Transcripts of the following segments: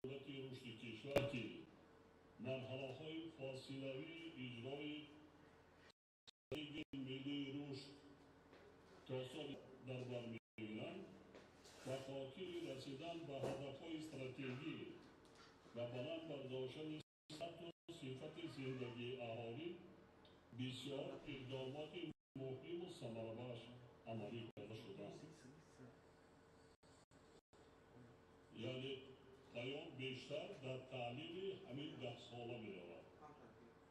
Муҳлати рушди кишвар, ки марҳалаҳои фосилавии иҷрои стратегияи миллии рушд то соли дар бар мегиранд, ба хотири расидан ба ҳадафҳои стратегӣ ва баланд бардоштани сатҳу сифати зиндагии аҳолӣ бисёр иқдомоти муҳиму самарабахш амалӣ карда шуданд. Яъне паём бештар дар таҳлили ҳамин 10 сола меравад,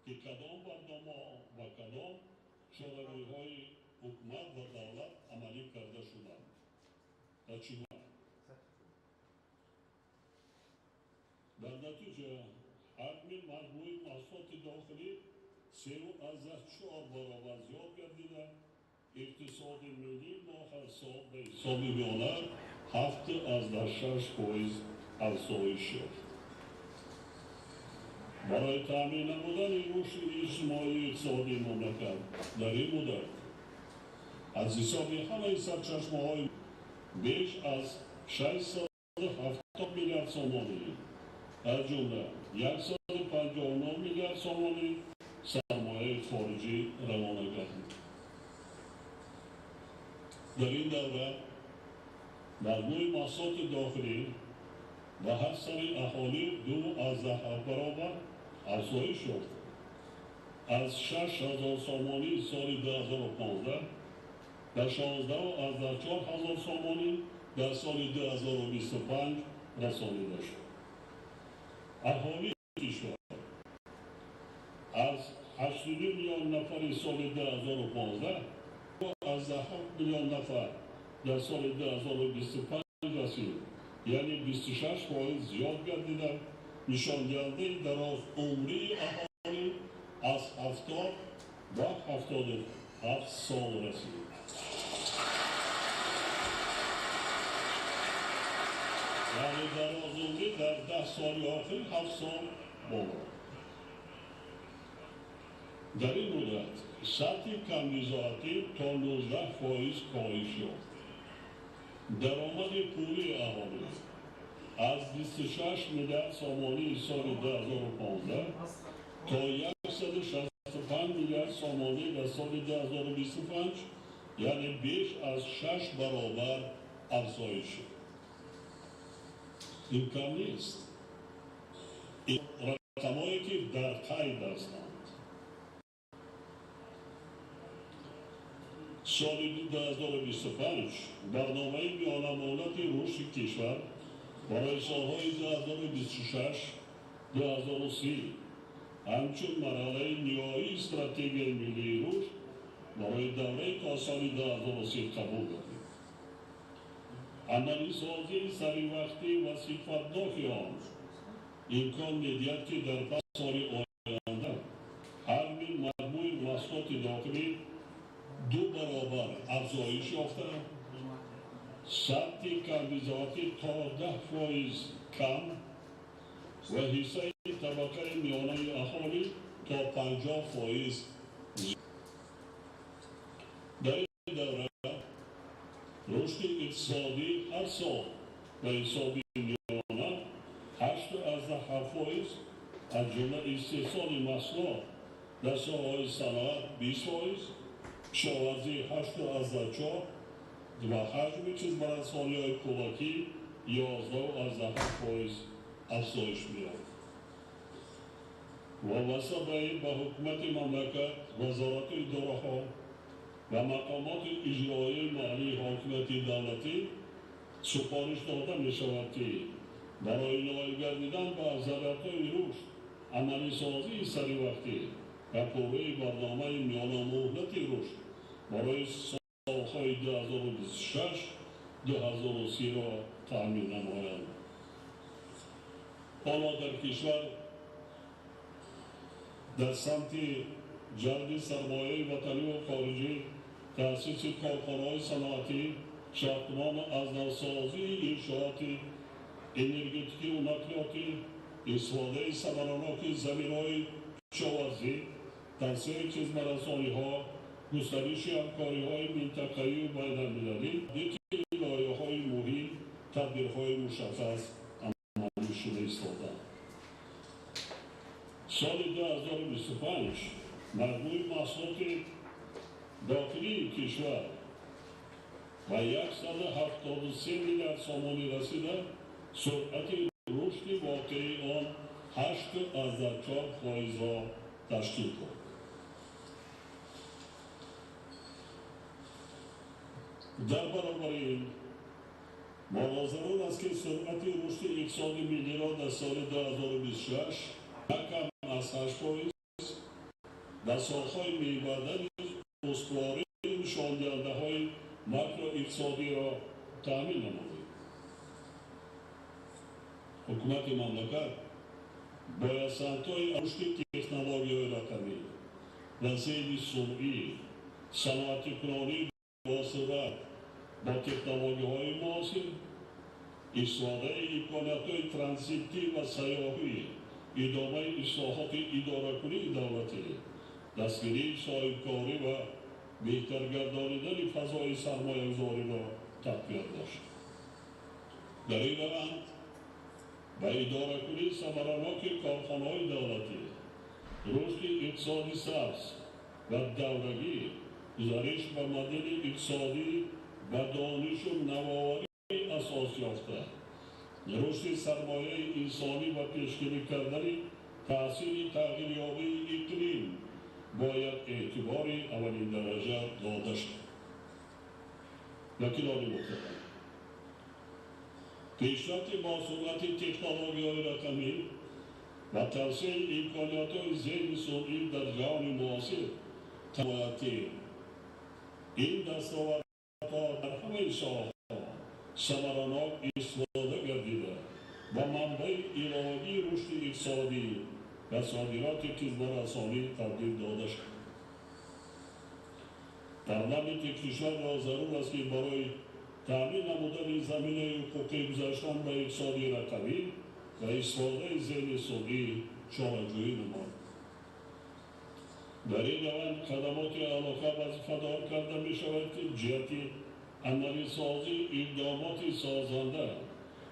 ки кадом барномаҳо ва кадом чорабиниҳои ҳукумат ва давлат амалӣ карда шуданд ва чӣ гуна. Дар натиҷа ҳаҷми маҷмӯи маҳсулоти дохилӣ 3,4 баробар зиёд гардида, иқтисоди миллии мо ҳар сол ба ҳисоби миёна 7,6% афзоиш ёфт. Барои таъмин намудани рушди иҷтимоию иқтисодии мамлакат дар ин муддат аз ҳисоби ҳамаи сарчашмаҳои беш аз 670 миллиард сомонӣ, аз ҷумла 159 миллиард сомонӣ сармояи хориҷӣ равона гардид. Дар ин давра маҷмӯи маҳсулоти дохилӣ ба ҳар сари аҳолӣ 2,7 баробар афзоиш ёфт, аз 6000 сомонӣ соли 2015 ба 16,4 ҳазор сомонӣ дар соли 2025 расонида шуд. Аҳолии кишвар аз 82 миллион нафари соли 2015 аз 7 миллион нафар дар соли 2025 расид, яъне 26% зиёд гардида, нишондиҳандаи дарозумрии аҳолӣ аз 70 ба 77 сол расид. Яъне дарозумрӣ дар 10 соли охир 7 сол боло. Дар ин муддат сатҳи камбизоатӣ то 19% коҳиш ёфт. Даромади пулии аҳолӣ аз 26 миллиард сомонии соли 2015 то 165 миллиард сомонӣ дар соли 2025, яъне беш аз 6 баробар афзоиш шуд. Ин кам нест. Ин рақамҳое ки дар қайд ҳастанд. Соли 2025 барномаи миёнамуҳлати рушди кишвар барои солҳои 2026-2030 ҳамчун марҳалаи ниҳоии стратегияи миллии рушд барои давраи то соли 2030 қабул гардид. Амалисозии саривақтӣ ва сифатноки он имкон медиҳад, ки дар 5 соли оянда ҳаҷми маҷмӯи маҳсулоти дохилӣ 2 баробар афзоиш ёфта, сатҳи камбизоатӣ то 10% кам ва ҳиссаи табақаи миёнаи аҳолӣ то 50%. Дар ин давра рушди иқтисодӣ ҳар сол ба ҳисоби миёна 8,7%, аз ҷумла истеҳсоли маҳсулот дар соҳаҳои саноат 20%, кишоварзӣ 8,4 ва ҳаҷми хизматрасониҳои пулакӣ 11,7% афзоиш меёбад. Вобаста ба ин ба ҳукумати мамлакат, вазорату идораҳо ва мақомоти иҷроияи маҳаллии ҳокимияти давлатӣ супориш дода мешавад, ки барои ноил гардидан ба афзалиятҳои рушд амалисозии саривақтӣ ва пурраи барномаи миёнамуҳлати рушд барои солҳои 2026-2030-ро таъмин намоянд. Ҳоло дар кишвар дар самти ҷалби сармояи ватаниву хориҷӣ, таъсиси корхонаҳои саноатӣ, сохтмону аз навсозии иншооти энергетикиву нақлиётӣ, истифодаи самараноки заминҳои кишоварзӣ, тавсеаи хизматрасониҳо, густариши ҳамкориҳои минтақавию байналмилалӣ лоиҳаҳои муҳим, тадбирҳои мушаххас амалӣ. шуда истодаанд. Соли 2025 маҷмӯи маҳсулоти дохилии кишвар ба 173 миллиард сомонӣ расида, суръати рушди воқеии он 8,4%-ро ташкил дод. Дар баробари ин моро зарур аст, ки суръати рушди иқтисоди миллиро дар соли 2026 на кам аз 8%, дар солҳои минбаъда низ устувории нишондиҳандаҳои макроиқтисодиро таъмин намоем. Ҳукумати мамлакат бояд самтҳои рушди технологияҳои рақамӣ ва зеҳни сунъӣ, саноатикунонии босуръат бо технологияҳои муосир, истифодаи имкониятҳои транзитӣ ва сайёҳӣ, идомаи ислоҳоти идоракунии давлатӣ, дастгирии соҳибкорӣ ва беҳтар гардонидани фазои сармоягузориро тақвият бошад. Дар ин раванд ба идоракунии самараноки корхонаҳои давлатӣ, рушди иқтисоди сабз ва даврагӣ, гузариш ба модели иқтисодӣ ба донишу навоварӣ асос ёфта, рушди сармояи инсонӣ ва пешгирӣ кардани таъсири тағйирёбии иқлим бояд эътибори аввалиндараҷа дода шавад. Вакилони муҳтарам, пешрафти босуръати технологияҳои рақамӣ ва тавсеаи имкониятҳои зеҳни сунъӣ дар ҷаҳони муосир бояд ки ин дастовардҳо дар ҳамаи соҳаҳо самаранок истифода гардида ба манбаи иловагии рушди иқтисодӣ ва содироти хизматрасонӣ табдил дода шавад. Парламенти кишварро зарур аст, ки барои таъмин намудани заминаи ҳуқуқии гузаштан ба иқтисоди рақамӣ ва истифодаи зеҳни сунъӣ чораҷӯӣ намояд. Дар ин раванд хадамоти алоқа вазифадор карда мешавад, ки ҷиҳати амалисозии иқдомоти созанда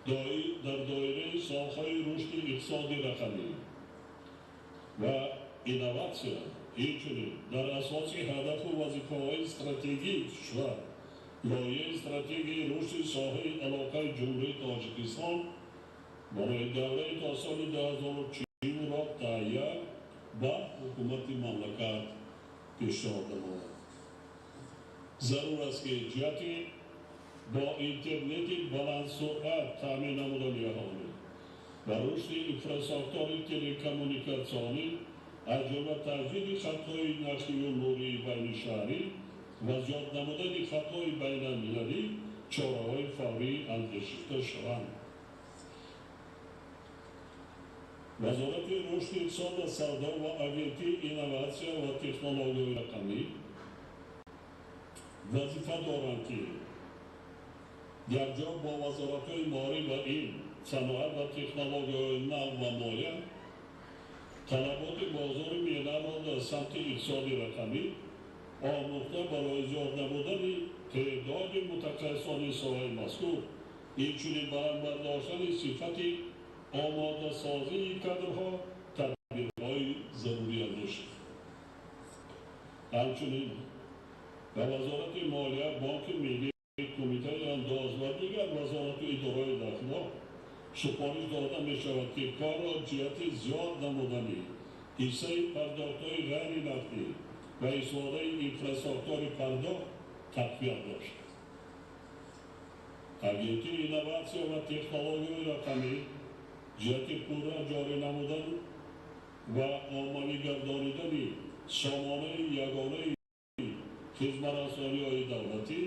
дар доираи соҳаи рушди иқтисоди рақамӣ ва инноватсия, инчунин дар асоси ҳадафу вазифаҳои стратегии кишвар, лоиҳаи стратегияи рушди соҳаи алоқаи Ҷумҳурии Тоҷикистон барои давраи то соли 2040-ро таҳия ба ҳукумати мамлакат пешниҳод намояд. Зарур аст, ки ҷиҳати бо интернети баландсуръат таъмин намудани аҳолӣ ва рушди инфрасохтори телекоммуникатсионӣ, аз ҷумла таҷдиди хатҳои нақлию нурии байнишаҳрӣ ва зиёд намудани хатҳои байналмилалӣ чораҳои фаврӣ андешида шаванд. Вазорати рушди иқтисод ва савдо ва Агентии инноватсия ва технологияҳои рақамӣ вазифа доранд, ки якҷо бо вазоратҳои маориф ва илм, саноат ва технологияҳои нав ва молия талаботи бозори меҳнатро дар самти иқтисоди рақамӣ омӯхта, барои зиёд намудани теъдоди мутахассисони соҳаи мазкур, инчунин баланд бардоштани сифати омодасозии кадрҳо тадбирҳои зарурӣ андешанд. Ҳамчунин ба Вазорати молия, Бонки миллӣ, Кумитаи андоз ва дигар вазорату идораҳои дахлдор супориш дода мешавад, ки корро ҷиҳати зиёд намудани ҳиссаи пардохтҳои ғайринақдӣ ва истифодаи инфрасохтори пардохт тақвият бошад. Агентии инноватсия ва технологияҳои рақамӣ ҷиҳати пурра ҷорӣ намудан ва оммавӣ гардонидани сомонаи ягонаи хизматрасониҳои давлатӣ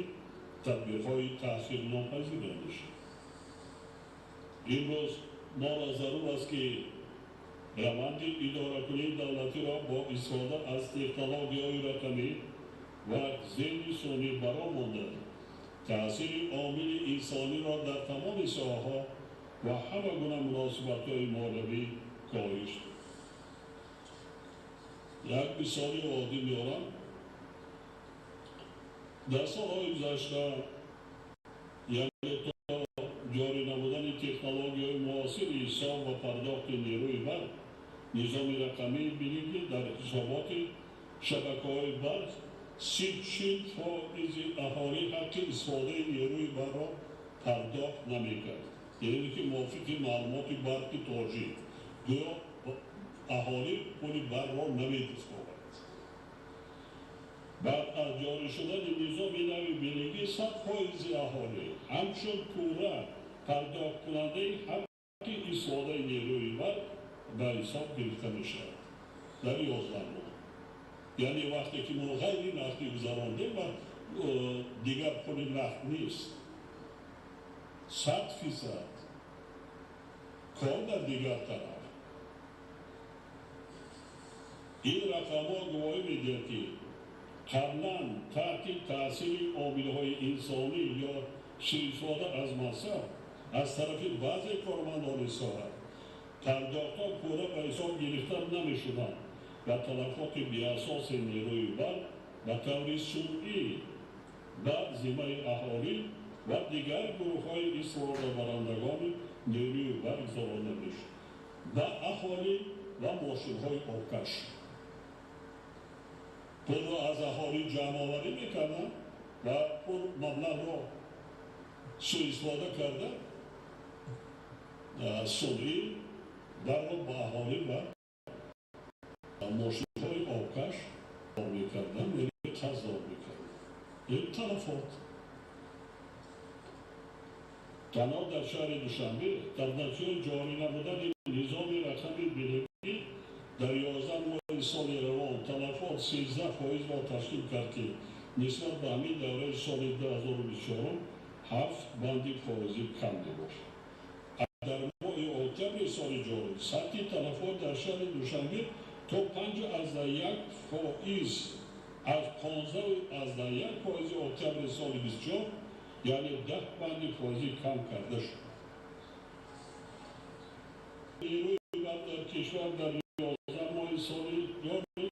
тадбирҳои таъсирнопазир андешад. Имрӯз моро зарур аст, ки раванди идоракунии давлатиро бо истифода аз технологияҳои рақамӣ ва зеҳни сунъӣ баро монда, таъсири омили инсониро дар тамоми соҳаҳо ва ҳама гуна муносибатҳои молиявӣ коҳиш. Як мисоли оддӣ меорам. Дар солҳои гузашта, яъне то ҷорӣ намудани технологияҳои муосири ҳисоб ва пардохти нерӯи барқ, низоми рақамии биллинги дар ҳисоботи шабакаҳои барқ 34% аҳолӣ ҳаққи истифодаи нерӯи барқро пардохт намекард. Яъне ки мувофиқи маълумоти Барқи Тоҷик гӯё аҳолӣ пули барқро намедиҳад. Баъд аз ҷорӣ шудани низоми нави биллинги 100% аҳолӣ ҳамчун пурра пардохткунандаи ҳаққи истифодаи нерӯи барқ ба ҳисоб гирифта мешавад дар 11 моҳ. Яъне вақте ки мо ғайри нақдӣ гузарондем ва дигар пули нақд нест, 100% кор дар дигар тараф. Ин рақамҳо гувоҳӣ медиҳад, ки қаблан таҳти таъсири омилҳои инсонӣ ё суистифода аз мансаб аз тарафи баъзе кормандони соҳа пардохтҳо пурра ба ҳисоб гирифта намешуданд ва талафоти беасоси нерӯи барқ ба таври сунъӣ ба зиммаи аҳолӣ ва дигар гурӯҳҳои истифодабарандагони нерӯи барқ гузаронда мешуд, ба аҳолӣ ва мошинҳои обкаш. Пулро аз аҳолӣ ҷамъоварӣ мекарданд ва пул маблағро суистифода карда сунъӣ барқро ба аҳолӣ ва мошинҳои обкаш мекарданд, яъне қарздор мекарданд. Ин талафот танҳо дар шаҳри Душанбе дар натиҷаи ҷорӣ намудани низоми рақами биллинги дар 11 моҳи соли равон талафот 13%-ро ташкил кард, ки нисбат ба ҳамин давраи соли 2024 7 банди фоизӣ кам мебошад. Дар моҳи октябри соли ҷорӣ сатҳи талафот дар шаҳри Душанбе то 5,1% аз 15,1% октябри соли 24, яъне 10 банди фоизӣ кам карда шуд. Нерӯи барқ дар кишвар дар 11 моҳи соли ҷорӣ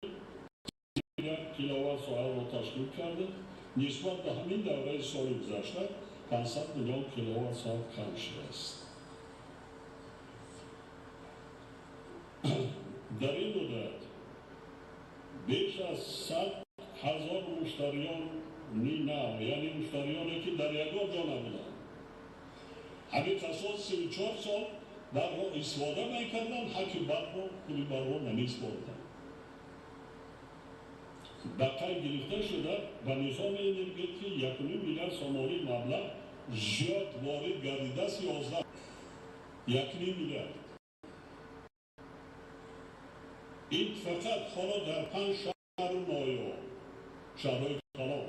1 киловатт соатро ташкил карда, нисбат ба ҳамин давраи соли гузашта 500 миллион киловатт соат кам шудааст. Дар ин муддат беш аз 100 000 муштариёни нав, яъне муштариёне ки дар ягон ҷо набуданд, ҳамин қасод 34 сол барқро истифода мекарданд, ҳаққи барқро, пули барқро намесупориданд. Ба қайд гирифта шуда ба низоми энергетикӣ 1,5 миллиард сомонӣ маблағ зиёд ворид гардидааст, 11,5 миллиард. Ин фақат ҳоло дар 5 шаҳру ноҳияҳо, шаҳрҳои калон.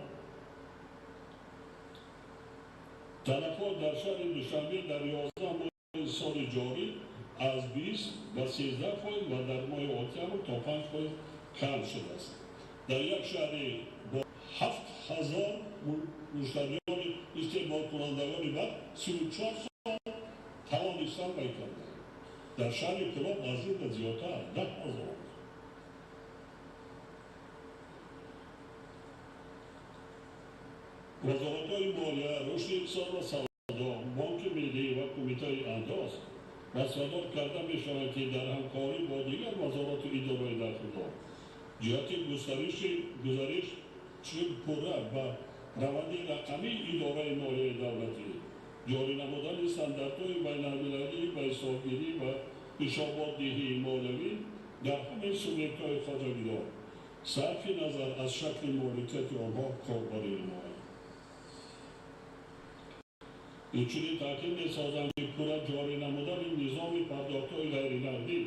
Талафот дар шаҳри Душанбе дар 11 моҳи соли ҷорӣ аз 20 ба 13% ва дар моҳи октябр то 5% кам шудааст. Дар як шаҳри бо 7000 муштариёни истеъмолкунандагони барқ 34 сол тавонистанд бай карданд. Дар шаҳри Кӯлоб аз ин зиёдтар 10 000. Вазоратҳои молия, рушди иқтисод ва савдо, Бонки миллӣ ва Кумитаи андоз вазифадор карда мешаванд, ки дар ҳамкорӣ бо дигар вазорату идораҳои дахлдор ҷиҳати гузариш пурра ба раванди рақамии идораи молияи давлатӣ, ҷорӣ намудани стандартҳои байналмилалӣ ба ҳисобгирӣ ва ҳисоботдиҳии молиявӣ дар ҳамаи субъектҳои хоҷагидор сарфи назар аз шакли моликияти онҳо корбарӣ намоянд. Инчунин таъкид месозанд, ки пурра ҷорӣ намудани низоми пардохтҳои ғайринақдӣ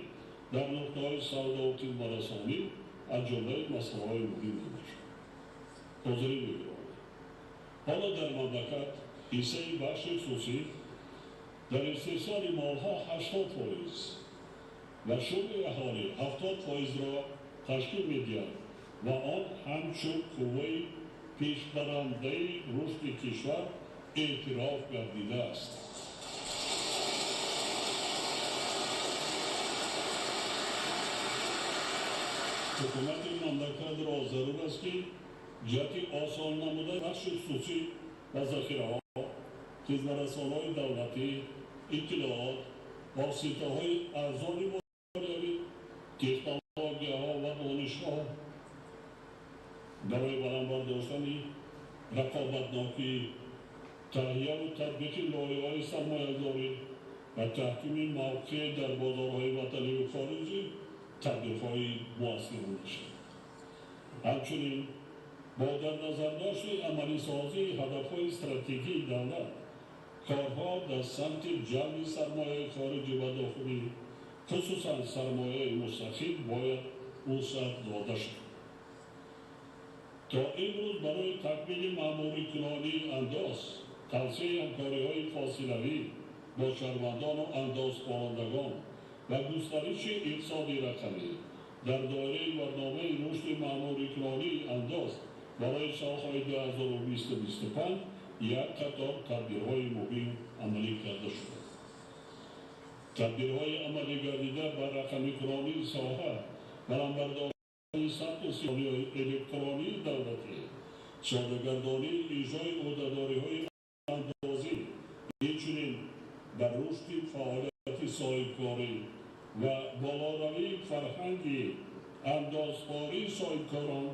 дар нуқтаҳои савдову хизматрасонӣ аз ҷумлаи масъалаҳои муҳим мебошад. Ҳозирин мегиранд. Ҳоло дар мамлакат ҳиссаи бахши хусусӣ дар истеҳсоли молҳо 80% ва шуғли аҳолӣ 70%-ро ташкил медиҳад ва он ҳамчун қувваи пешбарандаи рушди кишвар эътироф гардидааст. Ҳукумати мамлакатро зарур аст, ки ҷиҳати осон намудани бахши хусусӣ ва захираҳо, хизматрасонҳои давлатӣ, иттилоот воситаҳои арзони молиявӣ, технологияҳо ва донишҳо барои баланд бардоштани рақобатнокӣ, таҳияву татбиқи лоиҳаҳои сармоягузорӣ ва таҳкими мавқеъ дар бозорҳои ватаниву хориҷӣ тадбирҳои муассир мешавад. Ҳамчунин бо дар назардошти амалисозии ҳадафҳои стратегии давлат, корҳо дар самти ҷалби сармояи хориҷӣ ва дохилӣ, хусусан сармояи мустақил, бояд вусъат дода шавад. То имрӯз барои такмили маъмурикунонии андоз, тавсеаи ҳамкориҳои фосилавӣ бо шаҳрвандону андозпорандагон ва густариши иқтисоди рақамӣ дар доираи барномаи рушди маъмурикунонии андоз барои солҳои 2020-2025 як қатор тадбирҳои муҳим амалӣ карда шуданд. Тадбирҳои амалигардида ба рақамикунонии соҳа, баландбардоштани сатҳу сиёҳии электронии давлатӣ, содагардонии иҷрои ӯҳдадориҳои андозӣ, инчунин ба рушди фаъолияти соҳибкорӣ ва болоравии фарҳанги андозпории соҳибкорон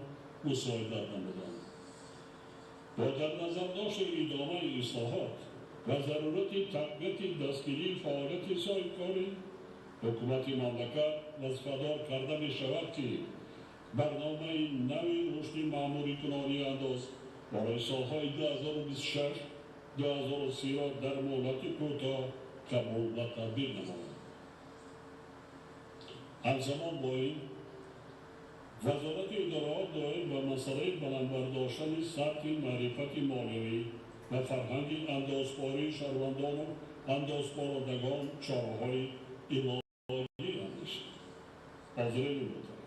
мусоидат намуданд. Бо дар назардошти идомаи ислоҳот ва зарурати тақвияти дастгирии фаъолияти соҳибкорӣ, ҳукумати мамлакат вазифадор карда мешавад, ки барномаи нави рушди маъмурикунонии андоз барои солҳои 2026-2030 дар муҳлати кӯтоҳ қабул ва татбиқ намояд. Ҳамзамон бо ин, Вазорати идораҳо доир ба масъалаи баландбардоштани сатҳи маърифати молиявӣ ва фарҳанги андозпории шаҳрвандону андозпорандагон чораҳои иловагӣ андешид. Ҳозирини муҳтарам,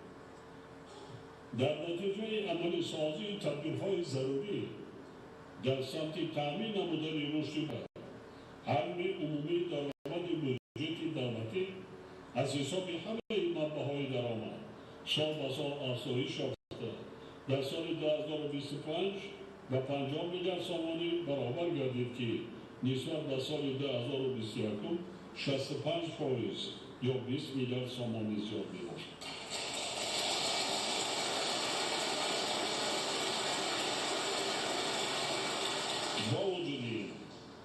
дар натиҷаи амалисозии тадбирҳои зарурӣ дар самти таъмин намудани рушди ҳаҷми умумии даромади буҷети давлатӣ аз ҳисоби ҳамаи манбаъҳои даромад сол ба сол афзоиш ёфта, дар соли 2025 ба 50 миллиард сомонӣ баробар гардид, ки нисбат ба соли 2021 65% ё 20 миллиард сомонӣ зиёд мебошад. Бо вуҷуди ин,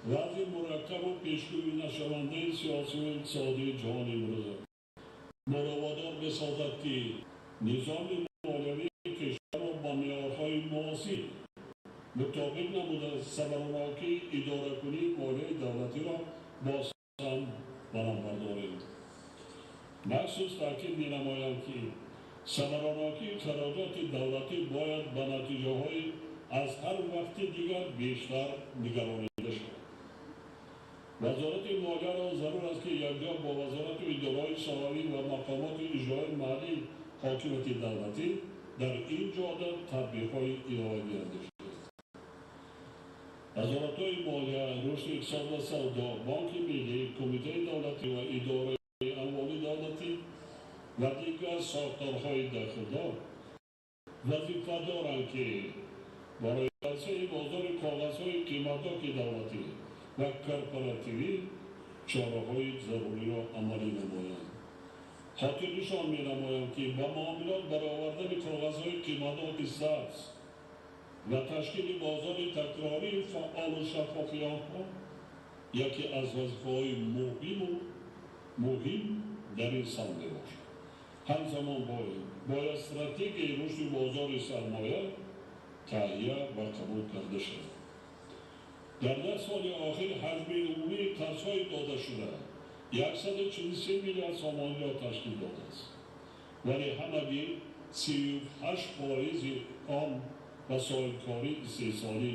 вазъи мураккабу пешгӯӣ нашавандаи сиёсиву иқтисодии ҷаҳони имрӯза моро водор месозад, ки низоми молиявии кишварро ба меъёрҳои муосир мутобиқ намуда, самаранокии идоракунии молияи давлатиро боз ҳам баланд бардорем. Махсус таъкид менамоям, ки самаранокии хароҷоти давлатӣ бояд ба натиҷаҳои аз ҳар вақти дигар бештар нигаронида шавад. Вазорати молияро зарур аст, ки якҷо бо вазорату идораҳои соҳавӣ ва мақомоти иҷроии маҳаллии ҳокимияти давлатӣ дар ин ҷода тадбирҳои иловагӣ андешад. Вазоратҳои молия, рушди иқтисод ва савдо, Бонки миллӣ, Кумитаи давлатӣ ва идораи амволи давлатӣ ва дигар сохторҳои дахлдор вазифа доранд, ки барои тавсеаи бозори коғазҳои қиматноки давлатӣ ва корпоративӣ чораҳои заруриро амалӣ намоянд. Хотирнишон менамоям, ки ба муомилот баровардани коғазҳои қиматноки сабз ва ташкили бозори такрории фаъолу шаффофи онҳо яке аз вазифаҳои муҳим дар ин самт мебошад. Ҳамзамон бояд стратегияи рушди бозори сармоя таҳия ва қабул карда шавад. Дар 10 соли охир ҳаҷми умумии қарзҳои додашуда 143 миллиард сомониро ташкил додааст, вале ҳамагӣ 38% он ба соҳибкории истеҳсолӣ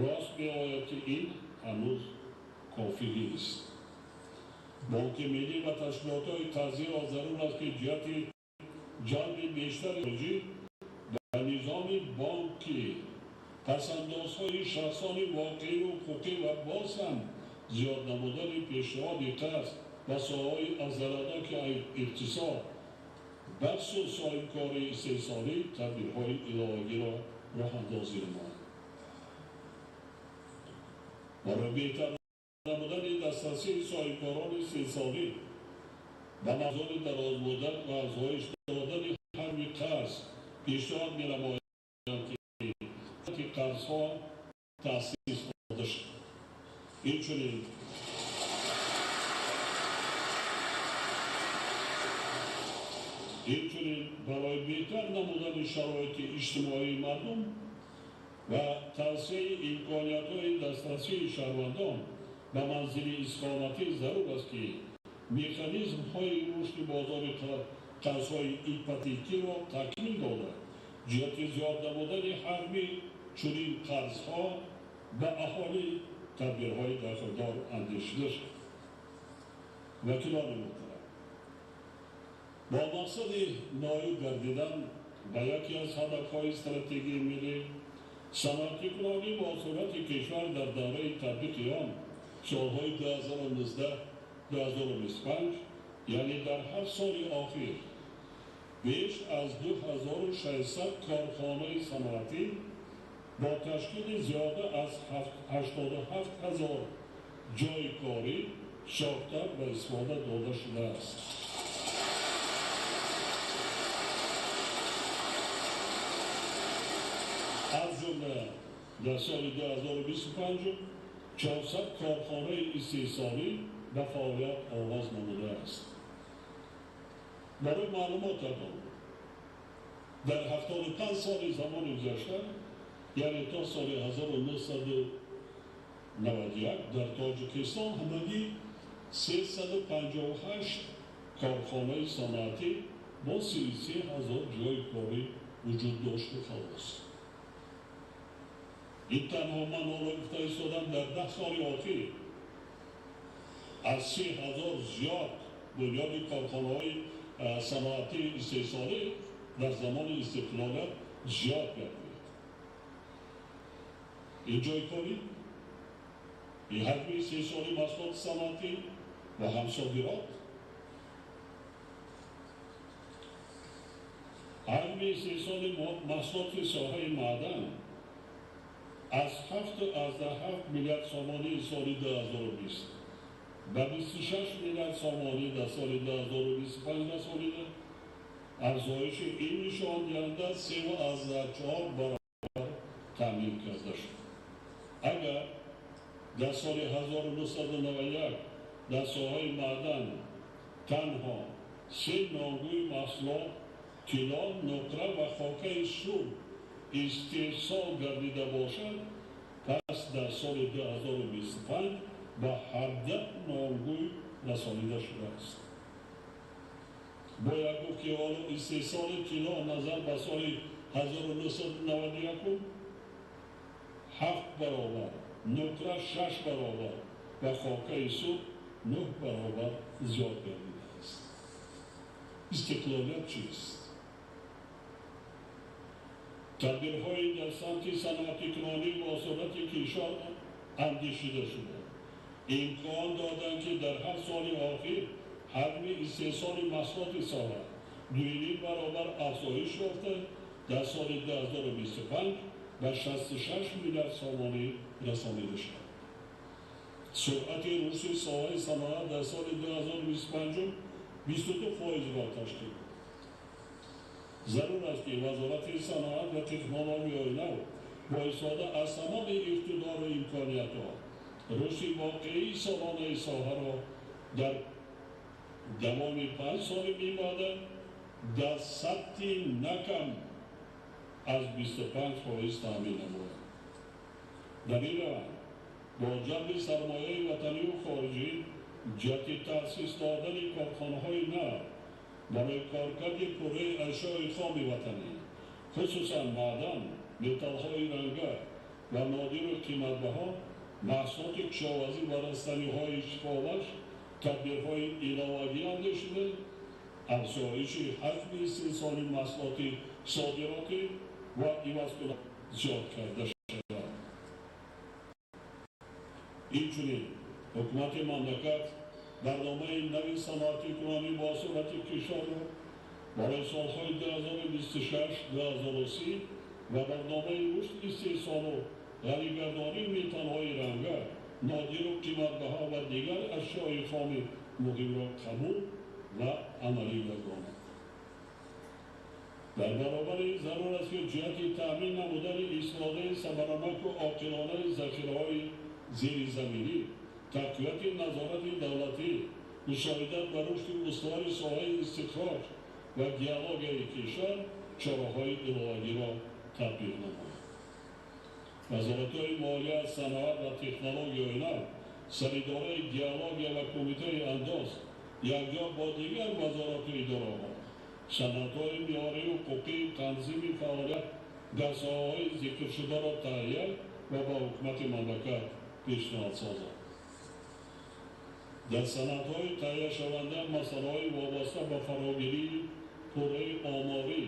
рост меояд, ки ин ҳанӯз кофӣ нест. Бонки миллӣ ва ташкилотҳои қарзиро зарур аст, ки ҷиҳати ҷалби бештари хориҷӣ ба низоми бонкӣ, пасандозҳои шахсони воқеию ҳуқуқӣ ва боз ҳам зиёд намудани пешниҳоди қарз ба соҳаҳои афзалиятноки иқтисод, бахусус соҳибкории истеҳсолӣ тадбирҳои иловагиро роҳандозӣ намоянд. Барои беҳтар намудани дастрасии соҳибкорони истеҳсолӣ ба мавзӯи дарозмуддат ва афзоиш додани ҳаҷми қарз пешниҳод менамоям, ки қарзҳо таъсис дода шавад. Инчунин барои беҳтар намудани шароити иҷтимоии мардум ва тавсеаи имкониятҳои дастрасии шаҳрвандон ба манзили истиқоматӣ зарур аст, ки механизмҳои рушди бозори қарзҳои ипотекиро такмил дода, ҷиҳати зиёд намудани ҳаҷми чунин қарзҳо ба аҳолӣ тадбирҳои дахлдор андешида шавад. Вакилони муҳтарам, бо мақсади ноил гардидан ба яке аз ҳадафҳои стратегии миллӣ, саноатикунонӣ бо суръати кишвар дар давраи татбиқи он солҳои 2019-2025, яъне дар 7 соли охир беш аз 2600 корхонаи саноатӣ бо ташкили зиёда аз 87 000 ҷойи корӣ сохта ва истифода дода шудааст. Аз ҷумла дар соли 2025 400 корхонаи истеҳсолӣ ба фаъолият оғоз намудааст. Барои маълумотатон, дар 75 соли замони гузашта, яъне то соли 1991 дар Тоҷикистон ҳамагӣ 358 корхонаи саноатӣ бо 33 000 ҷойи корӣ вуҷуд дошту халос. Ин танҳо ман ҳоло гуфта истодам, дар 10 соли охир аз 30 000 зиёд бунёди корхонаҳои саноатии истеҳсолӣ дар замони истиқлолият зиёд гардид. Ин ҷойи корӣ, ин ҳаҷми истеҳсоли маҳсулоти саноатӣ ва ҳамсодирот, ҳаҷми истеҳсоли маҳсулоти соҳаи маъдан аз 7,7 миллиард сомонии соли 2020 ба 26 миллиард сомонӣ дар соли 2025 расонида, афзоиши ин нишондиҳанда 3,4 баробар таъмин карда шуд. Агар дар соли 1991 дар соҳаи маъдан танҳо 3 номгӯи маҳсулот тилло, нуқра ва хокаи сурб истеҳсол гардида бошад, пас дар соли 2025 ба 17 номгӯй расонида шудааст. Бояд гуфт, ки ҳоло истеҳсоли тилло назар ба соли 1991 7 баробар, нуқра 6 баробар ва хокаи сурб 9 баробар зиёд гардидааст. Истиқлолият чист? Тадбирҳои дар самти саноатикунонӣ бо суръати кишвар андешида шуда, имкон доданд, ки дар 7 соли охир ҳаҷми истеҳсоли маҳсулоти соҳа 2,5 баробар афзоиш ёфта, дар соли 2025 ба 66 миллиард сомонӣ расонида шуд. Суръати рушди соҳаи саноат дар соли 2025 22%-ро ташкил дод. Зарур аст, ки Вазорати саноат ва технологияҳои нав бо истифода аз тамоми иқтидору имкониятҳо рушди воқеии солонаи соҳаро дар давоми 5 соли мебаъда дар сатҳи на кам аз 25% таъмин намояд. Дар ин раванд бо ҷалби сармояи ватанию хориҷӣ ҷиҳати таъсис додани корхонаҳои нав барои коркарди пурраи ашёи хоми ватанӣ, хусусан маъдан, металлҳои ранга ва нодиру қиматбаҳо, маҳсулоти кишоварзӣ ва растаниҳои шифобахш тадбирҳои иловагӣ андешида, афзоиши ҳаҷми истеҳсоли маҳсулоти содиротӣ ва ивазкунанда зиёд карда шавад. Инчунин ҳукумати мамлакат барномаи нави саноатикунонӣ бо суръати кишварро барои солҳои 2026-2030 ва барномаи рушди истеҳсолу ғанигардонии металлҳои ранга нодиру қиматбаҳо ва дигар ашёи хоми муҳимро қабул ва амалӣ гардонад. Дар баробари зарур аст, ки ҷиҳати таъмин намудани истифодаи самараноку оқилонаи захираҳои зеризаминӣ, тақвияти назорати давлатӣ, мусоидат ба рушди устувори соҳаи истихроҷ ва геологияи кишвар чораҳои иловагиро татбиқ намояд. Вазоратҳои молия, саноат ва технологияи нав, саридораи геология ва кумитаи андоз якҷо бо дигар вазорату идораҳо санадҳои меъёрию ҳуқуқии танзими фаъолият дар соҳаҳои зикршударо таҳия ва ба ҳукумати мамлакат пешниҳод созанд. Дар санадҳои таҳияшаванда масъалаҳои вобаста ба фарогирии пурраи оморӣ,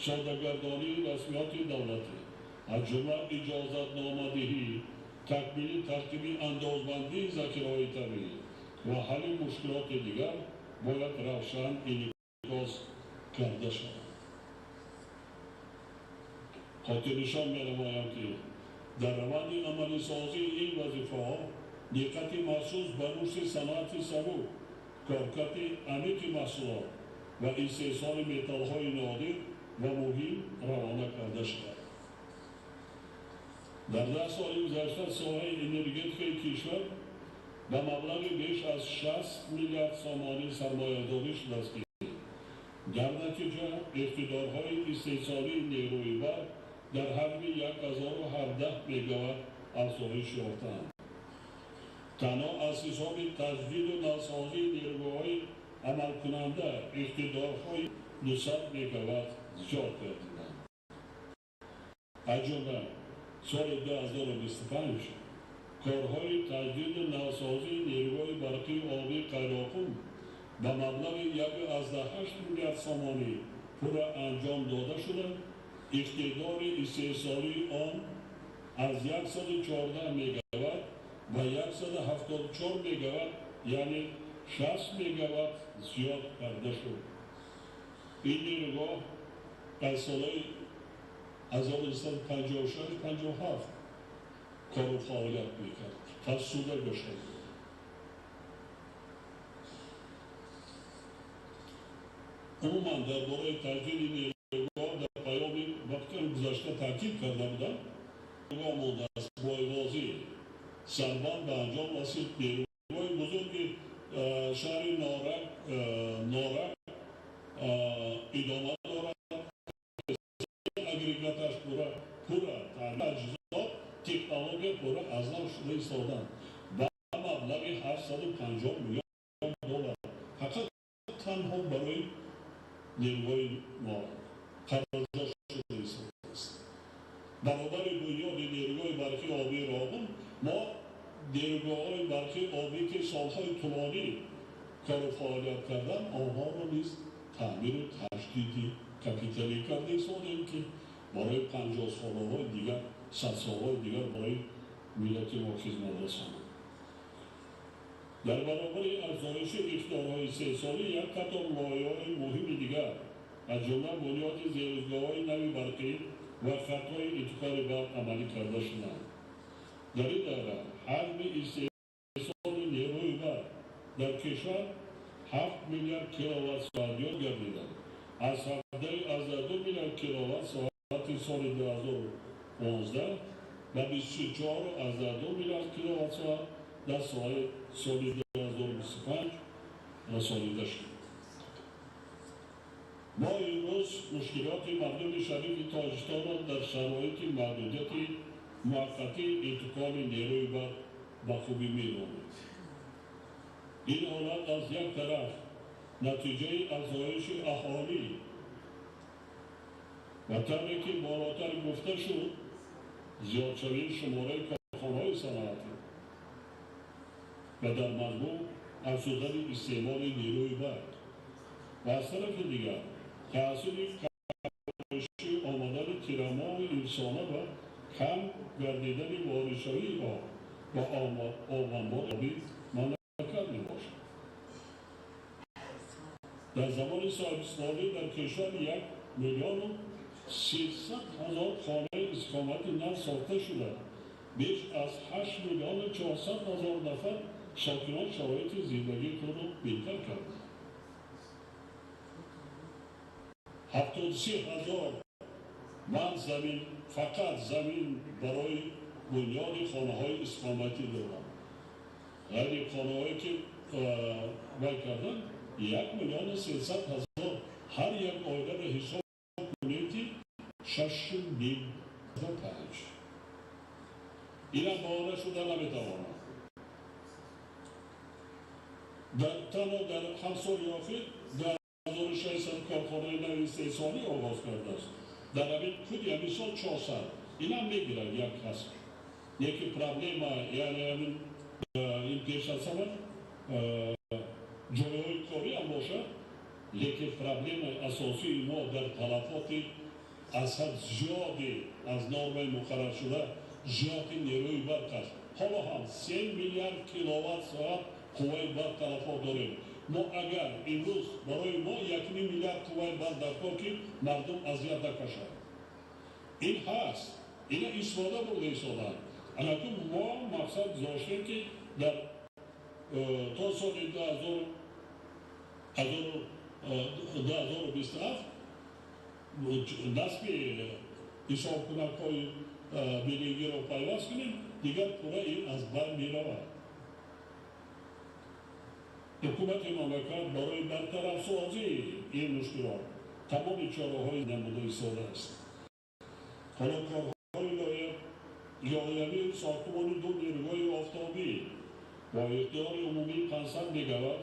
содагардонии расмиёти давлатӣ, аз ҷумла иҷозатномадиҳӣ, такмили тартиби андозбандии захираҳои табиӣ ва ҳалли мушкилоти дигар бояд равшан инъикос карда шавад. Хотирнишон менамоям, ки дар раванди амалисозии ин вазифаҳо диққати махсус ба рушди саноати сабук, коркарди амиқи маҳсулот ва истеҳсоли металлҳои нодир ва муҳим равона карда шавад. Дар 10 соли гузашта соҳаи энергетикаи кишвар ба маблағи беш аз 60 миллиард сомонӣ сармоягузорӣ шудааст, ки дар натиҷа иқтидорҳои истеҳсолии нерӯи барқ дар ҳаҷми 1017 мегаватт афзоиш ёфтаанд. Танҳо аз ҳисоби таҷдиду навсозии нерӯгоҳҳои амалкунанда иқтидорҳои 200 мегаватт зиёд гардиданд. Аз ҷумла соли 2025 корҳои таҷдиду навсозии нерӯгоҳи барқии обии Қайроқум ба маблағи 1,8 миллиард сомонӣ пурра анҷом дода шуда, иқтидори истеҳсолии он аз 114 мегаватт ба 174 мегаватт, яъне 60 мегаватт зиёд карда шуд. Ин нерӯгоҳ аз солҳои 1956-57 кору фаъолият мекард, фарсуда бошад. Умуман дар бораи таҷдиди нерӯгоҳ дар паёми вақти гузашта таъкид карда будам. Нерӯгоҳ мондааст бойвозӣ сарбанд ба анҷом расид. Нерӯгоҳи бузурги шаҳри Норак идома дорад. Агрегаташ пурра таҷҳизот, технология пурра аз нав шуда истоданд ба маблағи 750 миллион доллар фақат танҳо барои нерӯгоҳи Норак хароҷот шуда истодааст. Баробари бунёди нерӯгоҳи барқии обии Роғун мо нерӯгоҳҳои барқии обӣ, ки солҳои тӯлонӣ кору фаъолият карданд, онҳоро низ таъмиру таҷдиди капиталӣ карда истодем, ки барои 50 солаҳои дигар, 100 солҳои дигар барои миллати мо хизмат расонанд. Дар баробари афзоиши иқтидорҳои истеҳсолӣ як қатор лоиҳаҳои муҳими дигар, аз ҷумла бунёди зеризгоҳҳои нави барқӣ ва хатҳои интиқоли барқ амалӣ карда шуданд. Дар ин давра ҳаҷми истеҳсоли нерӯи барқ дар кишвар 7 миллиард киловатт-соат зиёд гардида, аз 17,2 миллиард киловатт-соати соли 2015 ба 24,2 миллиард киловатт-соат дар соли 2025 расонида шуд. Мо имрӯз мушкилоти мардуми шарифи Тоҷикистонро дар шароити маҳдудияти муваққатии интиқоли нерӯи барқ ба хубӣ медонем. Ин ҳолат аз як тараф натиҷаи афзоиши аҳолӣ ва тавре ки болотар гуфта шуд, зиёдшавии шумораи корхонаҳои саноатӣ ва дар маҷмӯъ афзудани истеъмоли нерӯи барқ ва аз тарафи дигар таъсири коҳиши омадани тирамоҳи имсола ва кам гардидани воридшавии об ба обанбори обӣ мамлакат мебошад. Дар замони соҳибистиқлолӣ дар кишвар 1 300 000 хонаи истиқомати нав сохта шуда, Беш аз 8 миллиону 400 ҳазор нафар сокинон шароити зиндагии худро беҳтар карданд. 73 ҳазор ман замин, фақат замин барои бунёди хонаҳои истиқоматӣ дорам. Ғайри хонаҳое ки вай кардан 1 миллиону 300 ҳазор ҳар як оиларо ҳисоб кунед ки 6,5. Ина баҳона шуда наметавонад. Танҳо дар 7 соли охир 2600 корхонаи нави истеҳсолӣ оғоз кардааст. Дар ҳамин худи ҳамин сол 400. Инам мегирад як кас. Яке проблема, яъне ҳамин ин пеш аз ҳама ҷойҳои корӣ ҳам бошад, лекин проблемаи асосии мо дар талафоти аз ҳад зиёди аз нормаи муқарраршуда зиёди нерӯи барқ аст. Ҳоло ҳам 3 миллиард киловатт соат қувваи барқ талафот дорем. Мо агар имрӯз барои мо 1,5 миллиард қувваи барқ даркор ки мардум азият накашад. Ин ҳаст, ина истифода бурда истоданд. Анакун мо мақсад гузоштем ки дар то соли 2027 насби ҳисобкунакҳои биллингиро пайваст кунем, дигар пурра ин аз байн меравад. Ҳукумати мамлакат барои бартарафсозии ин мушкилот тамоми чораҳои намуда истодааст. Ҳоло корҳои лоиҳавии сохтмони 2 нерӯгоҳи офтобӣ бо иқтидори умумии 500 мегаватт,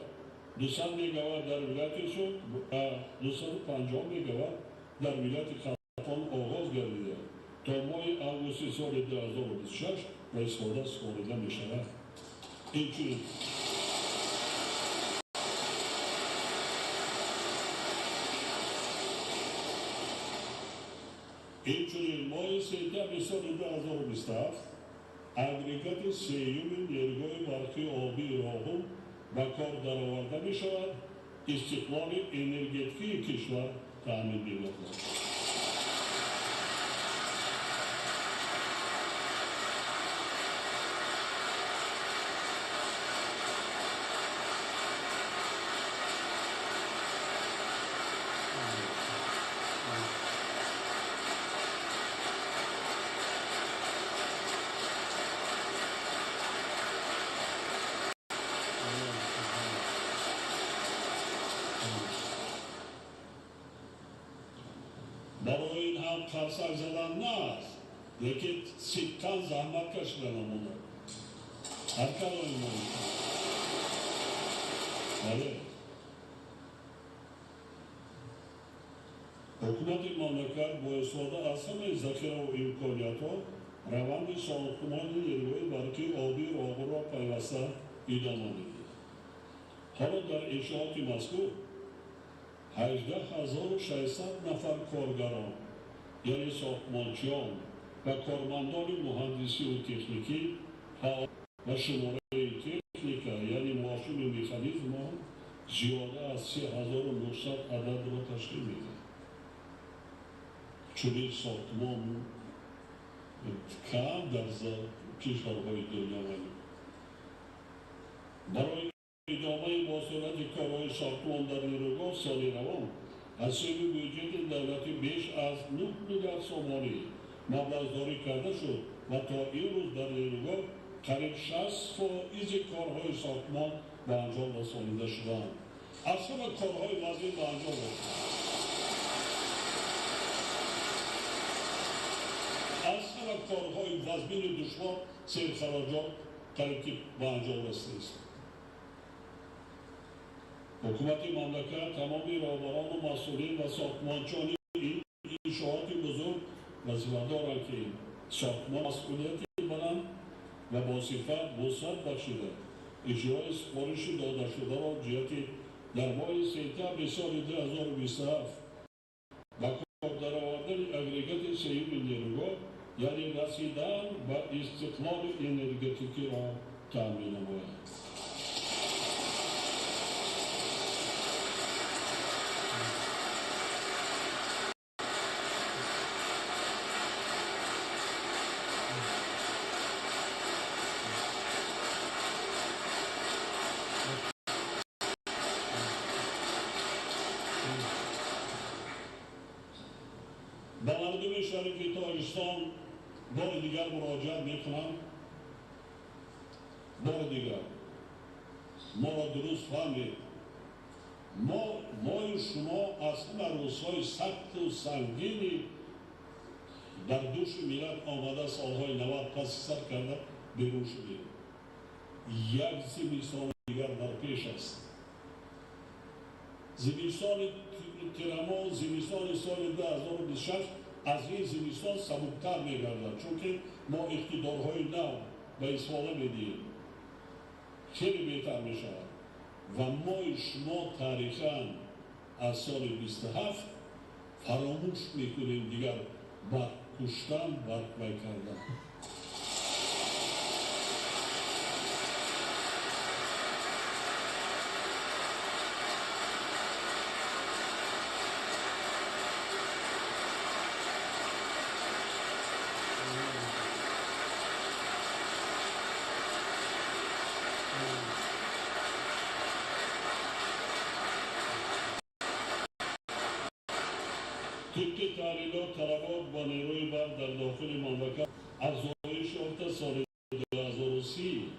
200 мегаватт дар вилояти Суғд ва 250 мегаватт дар вилояти Хатлон оғоз гардида то моҳи августи соли 2026 ба истифода супорида мешавад. Инчунин моҳи сентябри соли 2027 агрегати сеюми нерӯгоҳи барқии обии Роғун ба кор дароварда мешавад, истиқлоли энергетикии кишвар таъмин мегардад. Барои ин ҳам қарсак задан нест, лекин сидқан заҳмат кашида намонад. Ҳар кадоми мо. Бале. Ҳукумати мамлакат бо истифода аз ҳамаи захираву имкониятҳо раванди сохтмони нерӯгоҳи барқии обии Роғунро пайваста идома медиҳад. Ҳоло дар иншооти мазкур 18600 нафар коргарон, яъне сохтмончиён ва кормандони муҳандисиву техникӣ ва шумораи техника, яъне мошину механизмҳо зиёда аз 3900 ададро ташкил медиҳад. Чунин сохтмон кам дар кишварҳои дунё вале. Барои идомаи босуръати корҳои сохтмон дар нерӯгоҳ соли равон аз ҳисоби бюҷети давлатӣ беш аз 9 миллиард сомонӣ маблағгузорӣ карда шуд ва то имрӯз дар нерӯгоҳ қариб 60% корҳои сохтмон ба анҷом расонида шудаанд. Аз ҳама корҳои вазин ба анҷом расиданд. Аз ҳама корҳои вазмини душвор серхароҷот қариб ки ба анҷом расидааст. Ҳукумати мамлакат тамоми роҳбарону масъулин ва сохтмончиёни ин иншооти бузург вазифа доранд ки сохтмон масъулияти баланд ва бо сифат вусъат бахшида иҷрои супориши додашударо ҷиҳати дар моҳи сентябри соли 2027 ба кор даровардани агрегати сеюми нерӯгоҳ, яъне расидан ба истиқлоли энергетикиро таъмин намояд. Мардуми шарифи Тоҷикистон бори дигар муроҷиат мекунам, бори дигар моро дуруст фаҳмед. Мои шумо аз ҳама рӯзҳои сахту сангини дар дӯши миллат омада солҳои 90 паси сар карда берун шудем. Як зимистони дигар дар пеш аст. Зимистони тирамоҳ, зимистони соли 2026 аз ин зимистон сабуктар мегардад, чунки мо иқтидорҳои нав ба истифода медиҳем, хеле беҳтар мешавад. Ва мои шумо таърихан аз соли 27 фаромӯш мекунем дигар барқ куштан, барқ вай кардан. Тибқи таҳлилот, талабот ба нерӯи барқ дар дохили мамлакат афзоиш ёфта соли 2030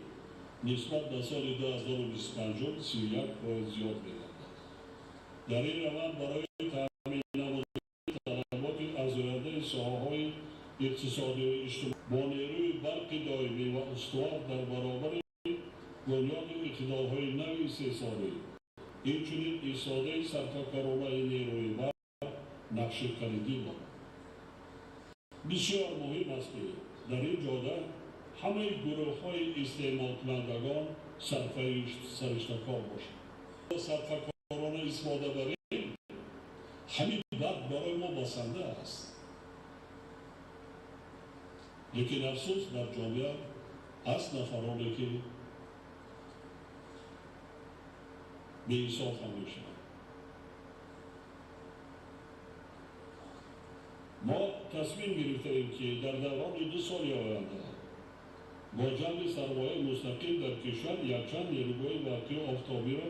нисбат ба соли 2025 31% зиёд мегардад. Дар ин раванд барои таъмин намудани талаботи афзояндаи соҳаҳои иқтисодию иҷтимоӣ бо нерӯи барқи доимӣ ва устувор дар баробари бунёди иқтидорҳои нави истеҳсолӣ, инчунин истифодаи сарфакоронаи нерӯи барқ нақши калидӣ дорад. Бисёр муҳим аст, ки дар ин ҷода ҳамаи гурӯҳҳои истеъмолкунандагон сариштакор бошанд. Сарфакорона истифода барем, ҳамин барқ барои мо басанда аст. Лекин афсӯс, дар ҷомеа ҳаст нафароне, ки беинсоф ҳам мешаванд. Мо тасмим гирифтаем, ки дар даврони 2 соли оянда бо ҷалби сармояи мустақим дар кишвар якчанд нерӯгоҳи барқии офтобиро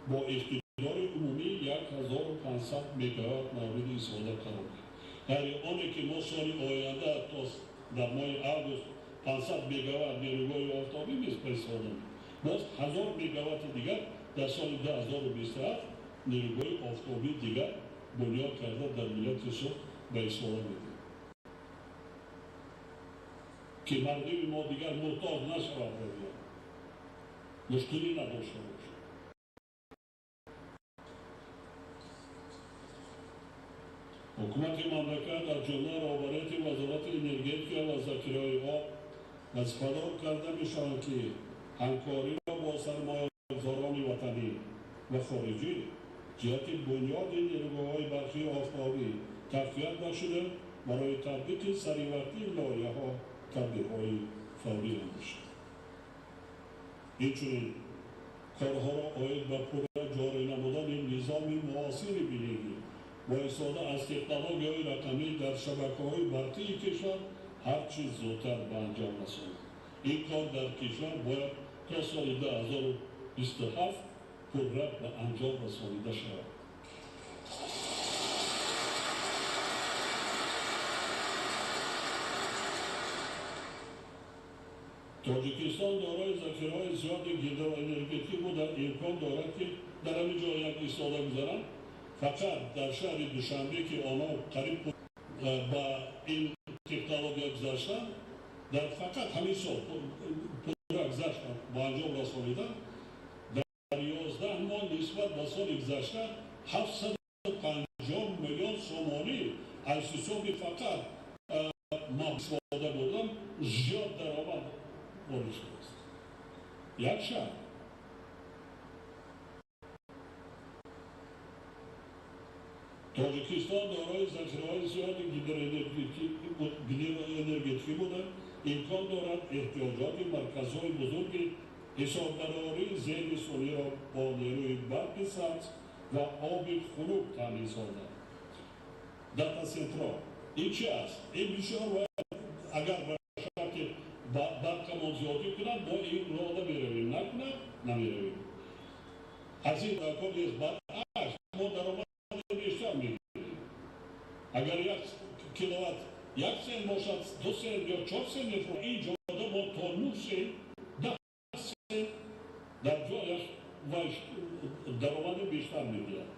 бо иқтидори умумии 1500 мегаватт мавриди истифода қарор диҳем. Яъне оне ки мо соли оянда то дар моҳи август 500 мегаватт нерӯгоҳи офтобӣ ба истифода мебарем, боз 1000 мегаватти дигар дар соли 2027 нерӯгоҳи офтобии дигар бунёд карда дар вилояти Суғд ба истифода медиҳем, ки мардуми мо дигар муҳтоҷ нашавад, мушкилӣ надошта бошад. Ҳукумати мамлакат аз ҷумла роҳбарияти Вазорати энергетика ва захираҳои об вазифадор карда мешаванд, ки ҳамкориро бо сармоягузорони ватанӣ ва хориҷӣ ҷиҳати бунёди нерӯгоҳҳои барқии офтобӣ тақвият бахшида барои татбиқи саривақтии лоиҳаҳо тадбирҳои фаврӣ андешанд. Инчунин корҳоро оид ба пурра ҷорӣ намудани низоми муосири билингӣ бо истифода аз технологияҳои рақамӣ дар шабакаҳои барқии кишвар ҳар чӣ зудтар ба анҷом расонанд. Ин кор дар кишвар бояд то соли 2027 пурра ба анҷом расонида шавад. Тоҷикистон дорои захираҳои зиёди гидроэнергетикӣ буда, имкон дорад, ки дар ҳамин ҷо як истода гузаранд. Фақат дар шаҳри Душанбе, ки онҳо қариб ба ин технология гузаштанд, дар фақат ҳамин сол пурра гузаштанд, ба анҷом расонидан, дар 11 моҳ нисбат ба соли гузашта 750 миллион сомонӣ аз ҳисоби фақат истифода бурдан зиёд даромад ворид шудааст. Як шаҳр. Тоҷикистон дорои захираҳои зиёди гидроэнергетикӣ буда, имкон дорад эҳтиёҷоти марказҳои бузурги ҳисоббарории зери сунъиро бо нерӯи барқи сабз ва оби хунук таъмин созад. Дата-центрҳо ин чи аст? Ин бисёр агар ба шарти барқамон зиёдӣ кунад, мо ин роҳда меравем, накунад намеравем. Аз ин кор нест, баръакс мо даромад бештар мегирем. Агар як киловатт 1 сент бошад, 2 сент ё 4 сент мефурӯхт, ин ҷода мо то 9 сент, 10 сент дар ҷояш даромади бештар медиҳад.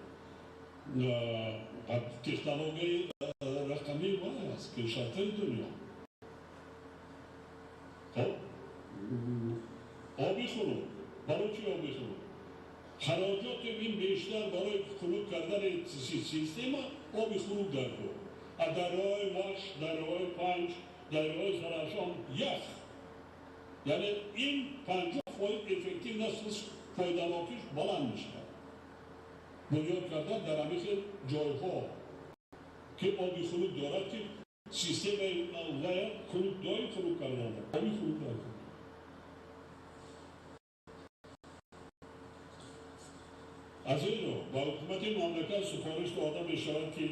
Технологияи рақамӣ вай аст, пешрафтаи дунё. Хоб, оби хунук. Барои чӣ оби хунук? Хароҷоти ин бештар барои хунук кардани система оби хунук дар кор. А дарёи Вахш, дарёи Панҷ, дарёи Зарафшон ях. Яъне ин 50% эффективност, фоиданокиш баланд мешавад. Бунёд кардан дар ҳамин хел ҷойҳо ки оби хунук дорад, ки системаи вая хунук доим хунук кардан, оби хунук дар кор. Аз ин рӯ ба ҳукумати мамлакат супориш дода мешавад, ки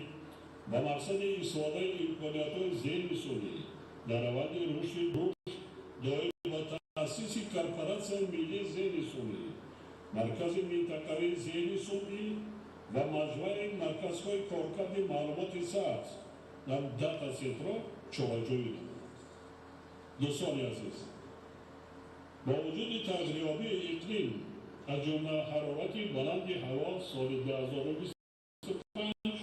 ба мақсади истифодаи имкониятҳои зеҳни сунъӣ дар раванди рушди доир ба таъсиси корпоратсияи миллии зеҳни сунъӣ, маркази минтақавии зеҳни сунъӣ ва маҷмӯаи марказҳои коркарди маълумоти сабз дар дата-центрҳо чораҷӯӣ намояд. Дӯстони азиз, бо вуҷуди тағйирёбии иқлим, аз ҷумла ҳарорати баланди ҳаво соли 2025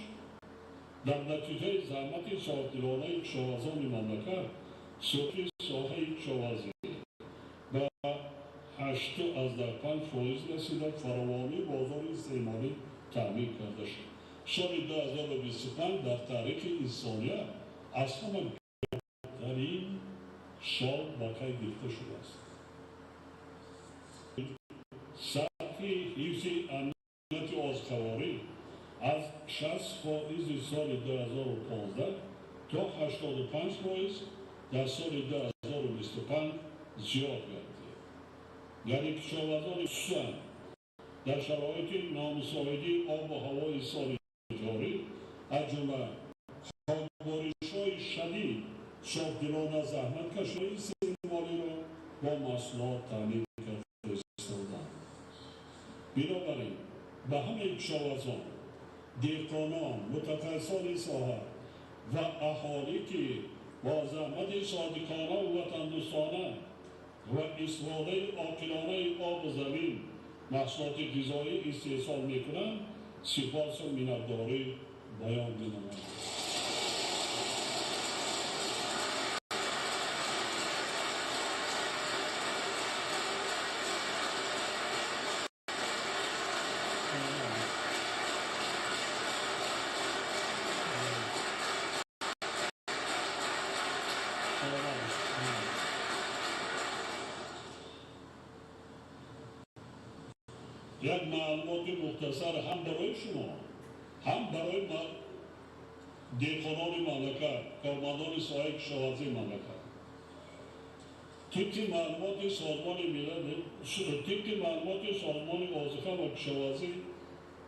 дар натиҷаи заҳмати соҳибдилонаи кишоварзони мамлакат сӯқи соҳаи кишоварзӣ ба 8,5% расида, фаровонии бозори истеъмолӣ таъмин карда шуд. Соли 2025 дар таърихи инсоният аз ҳама гармтарин сол ба қайд гирифта шудааст. Сатҳи ҳифзи амнияти озуқаворӣ аз 60% соли 2015 то 85% дар соли 2025 зиёд гардид. Яъне кишоварзони хусусан дар шароити номусоидии обу ҳавои соли ҷорӣ, аз ҷумла хокборишҳои шадид, софдилона заҳмат кашида истеъмолиро бо маҳсулот таъмин карда истоданд. Бинобар ин ба ҳамаи кишоварзон, деҳқонон, мутахассисони соҳа ва аҳолӣ, ки бо заҳмати содиқона ва ватандӯстона ва истифодаи оқилонаи обу замин маҳсулоти ғизоӣ истеҳсол мекунанд, сипосу миннатдорӣ баён менамояд. Як маълумоти мухтасар ҳам барои шумо, ҳам барои деҳқонони мамлакат, кормандони соҳаи кишоварзии мамлакат. Тибқи маълумоти Созмони Милал, тибқи маълумоти Созмони озуқа ва кишоварзӣ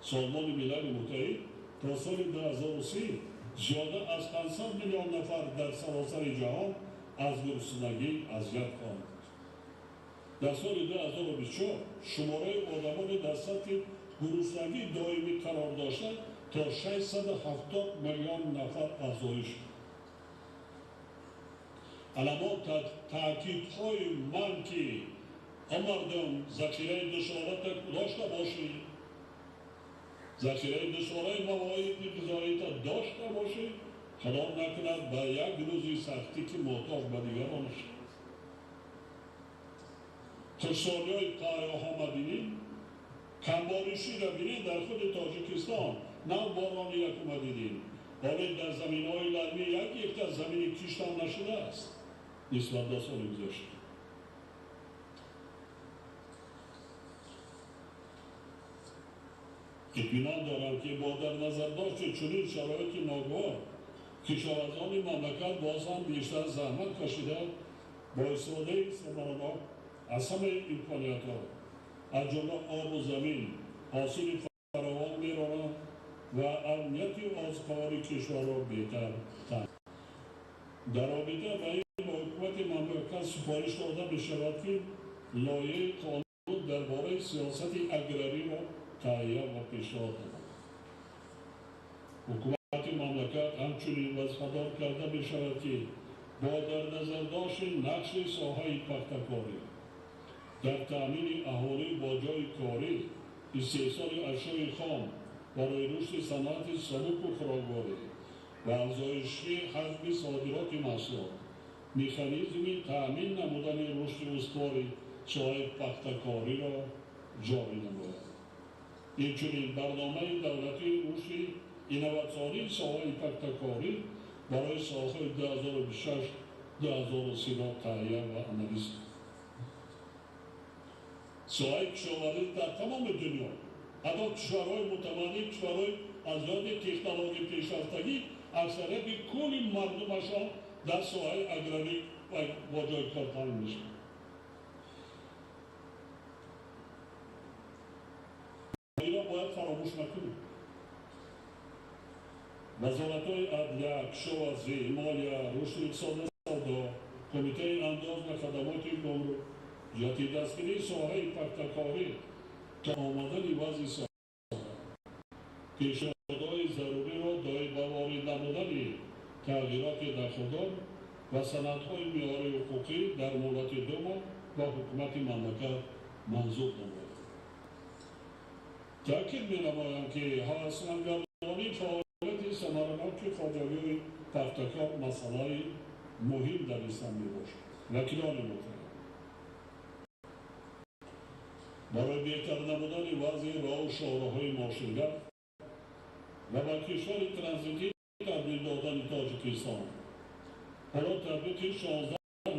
Созмони Милали Муттаҳид то соли 2030 зиёда аз 500 миллион нафар дар саросари ҷаҳон аз гуруснагӣ азият хоҳанд. Дар соли 2024 шумораи одамони дар сатҳи гуруснагии доимӣ қарор дошта то 670 миллион нафар афзоиш. Аламо таъкидҳои ман, ки мардум захираи дусола дошта бошӣ, захираи дусолаи мавоиди ғизоита дошта бошӣ, худо накунад ба як рӯзи сахтӣ ки муҳтоҷ ба дигарон шавӣ. Хушсолиҳои қаҳрҳома бинем, камбориширо бинем, дар худи Тоҷикистон нав борони якума дидем. Ҳоле дар заминҳои лалмӣ 1 гектар замини киштам нашудааст нисбат ба соли гузашта. Итминон дорам, ки бо дар назардошти чунин шароити ногувор кишоварзони мамлакат боз ҳам бештар заҳмат кашида бо истифодаи самаранок аз ҳамаи имкониятҳо, аз ҷумла обу замин, ҳосили фаровон меронанд ва амнияти озуқавории кишварро беҳтар таъмин. Дар робита ба ин ба ҳукумати мамлакат супориш дода мешавад, ки лоиҳаи қонун дар бораи сиёсати аграриро таҳия ва пешниҳод намояд. Ҳукумати мамлакат мамлакат ҳамчунин вазифадор карда мешавад, ки бо дар назардошти нақши соҳаи пахтакорӣ дар таъмини аҳолӣ бо ҷойи корӣ, истеҳсоли ашёи хом барои рушди саноати сабуку хӯрокворӣ ва афзоиши ҳаҷми содироти маҳсулот, механизми таъмин намудани рушди устувори соҳаи пахтакориро ҷорӣ намояд. Инчунин барномаи давлатии рушди инноватсионии соҳаи пахтакорӣ барои солҳои 2026-2030 таҳия ва амалӣ. Соҳаи кишоварзӣ дар тамоми дунё, ҳатто кишварҳои мутамаддин, кишварҳои аз лиҳози технология пешрафтагӣ, аксарияти кулли мардумашон дар соҳаи аграрӣ бо ҷойи кор таъмин мешаванд. Инро бояд фаромӯш накунем. Вазоратҳои адлия, кишоварзӣ, молия, рушди иқтисоду савдо, Кумитаи андоз ва хадамоти гумрук ҷиҳати дастгирии соҳаи пахтакорӣ то омадани вазъи соҳа пешниҳодҳои заруриро доир ба ворид намудани тағйироти дахлдор ва санадҳои меъёрии ҳуқуқӣ дар муҳлати 2 моҳ ба ҳукумати мамлакат манзур намояд. Таъкид менамоям, ки ҳавасмандгардонии фаъолияти самараноки хоҷагии пахтакор масъалаи муҳим дар ин самт мебошад. Вакилони муҳтарам, барои беҳтар намудани вазъи роҳу шоҳроҳҳои мошингард ва ба кишвари транзитӣ табдил додани Тоҷикистон, ҳоло татбиқи 16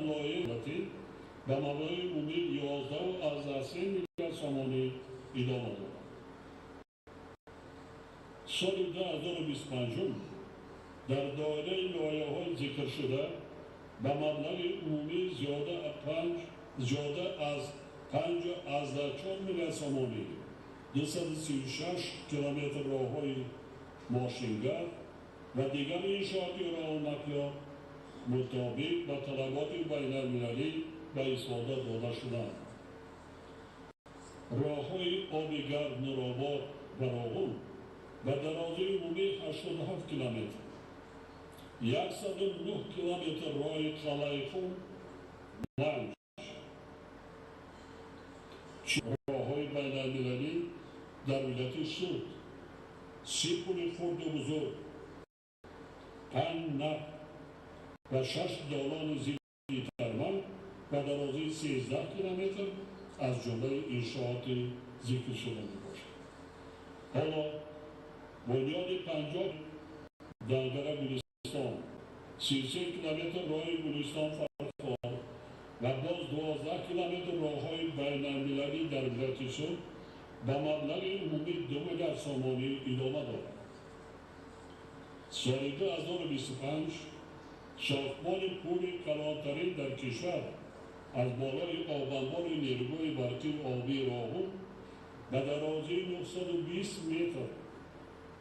лоиҳаи давлатӣ ба маблағи умумии 11,3 миллиард сомонӣ идома дорад. Соли 2025 дар доираи лоиҳаҳои зикршуда ба маблағи умумии зиёда аз 5,4 миллиард сомонӣ 236 километр роҳҳои мошингард ва дигар иншооти роҳу нақлиёт мутобиқ ба талаботи байналмилалӣ ба истифода дода шуданд. Роҳҳои оби гард Нуробод ва Роғун ба дарозии умумии 87 километр, 109 километр роҳи Қалъаихум Ванҷ, роҳҳои байналмилалӣ дар вилояти Суғд, 30 пули хурду бузург, 5 нақб ва 6 долони зидди тарман ба дарозии 13 километр аз ҷумлаи иншооти зикршуда мебошад. Ҳоло бунёди 50 Дангара Гулистон, 33 километр роҳи Гулистон Фархор ва боз 12 километр роҳҳои байналмилалӣ дар вилояти Суғд ба маблағи умумии 2 миллиард сомонӣ идома дорад. Соли 2025 сохтмони пули калонтарин дар кишвар аз болои обанбори нерӯгоҳи барқии обии Роғун ба дарозии 920 метр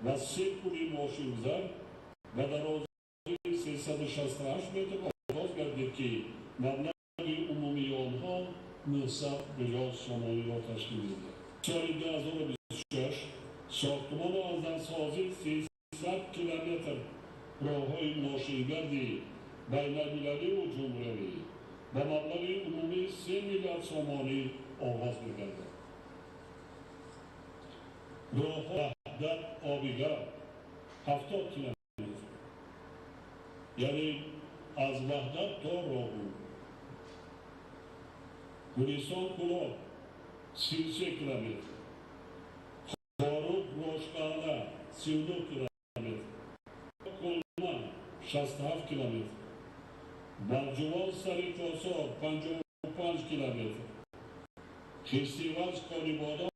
ва 3 пули мошингузар ба дарозии 368 метр оғоз гардид, ки маблағи умумии онҳо 900 миллион сомониро ташкил медиҳад. Соли 2026 сохтмону азнавсозии 300 километр роҳҳои мошингарди байналмилаливу ҷумҳуриявӣ ба маблағи умумии 3 миллиард сомонӣ оғоз мегардад. Роҳҳо Ваҳдат Обигард 70 километр, яъне аз Ваҳдат то Роғун, Гулистон Кӯлоб 33 километр, Хоруғ Рошқалъа 39 километр, Кулма 67 километр, Балҷувон Сари Косор 55 километр, Хистиваз Конибодом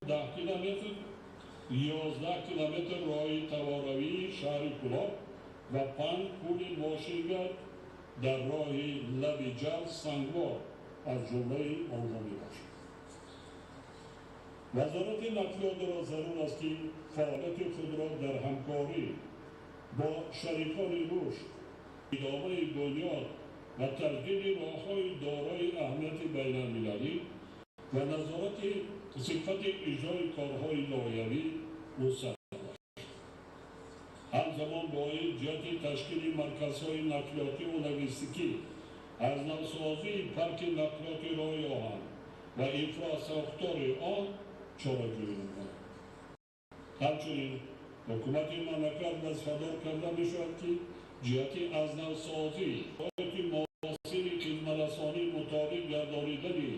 10 километр, 11 километр роҳи таворавии шаҳри Кӯлоб ва 5 пули мошингард дар роҳи Лаби Ҷал Сангвор аз ҷумлаи онҳо мебошад. Вазорати нақлиётро зарур аст, ки фаъолияти худро дар ҳамкорӣ бо шарикони рушд, идомаи бунёд ва таҷдиди роҳҳои дорои аҳамияти байналмилалӣ ва назорати сифати иҷрои корҳои лоиҳавӣ вусъат бахшад. Ҳамзамон бояд ҷиҳати ташкили марказҳои нақлиётӣ ва логистикӣ, аз навсозии парки нақлиёти роҳи оҳан ва инфрасохтори он чораҷӯӣ намояд. Ҳамчунин ҳукумати мамлакат вазифадор карда мешавад, ки ҷиҳати аз навсозӣ муосири хизматрасонӣ мутобиқ гардонидани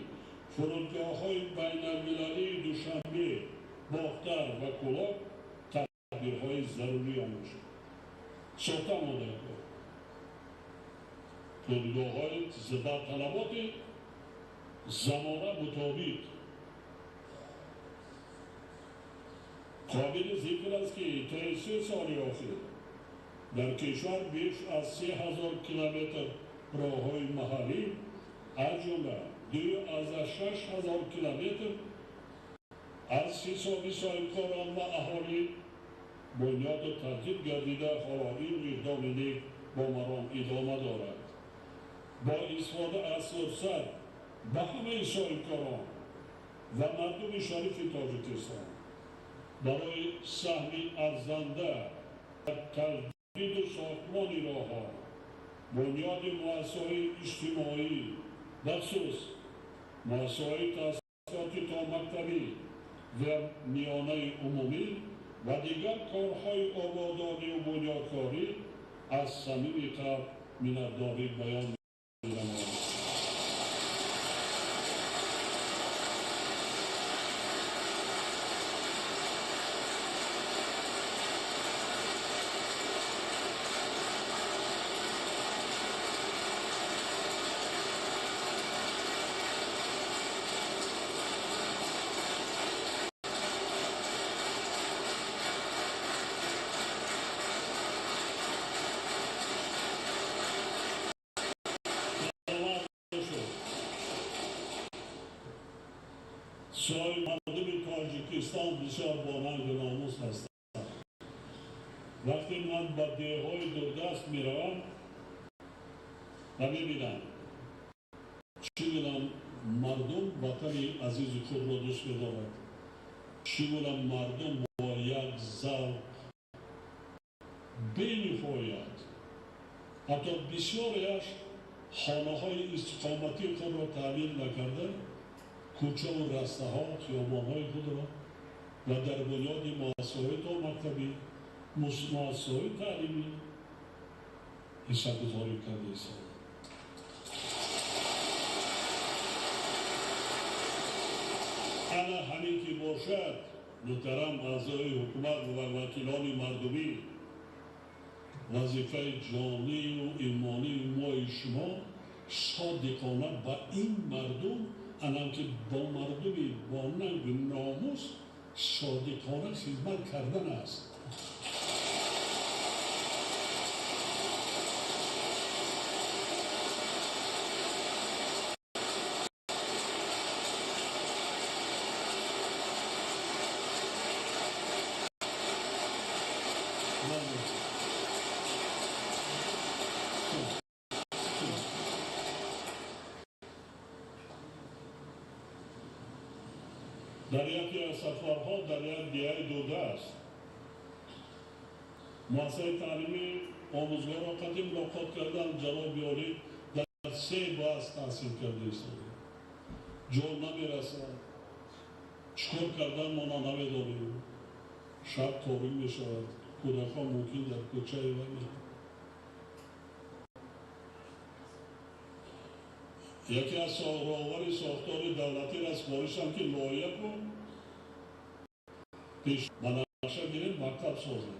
фурудгоҳҳои байналмилалии Душанбе, Бохтар ва Кӯлоб тадбирҳои зарурӣ андешад. Сохта омода фурудгоҳҳои ба талаботи замона мутобиқ. Қобили зикр аст, ки таи 3 соли охир дар кишвар беш аз 3000 километр роҳҳои маҳаллӣ, аз ҷумла 2,6 ҳазор километр аз ҳисоби соҳибкорон ва аҳолӣ бунёду тартиб гардида, ҳоло ин иқдоми нек бо маром идома дорад. Бо истифода аз фурсат ба ҳамаи соҳибкорон ва мардуми шарифи Тоҷикистон барои саҳми арзанда дар таҷдиду сохтмони роҳҳо, бунёди муассисаҳои иҷтимоӣ, бахусус муассисаҳои таҳсилоти томактабӣ ва миёнаи умумӣ ва дигар корҳои ободонию бунёдкорӣ аз самими қалб миннатдорӣ баён менамоям. Сои мардуми Тоҷикистон бисёр бонангу номус ҳастанд. Вақте ман ба деҳҳои дурдаст меравам ва мебинам, чӣ гуна мардум ватани азизи худро дӯст медорад, чӣ гуна мардум бо як завқ бениҳоят, ҳатто бисёреаш хонаҳои истиқоматии худро таъмир накарда, кӯчаву растаҳо, хиёбонҳои худро ва дар бунёди муассисаҳои томактабӣ, муассисаҳои таълимӣ ҳиссагузорӣ карда истодаанд. Ана ҳамин ки бошад, муҳтарам аъзои ҳукумат ва вакилони мардумӣ, вазифаи ҷонию имонии мои шумо содиқона ба ин мардум, анам ки бо мардуми бо нангу номус содиқона хизмат кардан аст. Дар яке аз сафарҳо дар як деҳаи дурдаст муассисаи таълимӣ омӯзгорро қадим мулоқот кардан, ҷаноби олӣ дар 3 баҳс таҳсил карда истода, ҷо намерасад, чӣ кор кардан мона намедонем, шаб торик мешавад, кӯдакҳо мумкин дар кӯчаи вай. Яке аз роҳбари сохтори давлатиро супоришам, ки лоиҳа кун, пеш ба нақша гирем, мактаб созем,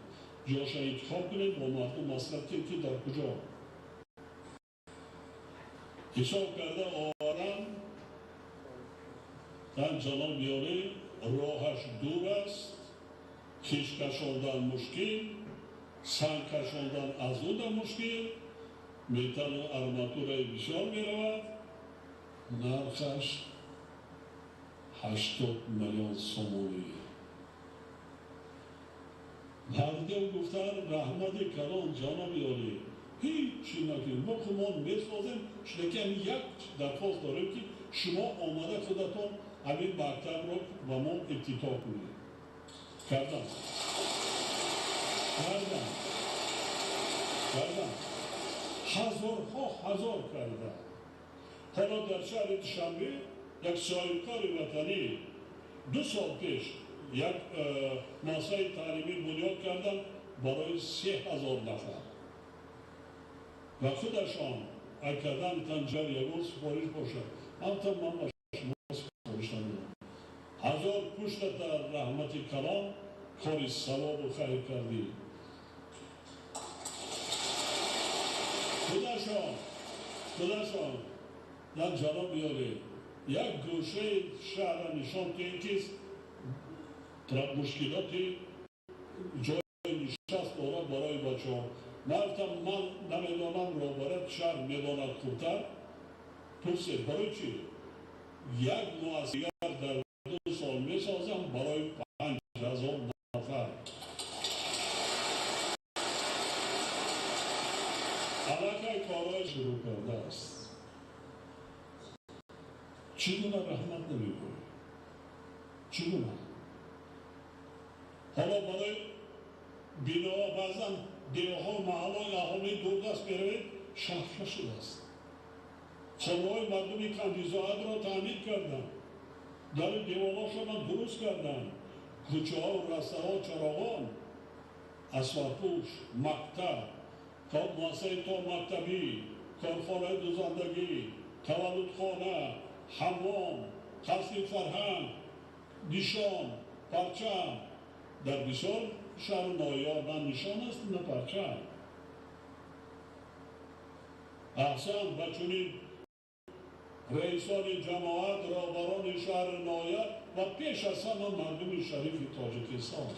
ҷоша интихоб кунем, бо мардум маслиҳат кунем, ки дар куҷо. Ҳисоб карда оварам, дан ҷаноби олӣ, роҳаш дур аст, хиш кашондан мушкил, санг кашондан аз уда мушкил, металлу арматураи бисёр меравад, нархаш 80 миллион сомонӣ. Мардум гуфтанд, раҳмати калон, ҷаноби олӣ, ҳеҷ чӣ накунем, мо худмон месозем, чунки ҳамин як дархост дорем, ки шумо омада худатон ҳамин мактабро ба мо ифтитоҳ кунед. Кардам, кардам. Кардам. Ҳазорҳо ҳазор кардам. Ҳоло дар шаҳри Душанбе як соҳибкори ватанӣ 2 сол пеш як муассисаи таълимӣ бунёд кардам барои 3000 нафар. Ва худашон акадан танҷар ягон супориш бошад, ҳамта ман ба шумо супориш намедам. 1000 пушта дар раҳмати калон кори савобу хайр кардӣ. Худашон дар ҷаноб биёред як гӯшаи шаҳрро нишон диҳем, ки мушкилоти ҷои нишаст дорад барои бачаҳо. Ман гуфтам, ман намедонам, роҳбарияти шаҳр медонад хубтар. Пурсед, барои чӣ? Як муассиса дар 2 сол месозам барои 5000 нафар. Аллакай корҳои шурӯъ кардааст. Чӣ гуна раҳмат намегӯӣ? Чӣ гуна? Ҳоло барои биноҳо баъзан деҳҳо, маҳаллаҳои аҳолии дурдаст меравед, шаҳрша шудааст. Хонаҳои мардуми камбизоатро таъмир карданд, дари деволҳошонро дуруст карданд, кӯчаҳо, растаҳо, чароғон, асфалтпӯш, мактаб, то муассисаи томактабӣ, корхонаи дузандагӣ, таваллудхона, ҳаммом, қасри фарҳанг, нишон, парчам. Дар бисёр шаҳру ноҳияҳо на нишон аст, на парчам. Аҳсан ба чунин раисони ҷамоат, роҳбарони шаҳру ноҳия ва пеш аз ҳама мардуми шарифи Тоҷикистон.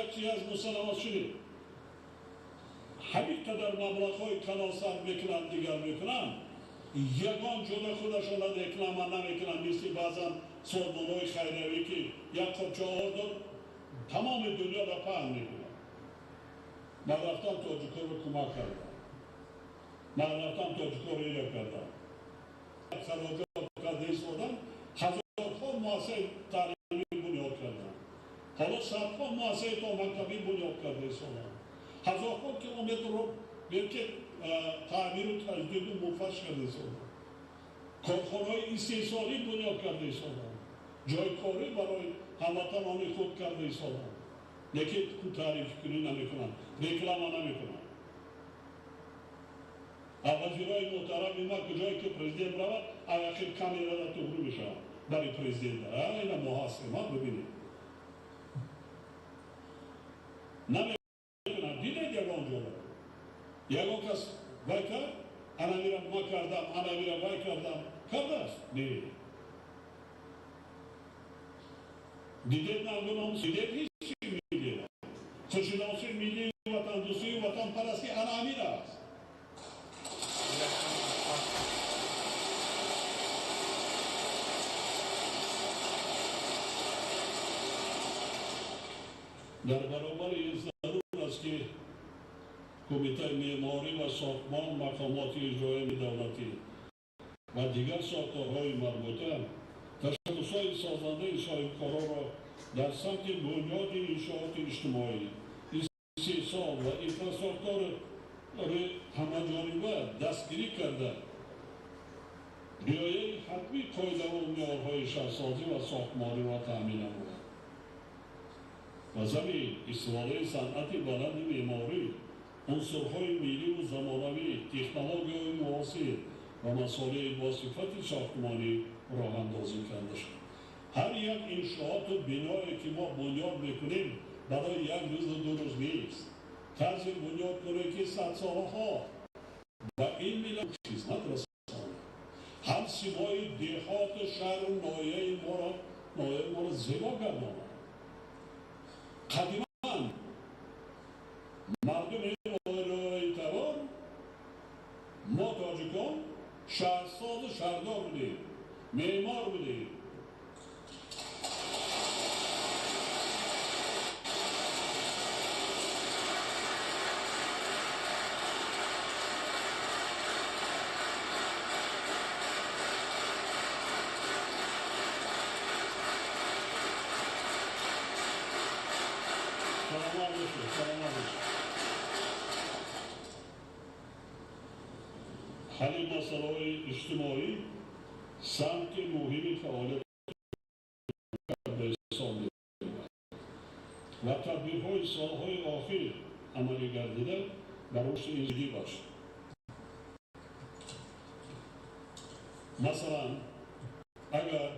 Як чиз аз мусалламот шунид. Ҳамин қадар маблағҳои калон сарф мекунанд, дигар мекунанд, ягон ҷода худашонро реклама намекунанд, мисли баъзан созмонҳои хайриявӣ, ки як қопча орд тамоми дунёро паҳн мекунанд. Ман рафтам тоҷикоро кӯмак кардам, ман рафтам тоҷикоро ира кардам. Хароҷот карда истодам, ҳазорҳо муассисаи таълимӣ бунёд кардам. Ҳоло садҳо муассисаи томактабӣ бунёд карда истодам. Ҳазорҳо километрро ки таъмиру таҷдиду муфасш карда истодам. Корхонаҳои истеҳсолӣ бунёд карда истодам. Ҷойи корӣ барои ҳамватанони худ карда истодам. Лекин таърифкунӣ намекунам, реклама намекунам. Вазирои муҳтарами ма куҷое ки президент равад, аяхир камерада туғрӣ мешавад барои президента. Ина мо ҳастем, ма бибинед. Намекунам. Дидед ягон ҷоро? Ягон кас вай кард? Анамира ма кардам, анамира вай кардам. Кардааст? Не. Дидед нангуном, дидед ҳеҷ чи миллиро. Худшиносии миллии ватандӯстию ватанпарастӣ ана ҳамин аст. Дар баробари ин зарур аст, ки кумитаи меъморӣ ва сохтмон, мақомоти иҷроияи давлатӣ ва дигар сохторҳои марбута ташаббусҳои созандаи соҳибкоронро дар самти бунёди иншооти иҷтимоӣ, истеҳсол ва инфрасохтори ҳамаҷониба дастгирӣ карда, риояи ҳатмии қоидаву меъёрҳои шаҳрсозӣ ва сохтмониро таъмин намояд. Ва замин истифодаи санъати баланди меъморӣ, унсурҳои милливу замонавӣ, технологияҳои муосир ва масолеҳи босифати сохтмонӣ роҳандозӣ карда шуд. Ҳар як иншооту биное, ки мо бунёд мекунем, барои як рӯзу 2 рӯз нест. Тарзи бунёд кунем, ки садсолаҳо ба ин миллат хизмат расонад. Ҳам симои деҳоту шаҳру ноҳияи моро зебо гардонад. Қадиман мардуми ориёитабор, мо тоҷикон шаҳрсозу шаҳрдор будем, меъмор будем. бошед, саломат бошед. Ҳалли масъалаҳои иҷтимоӣ самти муҳими фаъолият ба ҳисоб меояд ва тадбирҳои солҳои охир амалӣ гардида ба рушди ин бошад. Масалан, агар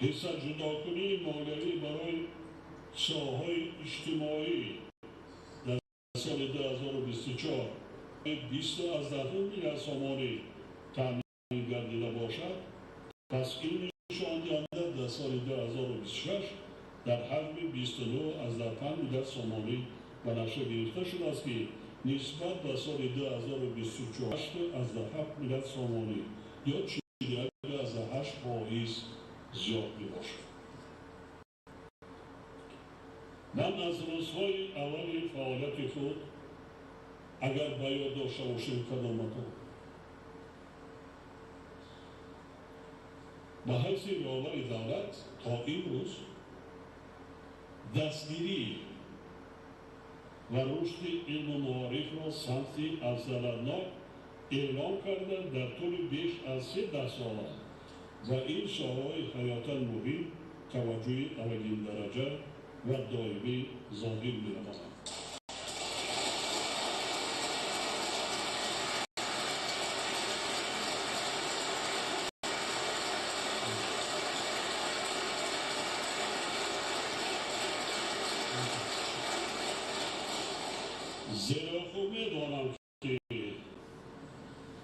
ҳиссаҷудокунии молиявӣ барои соҳаҳои иҷтимоӣ дар соли 2024 20,2 миллиард сомонӣ таъмин гардида бошад, пас ин нишондиҳанда дар соли 2026 дар ҳаҷми 29,5 миллиард сомонӣ ба нақша гирифта шудааст, ки нисбат ба соли 2024 8,7 миллиард сомонӣ ё 41,8% зиёд мебошад. Ман аз рӯзҳои аввали фаъолияти худ, агар ба ёд дошта бошем кадоматон, ба ҳайси роҳбари давлат то имрӯз дастгирӣ ва рушди илму маорифро самти афзалнок эълон карда, дар тӯли беш аз 3 даҳсола ва ин соҳаҳои ҳаётан муҳим таваҷҷӯҳи аввалиндараҷа ва доимӣ зоҳир менамояд. Зеро хуб медонам, ки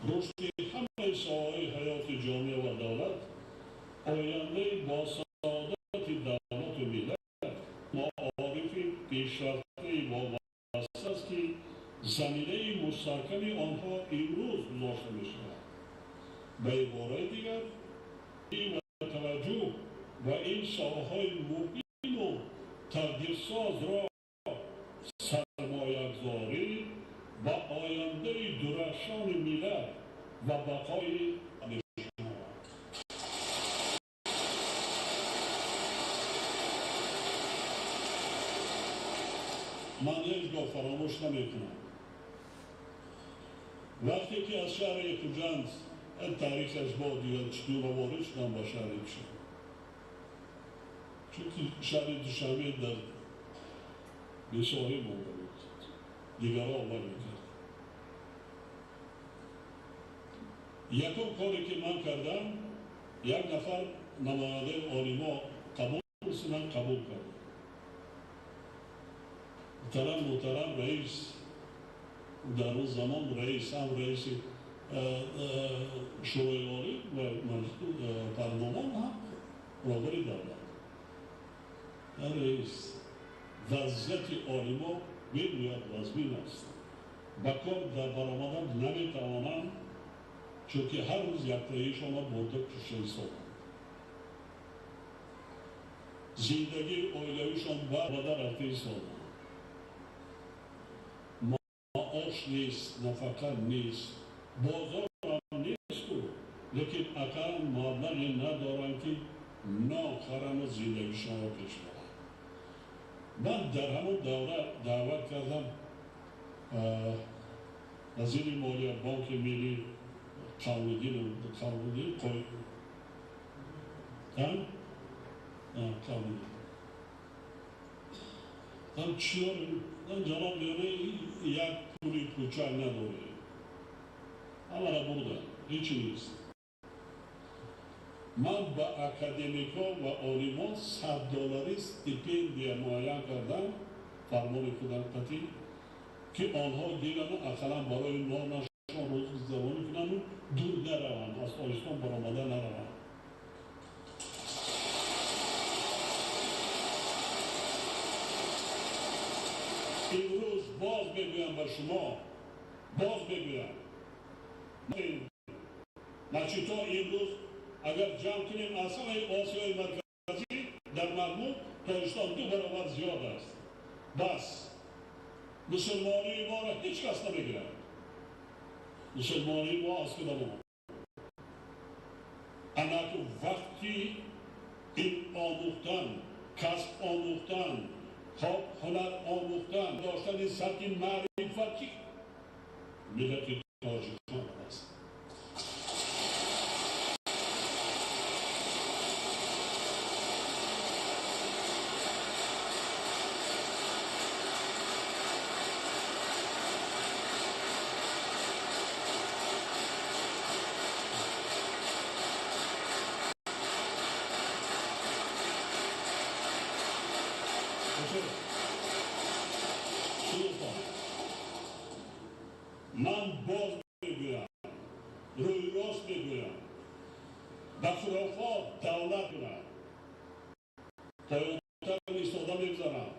рушди ҳамаи соҳаҳои ҳаёти ҷомеа ва давлат, ояндаи босаодати давлату миллат, маорифи пешрафтаи вобаста аст, ки заминаи мустаҳками онҳо имрӯз гузошта мешавад. Ба ибораи дигар, ва таваҷҷӯҳ ба ин соҳаҳои муҳиму тақдирсозро сармоягузорӣ ба ояндаи дурахшони миллат ва бақои мешуморад. Ман ҳеҷ гоҳ фаромӯш намекунам, вақте ки аз шаҳри Хуҷанд таърихаш бо дигар чигуна ворид шудам ба шаҳри Душанбе, чунки шаҳри Душанбе дар бесоҳиб монда буд, дигарҳо омад мекард. Якум коре ки ман кардам, як нафар намояндаи олимо қабул ман қабул кардам. Муҳтарам, муҳтарам раис, дар он замон раис ҳам раиси Шӯрои Олӣ ва парлумон, ҳам роҳбари давлат. Раис, вазъияти олимо бениҳоят вазмин аст. Ба кор дар баромадан наметавонанд, чунки ҳар рӯз яктаишонро бурда кушта ҳисобанд. Зиндагии оилавишон бада рафта ҳисобанд. Маош нест, нафақа нест, бозорам несту, лекин ақаллан маблағе надоранд, ки нон харану зиндагишонро пеш баранд. Ман дар ҳамон давра даъват кардам вазири молия, Бонки Миллӣ Қавлиддин, Қавлиддин, Қавлиддин. Там чӣ дорем? Ҷаноб Лёне, як пули кӯчак надорем. Ҳамаро бурданд, ҳечи нест. Ман ба академикҳо ва олимон 100 долларӣ стипендия муайян кардам, фармони худам қатъӣ, ки онҳо гирану ақаллан барои нонашон рӯзгузаронӣ кунанду дур нараванд, аз Тоҷикистон баромада нараванд. Имрӯз боз мегӯям ба шумо, боз мегӯям, масҷидҳо имрӯз агар ҷамъ кунем, аз ҳамаи Осиёи Марказӣ дар маҷмӯъ Тоҷикистон 2 баробар зиёд аст. Бас мусулмонии моро ҳеҷ кас намегирад. Мусулмонии мо аз худамон. Анаку вақти ин омӯхтан, касб омӯхтан, Хоб ҳунар омӯхтан, доштани сатҳи маърифатӣ миллати тоҷикон аст. Ман боз мегӯям, рӯи рост мегӯям, ба хурофот давлат кунад, поёнтар истода мегузарам.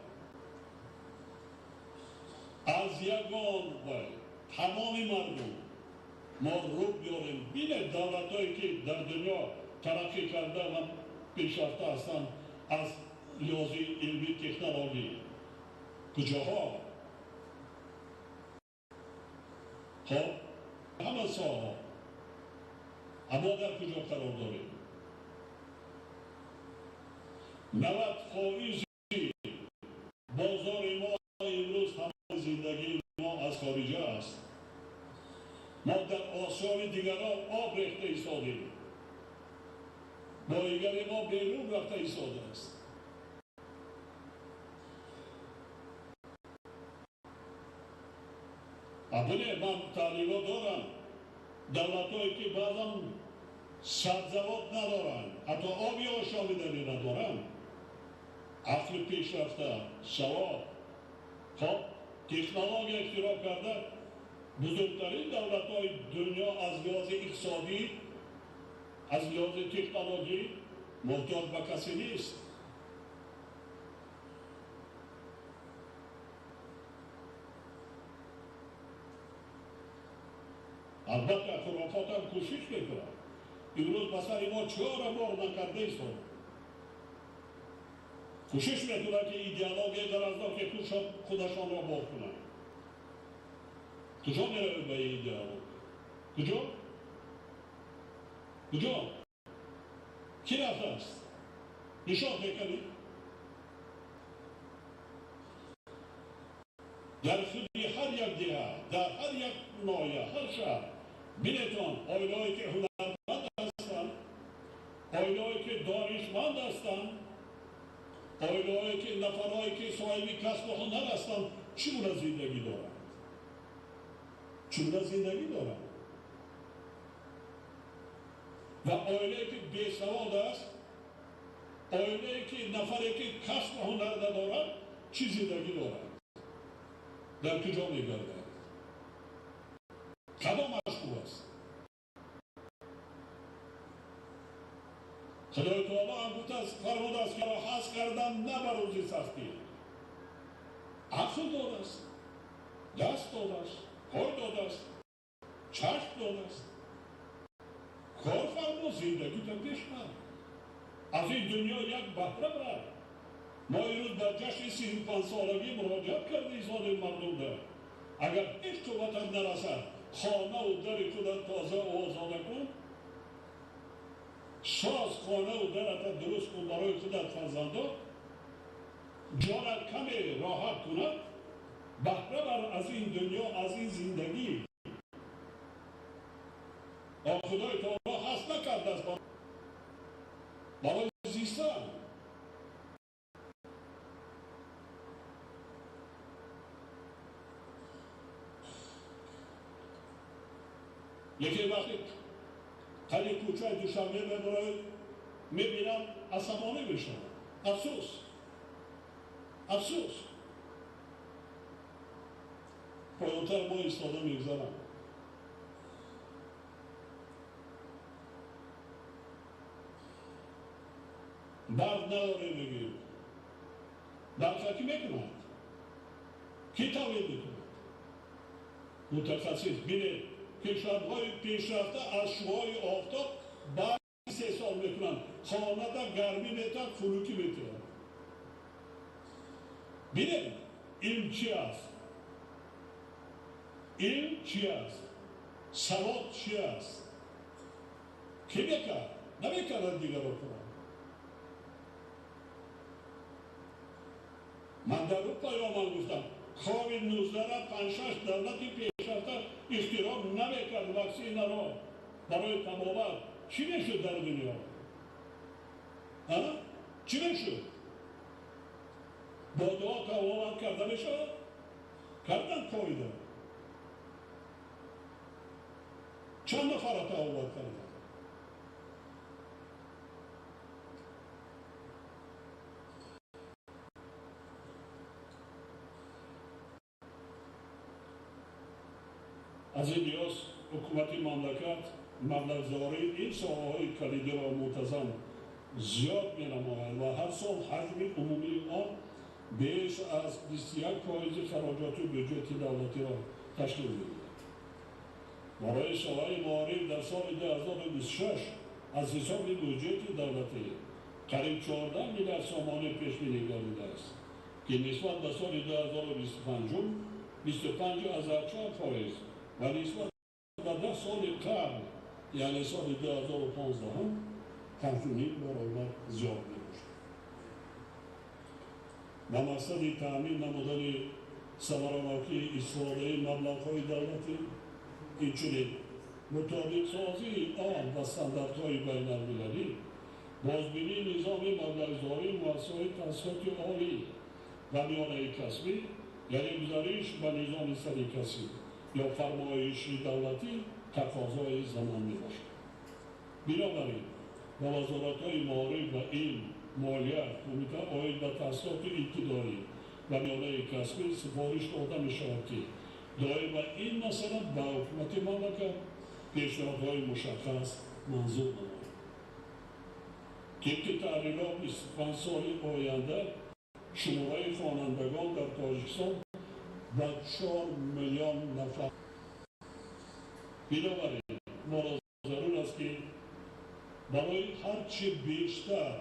Аз ягон вай тамоми мардум мо рӯ биёрем. Бинед давлатҳое ки дар дунё тараққӣ карда ва пешрафта ҳастанд аз лиҳози илми технологӣ, куҷоҳо? Хоб ҳама соҳаҳо. Аммо дар куҷо қарор дорем? 90% бозори мо имрӯз ҳамаи зиндагии мо аз хориҷа аст. Мо дар осиёи дигарон об рехта истодем, боигари мо берун рафта истодааст. Абуне ман таълимот дорам, давлатҳое ки баъзан сабзавот надоранд, ҳатто оби ошомиданӣ надоранд, ақли пешрафта, савод, хоб технология ихтироъ карда, бузургтарин давлатҳои дунё аз лиҳози иқтисодӣ, аз лиҳози технологӣ муҳтоҷ ба касе нест. Албатта хурофотам кӯшиш мекунад. Имрӯз ба сари мо чора бор накарда истод. Кӯшиш мекунад ки идеологияи ғаразноки худашонро бор кунад. Куҷо меравем ба ин идеология? Куҷо? Куҷо? Кӣ рафтааст? Нишон мекунӣ? Дар худи ҳар як деҳа, дар ҳар як ноҳия, ҳар шаҳр бинетон оилаҳое ки ҳунарманд ҳастанд, оилаҳое ки донишманд ҳастанд, оилаҳое ки нафарҳое ки соҳиби касбу ҳунар ҳастанд, чӣ гуна зиндагӣ доранд? Чӣ гуна зиндагӣ доранд? Ва оилае ки бесавод аст, оилае ки нафаре ки касбу ҳунар надорад, чӣ зиндагӣ дорад? Дар куҷо мегардад? Кадомаш хуб аст? Худои таоло ҳам гуфтааст, фармудааст ки ҳаз кардан на ба рӯзи сахтӣ. Ақл додааст, даст додааст, пой додааст, чашм додааст. Кор фармо, зиндагита пеш бар. Аз ин дунё як баҳра бар. Мо имрӯз дар ҷашни 35-солагӣ муроҷиат карда истодем мардумда. Агар ҳеҷ қувватат нарасад, хонаву дари худат тоза озода кун, соз хонаву дарата дуруст кун барои худат фарзандо, ҷонат каме роҳат кунад, баҳра бар аз ин дунё, аз ин зиндагӣ. Худои таоло ҳаст накардааст барои зистан. Лекин вақте қали кӯчаи Душанбе мебароед, мебинам асабонӣ мешавам. Афсӯс, афсӯс. Поёнтар мо истода мегузарам. Барқ надорем мегӯем. Барқа кӣ мекунад? Кӣ тавлид мекунад? Мутахассис. Бинед, кишварҳои пешрафта аз шуои офтоб барқ истеҳсол мекунанд. Хонада гармӣ метавад, хунукӣ метавад. Бинед, илм чи аст? Илм чи аст? Савод чи аст? Кӣ мекард? Намекардад дигаро кунад. Ман дар ӯ паёмам гуфтам, ковид-19 5-6 давлати пешрафта ихтироъ намекард ваксинаро барои табобат. Чӣ мешуд дар дунё? Чӣ мешуд? Бо дуо табобат карда мешавад? Кардан ковида. Чанд нафара табобат карданд? Аз ин лиҳоз ҳукумати мамлакат маблағгузории ин соҳаҳои калидиро мунтазам зиёд менамояд ва ҳар сол ҳаҷми умумии он беш аз 21% хароҷоти бюҷети давлатиро ташкил медиҳад. Барои соҳаи маориф дар соли 2026 аз ҳисоби бюҷети давлатӣ қариб 14 миллиард сомонӣ пешбинӣ гардидааст, ки нисбат ба соли 2025 25,4% ва нисбат ба 10 соли қабл, яъне соли 2015, 5,5 баробар зиёд мебошад. Ба мақсади таъмин намудани самаранокии истифодаи маблағҳои давлатӣ, инчунин мутобиқсозии он ба стандартҳои байналмилалӣ, бозбинии низоми маблағгузории муассисаҳои таҳсилоти олӣ ва миёнаи касбӣ, яъне гузариш ба низоми сарикасӣ ё фармоиши давлатӣ тақозои замон мебошад. Бинобар ин ба вазоратҳои маориф ва илм, молия, кумита оид ба таҳсилоти ибтидоӣ ва миёнаи касбӣ супориш дода мешавад, ки доир ба ин масъала ба ҳукумати мамлакат пешниҳодҳои мушаххас манзур намояд. Тибқи таҳлилот 25 соли оянда шумораи хонандагон дар Тоҷикистон ба 4 миллион нафар. Бинобар ин моро зарур аст, ки барои ҳарчи бештар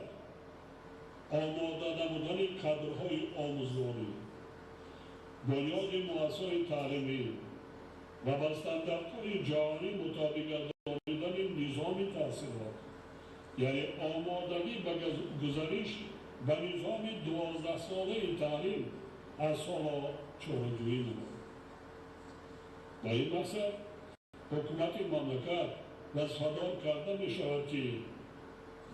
омода намудани кадрҳои омӯзгорӣ, бунёди муассисаҳои таълимӣ ва ба стандартҳои ҷаҳонӣ мутобиқ гардонидани низоми таҳсилот, яъне омодагӣ ба гузариш ба низоми 12-солаи таълим аз ҳоло чораҷӯӣ намояд. Ба ин мақсад ҳукумати мамлакат вазифадор карда мешавад, ки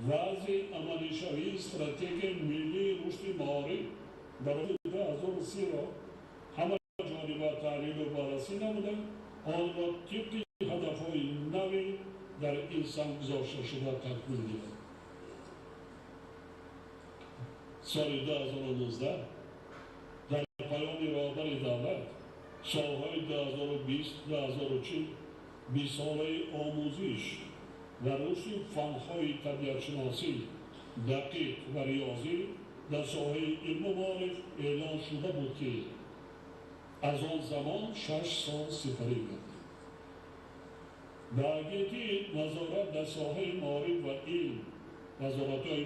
вазъи амалишавии стратегияи миллии рушди маориф барои 2030-ро ҳама ҷониба таҳлилу баррасӣ намуда, онро тибқи ҳадафҳои нави дар ин самт гузошташуда такмил диҳад. Соли 2019 дар паёми роҳбари давлат солҳои 2020-2040 бистсолаи омӯзиш ва рушди фанҳои табиатшиносӣ, дақиқ ва риёзӣ дар соҳаи илму маориф эълон шуда буд, ки аз он замон 6 сол сипарӣ гардид. Ба агентии назорат дар соҳаи маориф ва илм, вазоратҳои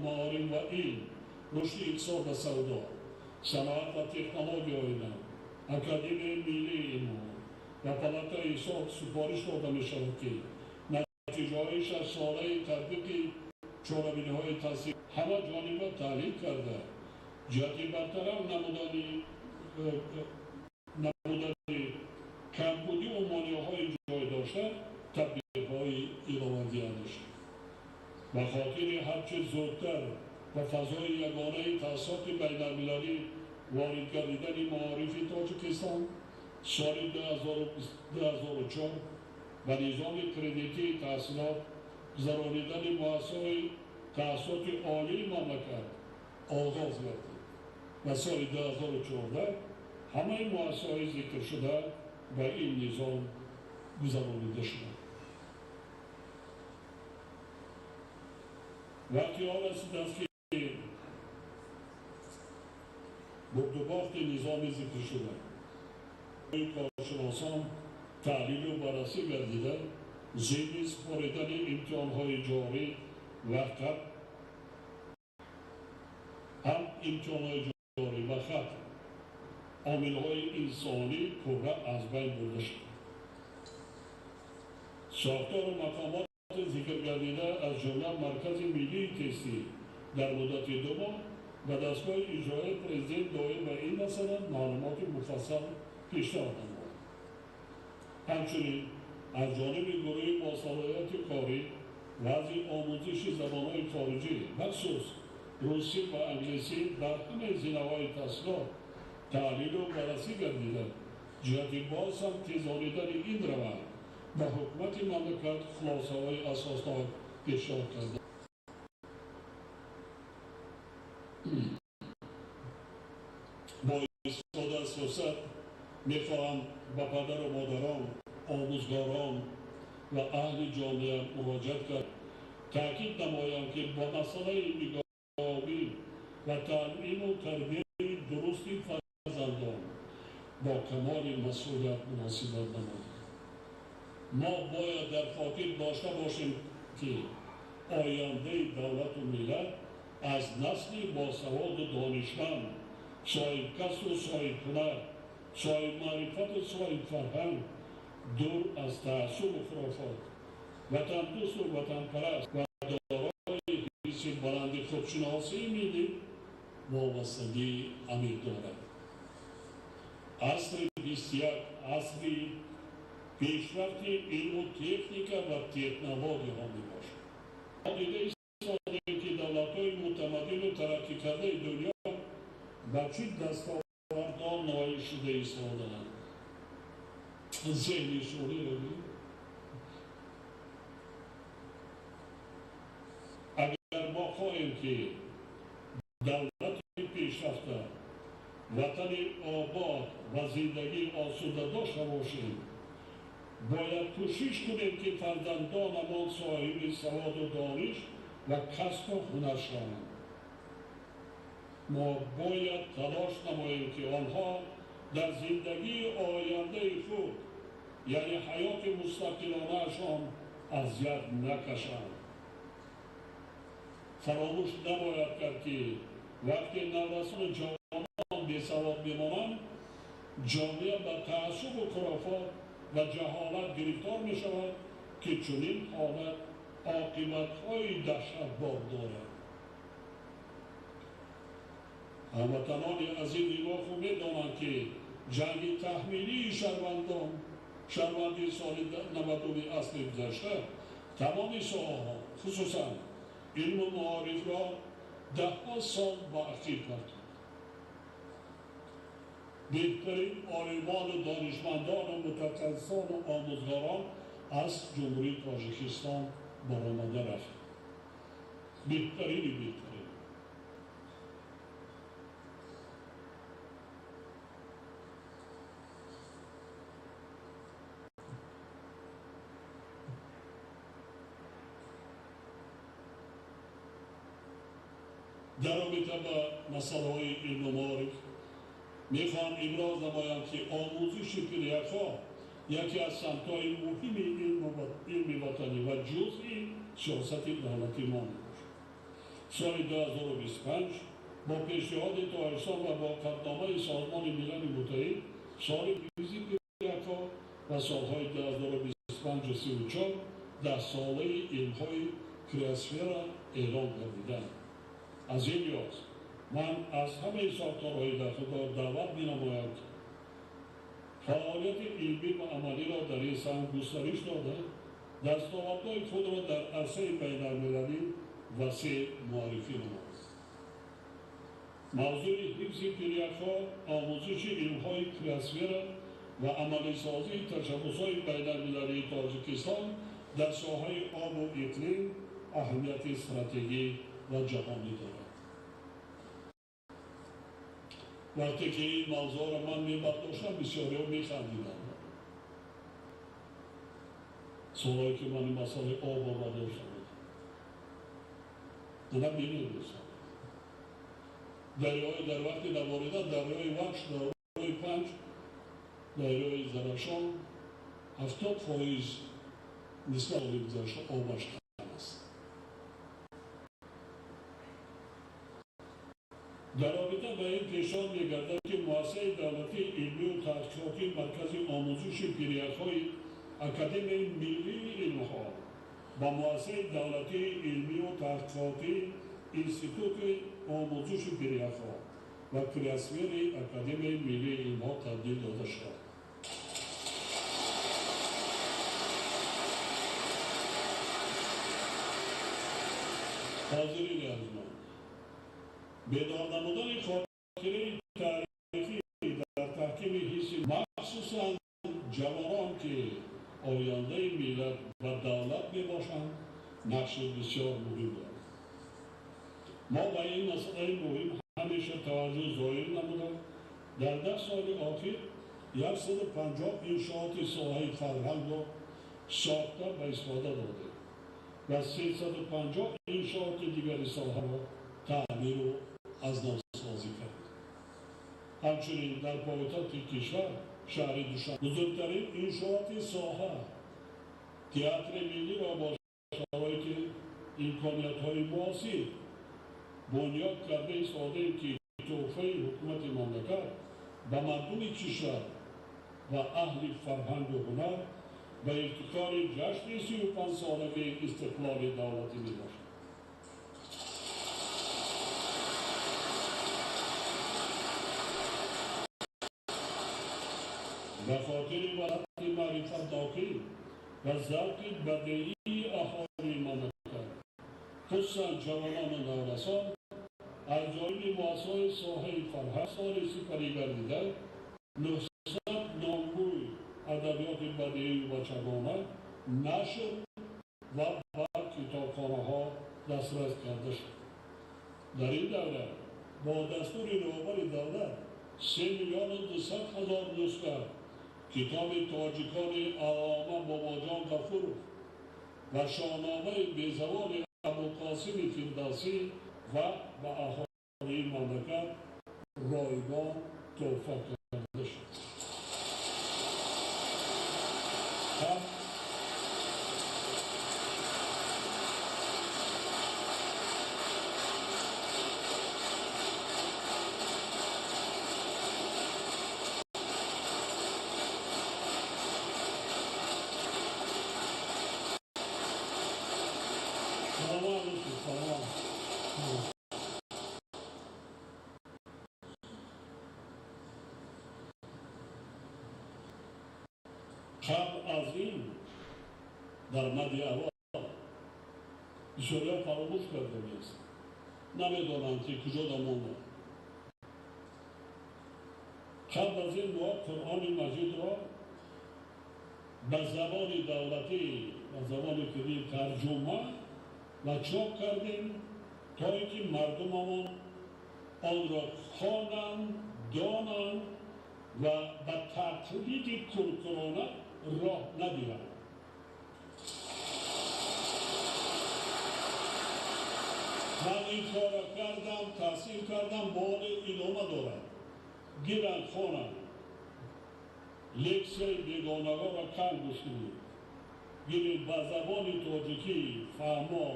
маориф ва илм, рушди иқтисод ва савдо, саноат ва технологияҳои нав, Академияи миллии илмҳо ва палатаи ҳисоб супориш дода мешавад, ки натиҷаҳои 6-солаи татбиқи чорабиниҳои таҳсил ҳама ҷониба таҳлил карда, ҷиҳати бартараф намудани камбудиву монеаҳои ҷой дошта тадбирҳои иловагӣ андешад. Ба хотири ҳарчи зудтар ба фазои ягонаи таҳсилоти байналмилалӣ ворид гардидани маорифи Тоҷикистон соли 2004 ба низоми кредитии таҳсилот гузаронидани муассисаҳои таҳсилоти олии мамлакат оғоз гардид ва соли 2014 ҳамаи муассисаҳои зикршуда ба ин низом гузаронида шуданд. Вақти он расидааст, ки бурдубохти низоми зикршуда коршиносон таҳлилу баррасӣ гардида, зимни супоридани имтиҳонҳои ҷорӣ ва хат ҳам имтиҳонҳои ҷорӣ ва хат омилҳои инсонӣ пурра аз байн бурда шуд. Сохтору мақомоти зикргардида аз ҷумла Маркази миллии тестӣ дар муддати 2 моҳ Ба дастгоҳи иҷроияи президент доир ба ин масъала маълумоти муфассал пешниҳод намояд. Ҳамчунин аз ҷониби гурӯҳи босалоҳияти корӣ вазъи омӯзиши забонҳои хориҷӣ, махсус русӣ ва англисӣ дар ҳамаи зинаҳои таҳсилот таҳлилу баррасӣ гардида, ҷиҳати боз ҳам тезонидани ин раванд ба ҳукумати мамлакат хулосаҳои асоснок пешниҳод карда. Бо истифода аз фурсат мехоҳам ба падару модарон, омӯзгорон ва аҳли ҷомеа муроҷиат кард, таъкид намоям, ки ба масъалаи нигоҳдорӣ ва таълиму тарбияи дурусти фарзандон бо камоли масъулият муносибат намоянд. Мо бояд дар хотир дошта бошем, ки ояндаи давлату миллат аз насли босаводу донишманд, соҳибкасбу соҳибҳунар, соҳибмаърифату соҳибфарҳанг, дур аз таассубу хурофот, ватандӯсту ватанпараст ва дорои ҳисси баланди худшиносии миллӣ вобастагии амиқ дорад. Асри 21 асри пешрафти илму техника ва технологияҳо мебошад. Мо дида истодем, ки давлатҳои мутамаддину тараққикардаи дунё ба чӣ дастовардҳо ноил шуда истодаанд. Зеҳни сунъиро агар мо хоҳем, ки давлати пешрафта, ватани обод ва зиндагии осуда дошта бошем, бояд кӯшиш кунем, ки фарзандонамон соҳиби саводу дониш ва касбу ҳунар шаванд. Мо бояд талош намоем, ки онҳо дар зиндагии ояндаи худ, яъне ҳаёти мустақилонаашон, азият накашанд. Фаромӯш набояд кард, ки вақте наврасону ҷавонон бесавод мемонанд, ҷомеа ба таассубу хурофот ва ҷаҳолат гирифтор мешавад, ки чунин ҳолат оқибатҳои даҳшатбор дорад. Ҳамватанони азизи мо хуб медонанд, ки ҷанги таҳмилии шаҳрвандии соли 90 асри гузашта тамоми соҳаҳо, хусусан илму маорифро даҳҳо сол ба ақиб партофт. Беҳтарин олимону донишмандону мутахассисону омӯзгорон аз Ҷумҳурии Тоҷикистон баромада рафт. Беҳтарини беҳтарин. Дар робита ба масъалаҳои илму маориф мехоҳам иброз намоям, ки омӯзиши пиряхҳо яке аз самтҳои муҳими илми ватанӣ ва ҷузъи сиёсати давлати мо мебошад. Соли 2025 бо пешниҳоди Тоҷикистон ва бо қатъномаи Созмони Милали Муттаҳид соли ҳифзи пиряхҳо ва солҳои 2025-34 даҳсолаи илмҳои криосфера эълон гардиданд. Аз ин лиҳоз ман аз ҳамаи сохторҳои дахлдор даъват менамоям, ки фаъолияти илмӣ ва амалиро дар ин самт густариш дода, дастовардҳои худро дар арсаи байналмилалӣ васеъ муаррифӣ намоянд. Мавзӯи ҳифзи пиряхҳо, омӯзиши илмҳои криосфера ва амалисозии ташаббусҳои байналмилалии Тоҷикистон дар соҳаи обу иқлим аҳамияти стратегӣ ва ҷаҳонӣ дорад. Вақте ки ин мавзӯъро ман мебардоштам, бисёриҳо механдиданд. Солҳое ки ман ин масъалаи обро бардошта будам, мана бинед, дарёи дар вақти наборидан, дарёи Вахш, дарёи Панҷ, дарёи Зарафшон 70% нисбат ба гузашта обаш кам аст. Дар робита ба ин пешниҳод мегардад, ки муассисаи давлатии илмию таҳқиқотии Маркази омӯзиши пиряхҳои Академияи миллии илмҳо ба муассисаи давлатии илмию таҳқиқотии институти омӯзиши пиряхҳо ва криосфери Академияи миллии илмҳо табдил дода шавад. Ҳозирини арзманд, бедор намудани хотираи таърихӣ дар таҳкими ҳисси махсусан ҷавонон, ки ояндаи миллат ва давлат мебошанд, нақши бисёр муҳим дорад. Мо ба ин масъалаи муҳим ҳамеша таваҷҷӯҳ зоҳир намуда, дар 10 соли охир 150 иншооти соҳаи фарҳангро сохта ба истифода додем ва 350 иншооти дигари соҳаро таъмиру аз навсозӣ кардем. Ҳамчунин дар пойтахти кишвар, шаҳри Душанбе, бузургтарин иншооти соҳа театри миллиро бо шароити имкониятҳои муосир бунёд карда истодаем, ки тӯҳфаи ҳукумати мамлакат ба мардуми кишвар ва аҳли фарҳангу ҳунар ба ифтихори ҷашни 35-солагии истиқлоли давлатӣ мебошад. Ба хотири ваҳдати маърифатнокӣ ва завқи бадеии аҳолии мамлакат, хусусан ҷавонону наврасон, аз ҷониби муассисаҳои соҳаи фарҳанг соли сипарӣ гардида 900 номгӯй адабиёти бадеию бачагона нашр ва ба китобхонаҳо дастрас карда шуд. Дар ин давра бо дастури роҳбари давлат 3 200 000 нусха китоби тоҷикони Аллома Бобоҷон Ғафуров ва шоҳномаи безаволи Абулқосими Фирдавсӣ ва ба аҳолии мамлакат ройгон тӯҳфа карда шуд. Қабл аз ин дар мади аввал бисёриҳо фаромӯш карда нест, намедонанд ки куҷо дамонда. Қабл аз ин мо Қуръони Маҷидро ба забони давлатӣ, ба забони кирил тарҷума ва чоп кардем, то ин ки мардумамон онро хонанд, донанд ва ба тақлиди куркурона роҳ надиҳанд. Ман ин корро кардам, таҳсил кардам, боли идома дорад. Гиранд, хонанд, лексияи бегонагонро кам гӯш кунед. Гиред ба забони тоҷикӣ фаҳмо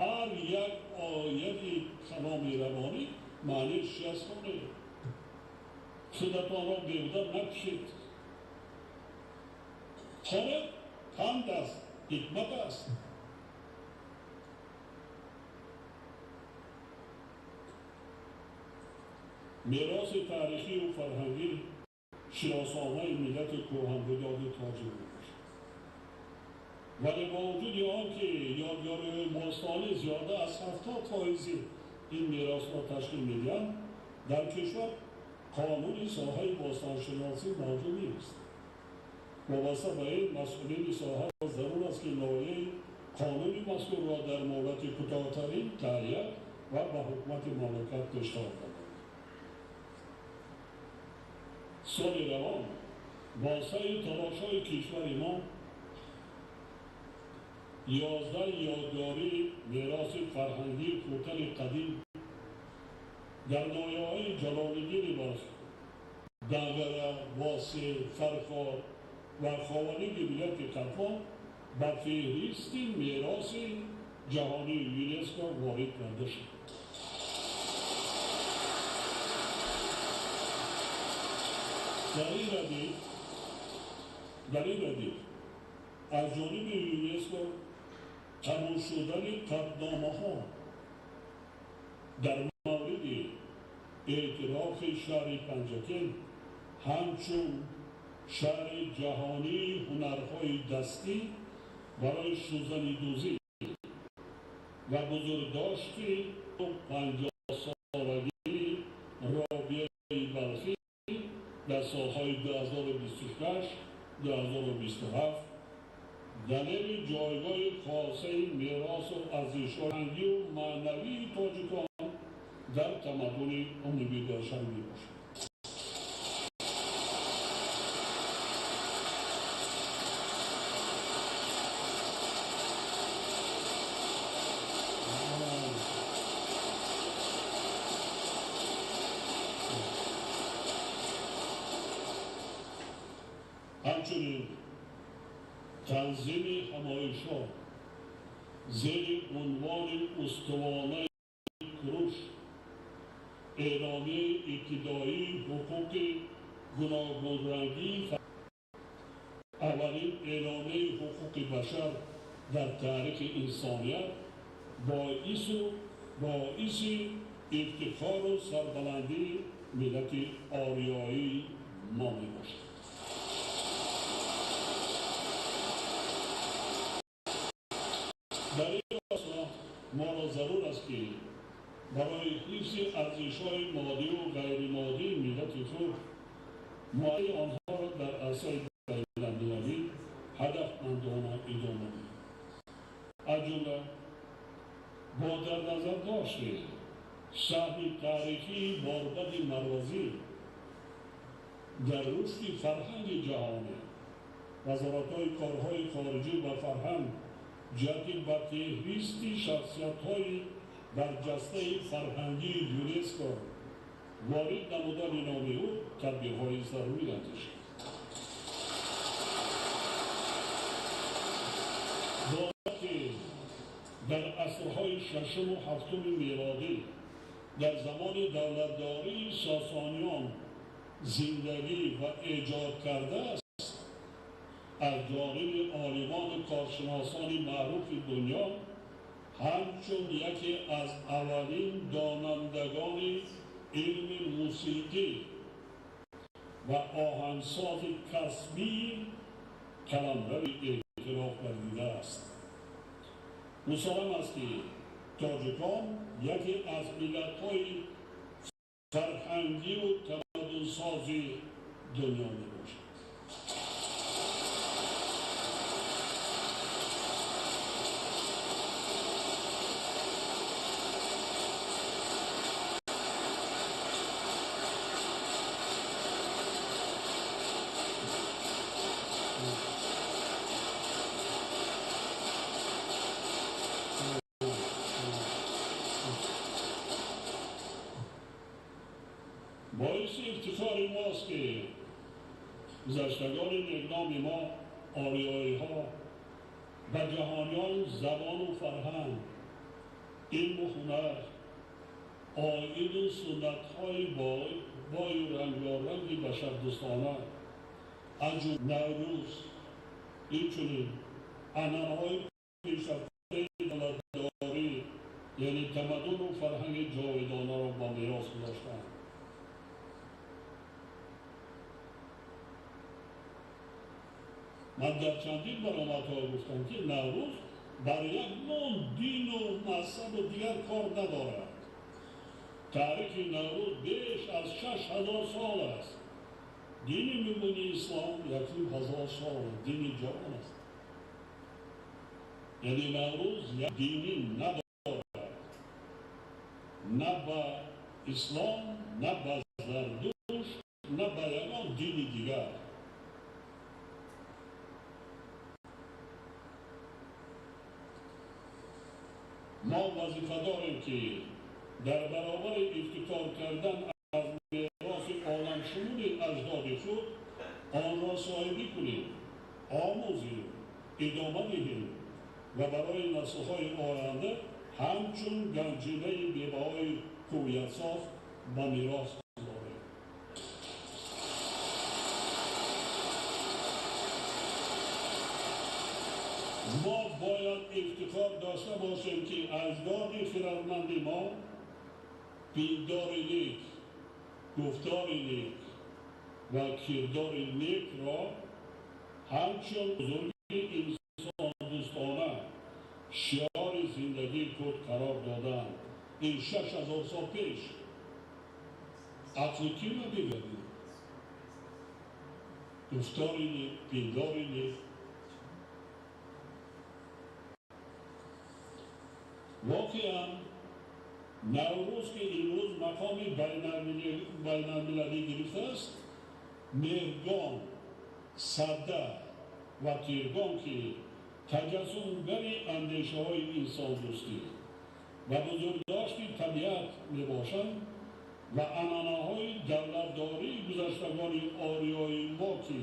ҳар як ояти каломи равонӣ маъниш чист хонед. Худатонро беҳуда накушед. Хонед, панд аст, ҳикмат аст. Мероси таърихию фарҳангӣ шиносомаи миллати кӯҳанбудоди тоҷик мебошад. Вале бо вуҷуди он ки ёдгориҳои бостонӣ зиёда аз 70% ин меросро ташкил медиҳанд, дар кишвар қонуни соҳаи бостоншиносӣ мавҷуд нест. Вобаста ба ин масъулини соҳа зарур аст, ки лоиҳаи қонуни мазкурро дар муҳлати кӯтоҳтарин таҳия ва ба ҳукумати мамлакат пешниҳод намоянд. Соли равон бо саъю талошҳои кишвари мо 11 ёдгории мероси фарҳангии Хӯтали қадим дар ноҳияҳои Ҷалолиддини Балхӣ, Данғара, Восеъ, Фархор ва Ховалинги вилояти Хатлон ба феҳристи мероси ҷаҳонии ЮНЕСКО ворид карда шуд. Дар ин радиф аз ҷониби ЮНЕСКО қабул шудани қатъномаҳо Дар мавриди эътирофи шаҳри Панҷакент ҳамчун шаҳри ҷаҳонии ҳунарҳои дастӣ барои сӯзанидӯзӣ ва бузургдошти 50-солагии Робиаи Балхӣ дар солҳои 2026-2027 далели ҷойгоҳи хосаи меросу арзишҳои фарҳангию маънавии тоҷикон дар тамаддуни умумибашарӣ мебошад. Ҳамчунин танзими ҳамоишҳо зери унвони устувонаи Куруш, эъломияи ибтидоии ҳуқуқи гуногунрангии аввалин эъломияи ҳуқуқи башар дар таърихи инсоният боиси ифтихору сарбаландии миллати ориёии мо мебошад. Дар ин росто моро зарур аст, ки барои ҳифзи арзишҳои моддиву ғайримоддии миллати худ муайяни онҳоро дар арсаи байналмилалӣ ҳадафмандона идома диҳем. Аз ҷумла бо дар назар дошти саҳми таърихии Борбади Марвазӣ дар рушди фарҳанги ҷаҳонӣ, вазоратҳои корҳои хориҷӣ ва фарҳанг ҷиҳати ба феҳристи шахсиятҳои барҷастаи фарҳангии ЮНЕСКО ворид намудани номи ӯ тадбирҳои зарурӣ андешид. Ки дар асрҳои шашуму ҳафтуми мелодӣ дар замони давлатдории Сосониён зиндагӣ ва эҷод кардааст, аз ҷониби олимону коршиносони маъруфи дунё ҳамчун яке аз аввалин донандагони илми мусиқӣ ва оҳангсози касбии қаламрави эътироф гардидааст. Мусаллам аст, ки тоҷикон яке аз миллатҳои фарҳангиву тамаддунсози дунё мебошанд. Боиси ифтихори мост, ки гузаштагони некноми мо, ориёиҳо, ба ҷаҳониён забону фарҳанг, илму ҳунар, оину суннатҳои бою рангоранги башардӯстона, аз ҷумла Наврӯз, инчунин анъанаҳои пешрафтаи давлатдорӣ, яъне тамаддуну фарҳанги ҷовидонаро ба мерос гузоштанд. Ман дар чандин баромадҳо гуфтам, ки Наврӯз бар як нон дину мазҳабу дигар кор надорад. Таърихи Наврӯз беш аз 6000 сол аст. Дини мубини ислом 1500 сол дини ҷавон аст. Яъне Наврӯз як динӣ надорад, на ба ислом, на ба Зардушт, на ба ягон дини дигар. Мо вазифа дорем, ки дар баробари ифтихор кардан аз мероси оламшумули аҷдоди худ онро соҳибӣ кунем, омӯзем, идома диҳем ва барои наслҳои оянда ҳамчун ганҷинаи бебаҳои ҳувиятсоз ба мерос гузорем. Мо бояд ифтихор дошта бошем, ки аҷдоди хирадманди мо Пиндори нек, гуфтори нек ва кирдори некро ҳамчун бузурги инсондӯстона шиори зиндагии худ қарор доданд. Ин 6000 сол пеш ақли киро бигардид? Гуфтори нек, пиндори нек. Воқеан Наврӯз, ки имрӯз мақоми байналмилалӣ гирифтааст, Меҳргон, Сада ва Тиргон, ки таҷассумгари андешаҳои инсондӯстӣ ва бузургдошти табиат мебошанд ва анъанаҳои давлатдории гузаштагони ориёи мо, ки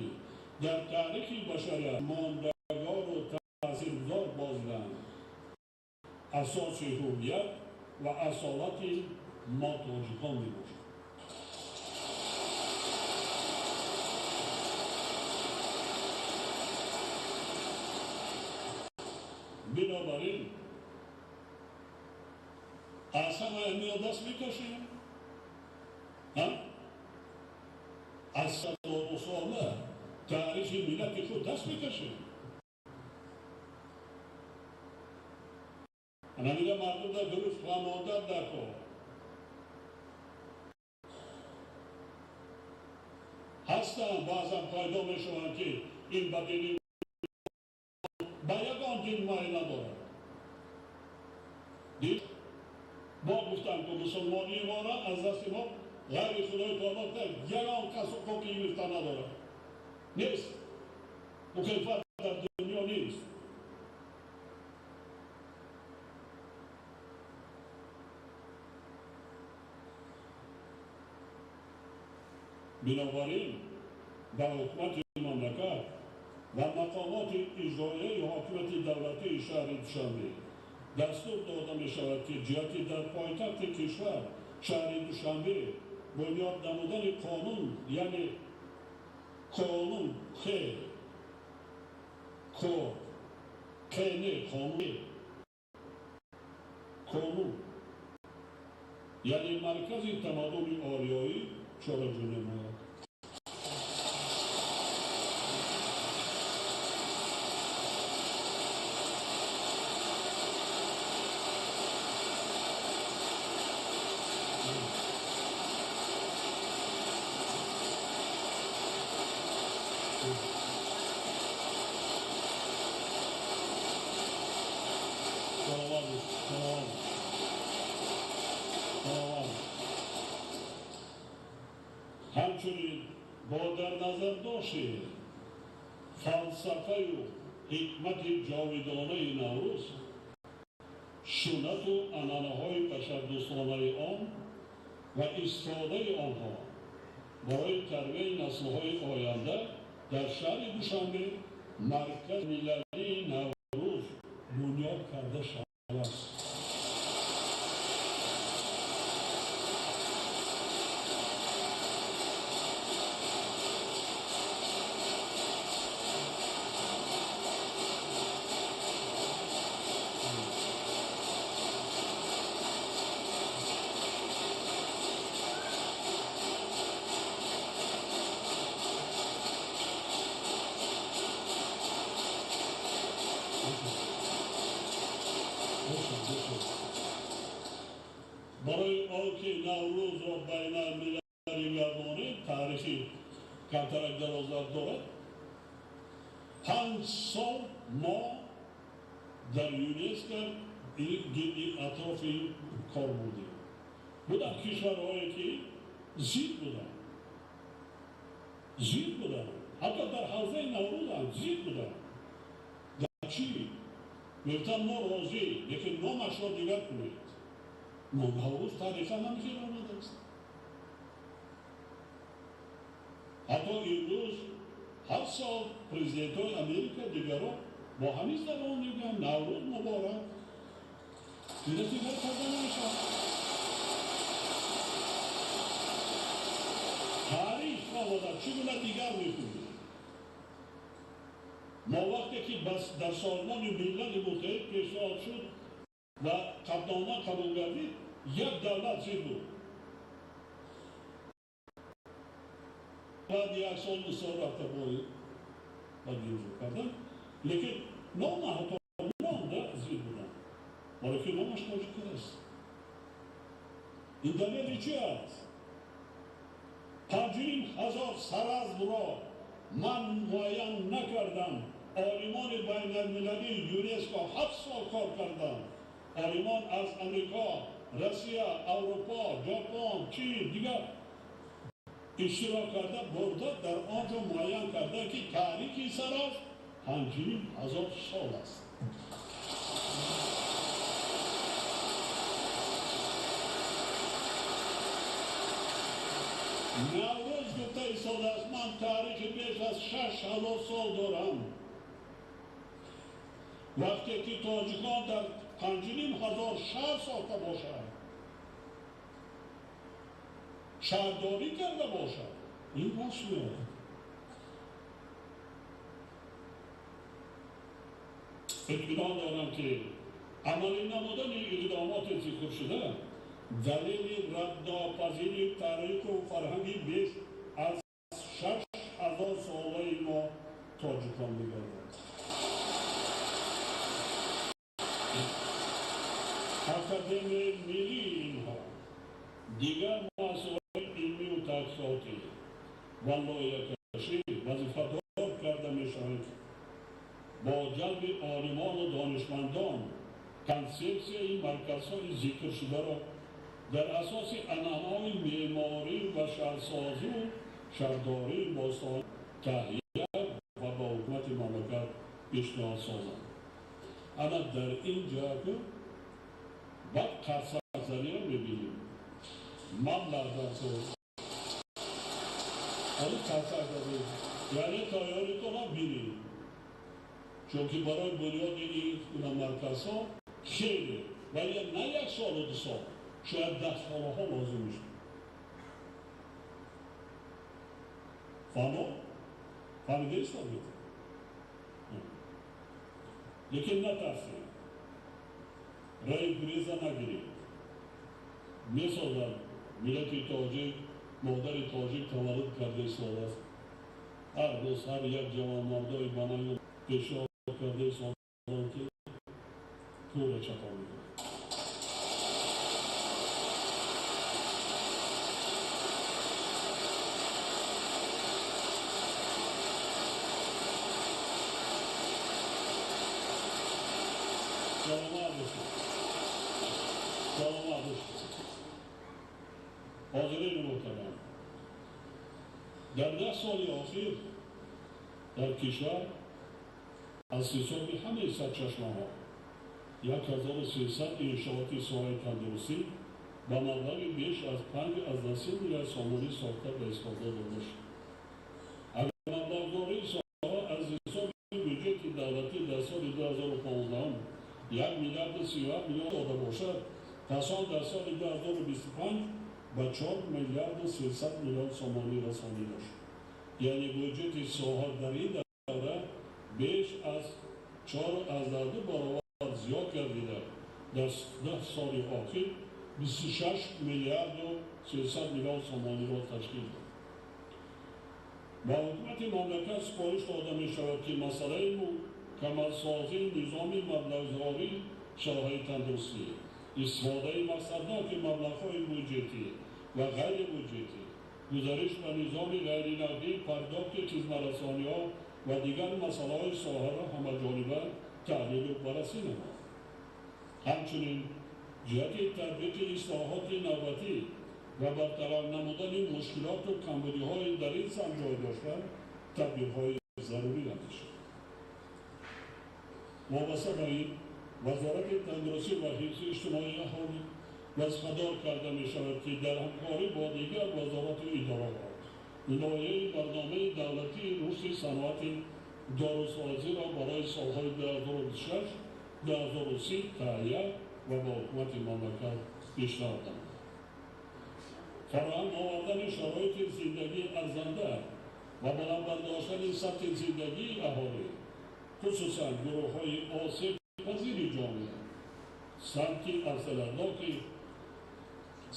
дар таърихи башарият мондагору таъсиргузор бозиданд, асоси ҳуввият ва асолати мо тоҷикон мебошад. Бинобар ин аз ҳама аҳамият даст мекашем, аз садорусола таърихи миллати худ даст мекашем. Ҳамина мардум дар дуруст фаҳмондан дар кор. Ҳастанд, баъзан пайдо мешаванд, ки ин ба дини ба ягон дин майл надорад. Мо гуфтам, ки мусулмонии моро аз дасти мо ғайри Худои Таоло ягон кас ҳуқуқи гирифта надорад. Нест. Мухолифат дар дунё нест. Бинобар ин ба ҳукумати мамлакат ва мақомоти иҷроияи ҳокимияти давлатии шаҳри Душанбе дастур дода мешавад, ки ҷиҳати дар пойтахти кишвар шаҳри Душанбе бунёд намудани қонун, яъне қонун х ко қ не қонун қонун, яъне маркази тамаддуни ориёӣ чораҷӯ намояд. Ҳамчунин бо дар назар дошти фалсафаю ҳикмати ҷовидонаи Наврӯз, суннату анъанаҳои башардӯстонаи он ва истифодаи онҳо барои тарбияи наслҳои оянда дар шаҳри Душанбе маркази миллалии Наврӯз бунёд карда шавад. Барои он ки Наврӯзро байналмилалӣ гардонем, таърихи камтарак дарозтар дорад. 5 сол мо дар ЮНЕСКО гирди атрофи кор будем. Буданд кишварҳое, ки зид буданд, зид буданд, ҳатто дар ҳавзаи Наврӯзам зид буданд. Дар чӣ? Мегуфтанд, мо розӣ, лекин номашро дигар кунед. Наврӯз таърихан ҳамихел омадааст. Ҳатто имрӯз ҳар сол президентҳои Америка дигарон бо ҳамин забон мегӯянд: Наврӯз муборак. Ина дигар карда намешавад. Таърих омада чӣ гуна дигар мекунед? Мо вақте ки дар Созмони Милали Муттаҳид пешниҳод шуд ва қатънома қабул гардид, як давлат зид буд. Баъд як сол, ду сол рафта бо динҷо кардан, лекин нома ҳатто номда зид буданд, барои ки номаш тоҷикӣ аст. Ин далели чи аст? 5500 саразмро ман муайян накардам. Олимони байналмилалии ЮНЕСКО 7 сол кор карданд. Олимон аз Амрико, Россия, Аврупо, Ҷопон, Чин, дигар иштирок карда бурда, дар он ҷо муайян карда, ки таърихи саразм 5500 сол аст. Наврӯз гуфта истодааст, ман таърихи беш аз 6000 сол дорам. Вақте ки тоҷикон дар 5500 шаҳр сохта бошад, шаҳрдорӣ карда бошад, ин рост меояд. Итминон дорам, ки амалӣ намудани иқдомоти зикршуда далели раднопазири таъриху фарҳанги беш аз 6000 солаи мо тоҷикон мегардад. Академияи миллии илмҳо, дигар муассисаҳои илмию таҳқиқотӣ ва лоиҳакашӣ вазифадор карда мешаванд, бо ҷалби олимону донишмандон консепсияи марказҳои зикршударо дар асоси анъанаҳои меъморӣ ва шаҳрсозию шаҳрдории бостон таҳия ва ба ҳукумати мамлакат пешниҳод созанд. Ана дар ин ҷоҳату баъд қарсакзаниро мебинем. Маблағ дар ҳоли қарсакзанӣ, яъне тайёритонро бинем, чунки барои бунёди ин гуна марказҳо хеле вале на як солу ду сол, шояд 10 солаҳо лозим мешавад. Фаҳмо? Фаҳмидаистодед? Лекин натарсед, раи гуреза нагиред. Месозад миллати тоҷик, модари тоҷик таваллуд карда истодааст. Ҳар рӯз ҳар як ҷавонмардои банаю пешниҳод карда истоданд, ки пулро чапо мекунад. Саломат бошед, саломат бошед. Ҳозирини муҳтарам, дар 10 соли охир дар кишвар аз ҳисоби ҳамаи сарчашмаҳо 1300 иншооти соҳаи тандурустӣ ба маблағи беш аз 5,3 миллиард сомонӣ сохта ба истифода дода шуд. Агар маблағгузории соҳа аз ҳисоби бюҷети давлатӣ дар соли 2015 1 миллиарду 37 миллион дода бошад, пас он дар соли 2025 ба 4 миллиарду 300 миллион сомонӣ расонида шуд. Яъне буҷети соҳа дар ин давра беш аз 4,2 баробар зиёд гардида, дар 10 соли охир 26 миллиарду 300 миллион сомониро ташкил дод. Ба ҳукумати мамлакат супориш дода мешавад, ки масъалаи мукаммалсозии низоми маблағгузории соҳаи тандурустӣ, истифодаи мақсадноки маблағҳои буҷетӣ ва ғайрибуҷетӣ, гузариш ба низоми ғайринақдии пардохти хизматрасониҳо ва дигар масъалаҳои соҳаро ҳамаҷониба таҳлилу баррасӣ намояд. Ҳамчунин ҷиҳати татбиқи ислоҳоти навбатӣ ва бартараф намудани мушкилоту камбудиҳои дар ин самт ҷой дошта тадбирҳои зарурӣ андешад. Вобаста ба ин, Вазорати тандурустӣ ва ҳифзи иҷтимоии аҳолӣ вазифадор карда мешавад, ки дар ҳамкорӣ бо дигар вазорату идораҳо лоиҳаи барномаи давлатии рушди саноати дорусозиро барои солҳои 2026-2030 таҳия ва ба ҳукумати мамлакат пешниҳод намояд. Фароҳам овардани шароити зиндагии арзанда ва баланд бардоштани сатҳи зиндагии аҳолӣ, хусусан гурӯҳҳои осебпазири ҷомеа, самти афзалиятноки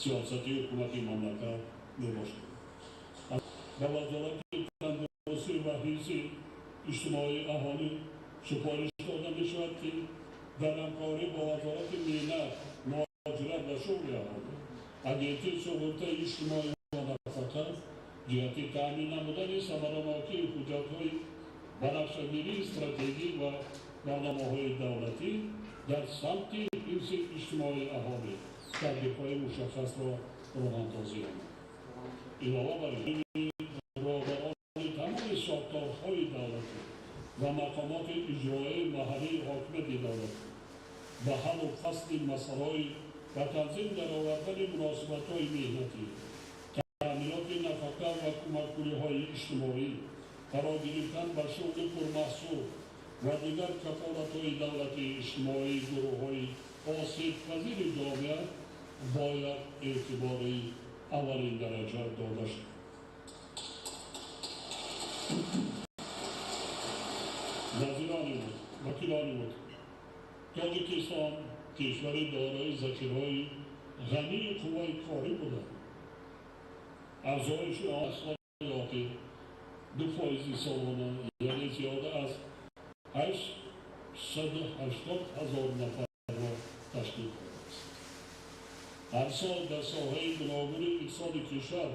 сиёсати ҳукумати мамлакат мебошад. Ба Вазорати ва ҳифзи иҷтимоии аҳолӣ супориш дода мешавад, ки дар ҳамкорӣ бо Вазорати меҳнат, муҳоҷират ва шуғли аҳолӣ, Агентии суғуртаи иҷтимоӣ ва нафақа ҷиҳати таъмин намудани самаранокии ҳуҷҷатҳои банақшагирии стратегӣ ва барномаҳои давлатӣ дар самти ҳифзи иҷтимоии аҳолӣ тадбирҳои мушаххасро роҳандозӣ намояд. Илова бар ин, роҳбарони тамоми сохторҳои давлатӣ ва мақомоти иҷроияи маҳаллии ҳокимияти давлатӣ ба ҳаллу фасли масъалаҳои ба танзим даровардани муносибатҳои меҳнатӣ, таъминоти нафақа ва кӯмакпулиҳои иҷтимоӣ, фаро гирифтан ба шуғли пурмаҳсул ва дигар кафолатҳои давлатии иҷтимоии гурӯҳҳои осебпазири ҷомеа бояд эътибори аввалин дараҷа дода шавад. Вазирони вакилони Тоҷикистон кишвари дорои захираҳои ғании қувваи корӣ буда, афзоиши он соли охир 2% солона, яъне зиёда аз 880 ҳазор нафарро ташкил кардааст. Ҳар сол дар соҳаи гуногуни иқтисоди кишвар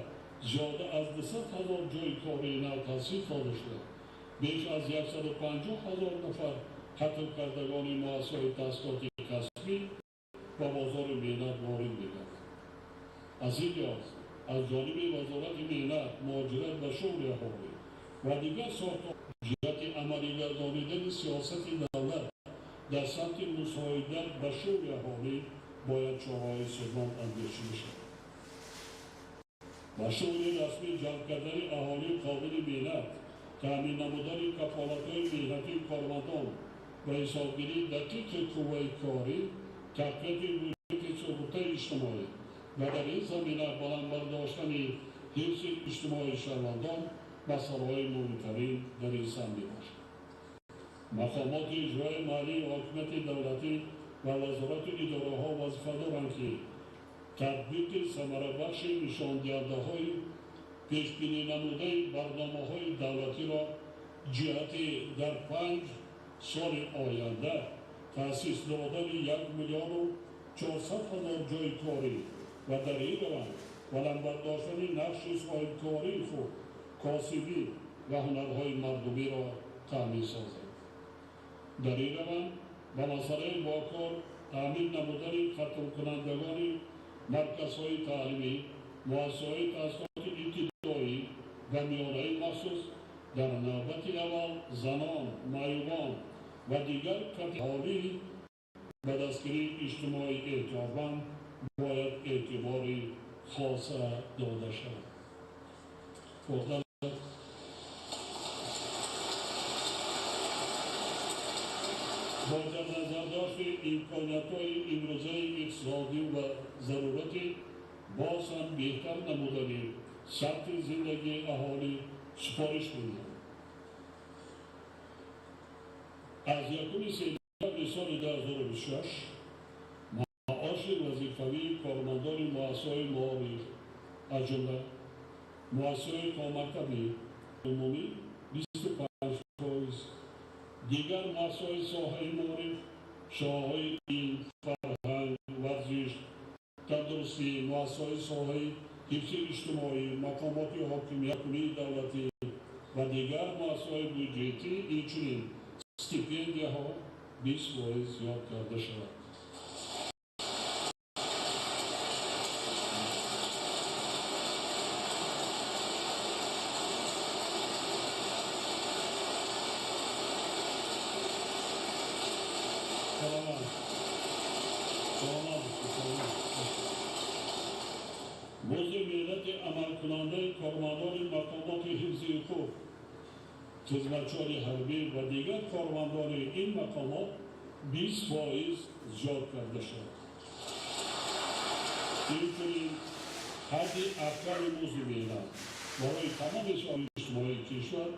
зиёда аз 200 ҳазор ҷойи кории нав таъсис дода шуда, беш аз 150 ҳазор нафар хатмкардагони муассисаҳои таҳсилоти касбӣ ба бозори меҳнат ворид мегарданд. Аз ин лиҳоз аз ҷониби Вазорати меҳнат, муҳоҷират ва шуғли аҳолӣ ва дигар сохтор ҷиҳати амалигардонидани сиёсати давлат дар самти мусоидат ба шуғли аҳолӣ бояд чораҳои судманд андешида шавад. Ба шуғли расмӣ ҷалб кардани аҳолии қобили меҳнат, таъмин намудани кафолатҳои меҳнатии кормандон ва ҳисобгирии дақиқи қувваи корӣ, тақвияти буҷети суғуртаи иҷтимоӣ ва дар ин замина баланд бардоштани ҳифзи иҷтимоии шаҳрвандон масъалаҳои муҳимтарин дар ин самт мебошад. Мақомоти иҷроияи маҳаллии ҳокимияти давлатӣ ва вазорату идораҳо вазифа доранд, ки татбиқи самарабахши нишондиҳандаҳои пешбинӣ намудаи барномаҳои давлатиро ҷиҳати дар 5 соли оянда таъсис додани 1 400 000 ҷойи корӣ ва дар ин раванд баланд бардоштани нақши соҳибкории худ, косибӣ ва ҳунарҳои мардумиро таъмин созанд. Дар ин раванд ба масъалаи бо кор таъмин намудани хатмкунандагони марказҳои таълимӣ, муассисаҳои таҳсилоти ибтидоӣ ва миёнаи махсус дар навбати аввал занон, маъюбон ва дигар категориҳои ба дастгирии иҷтимоии эҳтиёҷманд бояд эътибори хоса дода шавад. Бо дар назардошти имкониятҳои имрӯзаи иқтисодӣ ва зарурати боз ҳам беҳтар намудани сатҳи зиндагии аҳолӣ супориш медиҳам. Аз 1 сентябри соли 2026 маоши вазифавии кормандони муассисаҳои маориф, аз ҷумла муассисаҳои томактабӣ умумӣ 25%, дигар муассисаҳои соҳаи маориф, соҳаҳои илм, фарҳанг, варзиш, тандурустӣ, муассисаҳои соҳаи ҳифзи иҷтимоӣ, мақомоти ҳокимиятии давлатӣ ва дигар муассисаҳои буҷетӣ, инчунин стипендияҳо 20% зиёд карда шавад. Музди меҳнати амалкунандаи кормандони мақомоти ҳифзи ҳуқуқ, хизматчиёни ҳарбӣ ва дигар кормандони ин мақомот 20% зиёд карда шавад. Инчунин ҳадди аққали музди меҳнат барои тамоми соҳаи иҷтимоии кишвар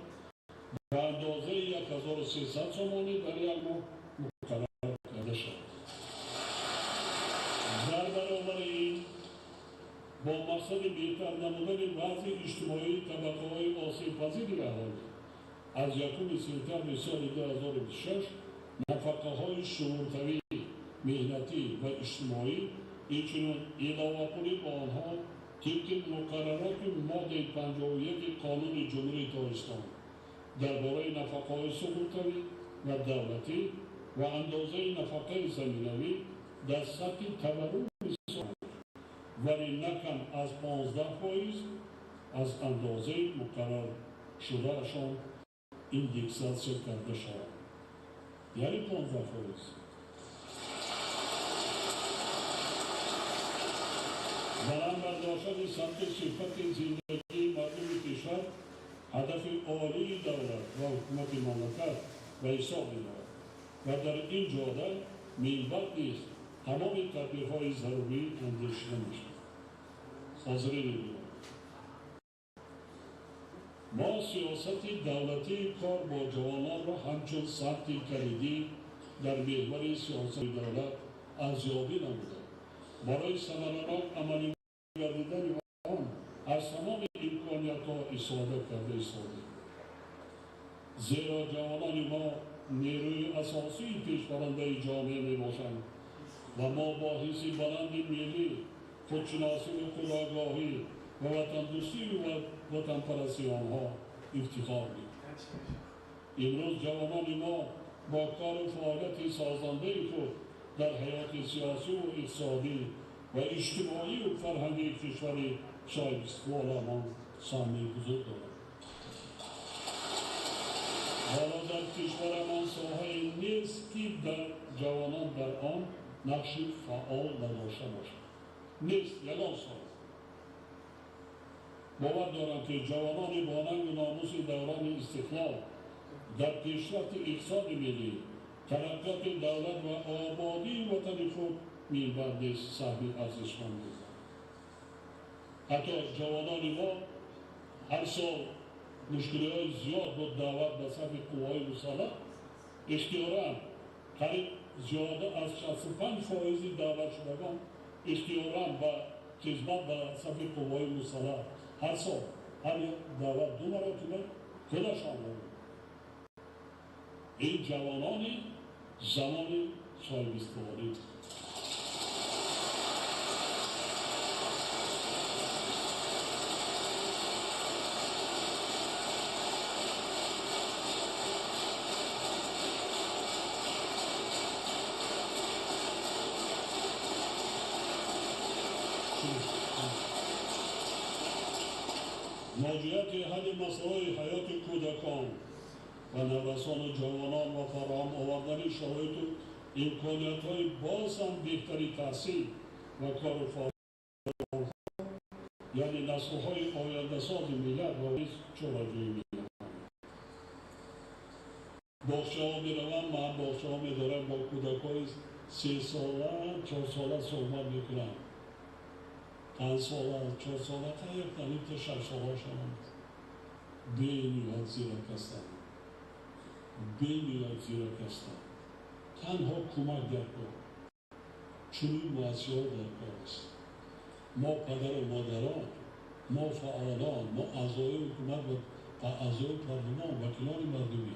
ба андозаи 1300 сомонӣ дар як моҳ муқаррар карда шавад. Дар баробари ин бо мақсади беҳтар намудани вазъи иҷтимоии табақаҳои осебпазири аҳолӣ Аз 1 сентябри соли 2026 нафақаҳои шуғуртавӣ, меҳнатӣ ва иҷтимоӣ, инчунин иловапулӣ ба онҳо тибқи муқаррароти моддаи 51 Қонуни Ҷумҳурии Тоҷикистон дар бораи нафақаҳои суғуртавӣ ва давлатӣ ва андозаи нафақаи заминавӣ дар сатҳи таварруми, вале на кам аз 15% аз андозаи муқарраршудаашон индексатсия карда шавад, яъне 15%. Баланд бардоштани сатҳи сифати зиндагии мардуми кишвар ҳадафи олии давлат ва ҳукумати мамлакат ба ҳисоб меравад ва дар ин ҷода минбаъд низ тамоми тадбирҳои зарурӣ андешида мешавад. Ҳозирини гиромӣ, мо сиёсати давлатии кор бо ҷавононро ҳамчун самти калидӣ дар меҳвари сиёсати давлат арзёбӣ намуда, барои самаранок амалӣ гардидани он аз тамоми имкониятҳо истифода карда истодаем, зеро ҷавонони мо нерӯи асосии пешбарандаи ҷомеа мебошанд ва мо бо ҳисси баланди миллӣ, худшиносиву худогоҳӣ ва ватандӯстию ватанпарастии онҳо ифтихор мекунем. Имрӯз ҷавонони мо бо кору фаъолияти созандаи худ дар ҳаёти сиёсиву иқтисодӣ ва иҷтимоию фарҳангии кишвари соҳибистиқлоламон саҳми бузург доранд. Ҳоло дар кишварамон соҳае нест, ки дар ҷавонон дар он нақши фаъол надошта бошад. Нест ягон соҳа. Бовар дорам, ки ҷавонони бо нангу номуси даврони истиқлол дар пешрафти иқтисоди миллӣ, тараққиёти давлат ва ободии ватани худ минбаъд низ саҳми арзишманд мегузоранд. Ҳатто ҷавонони мо ҳар сол мушкилиҳои зиёд бо даъват ба сафи қувваҳои мусаллаҳ ихтиёран қариб зиёда аз 65% даъватшудагон ихтиёран ба хизмат ба сафи қувваҳои мусаллаҳ ҳар сол, ҳар як даъват ду маротиба худашон. Ин ҷавонони замони соҳибистиқлолӣ. Ноҷиҳати ҳалли масъалаҳои ҳаёти кӯдакон ва наврасону ҷавонон ва фароҳам овардани шароиту имкониятҳои боз ҳам беҳтари таҳсил ва кору фаъолият, яъне наслҳои ояндасози миллат ва низ чораҷӯӣ менамояд. Боғчаҳо меравам, ман боғчаҳо медорам, бо кӯдакҳои 3сола, 4сола суҳбат мекунам, 5сола, 4сола, та як та 6солаашонам бениҳоят зирак ҳастанд, бениҳоят зирак ҳастанд. Танҳо кӯмак дар кор, чунин муассисаҳо дар кор аст. Мо падару модарон, мо фаъолон, мо аъзои ҳукумат ва аъзои парлумон, вакилони мардумӣ,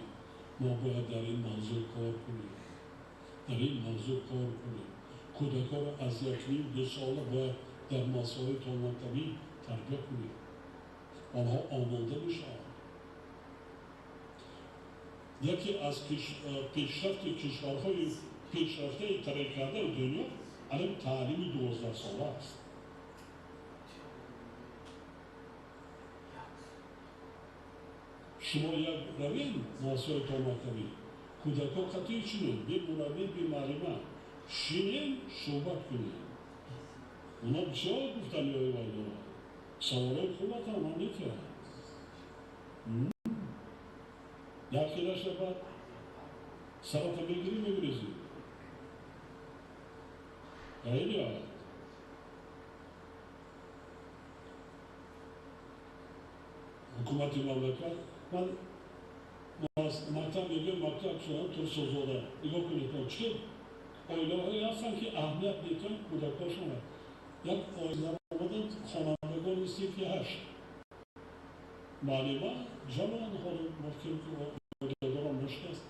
мо бояд дар ин мавзӯъ кор кунем, дар ин мавзӯъ кор кунем. Кӯдакҳоро аз 1,5, 2 сола бояд дар муассисаҳои томактабӣ тарбия кунем, онҳо омода мешаванд. Яке аз пешрафти кишварҳои пешрафтаи тараққикардаи дунё алим таълими 12сола аст. Шумо як равем муассисаҳои томактабӣ, кӯдакҳо қатъӣ чинен, бе мураббӣ, бе муаллима шинен, суҳбат кунед. Онҳо бисёр гуфтаниҳои вай доранд, саволҳои хубатам онҳо метиҳанд. Як хелаша баъд сарата мегирӣ, мегурезӣ. Хеле ҳукумати мамлакат, ман мактаб мегӯям, мактаб шудам Турсунзода, нигоҳ кунед, чӣ оилаҳое ҳастанд, ки аҳамият медиҳанд кӯдакҳошона. Як оила омаданд, хонандагони синфи 8. Муаллима ҷавон, ҳоло дорам мушкил аст,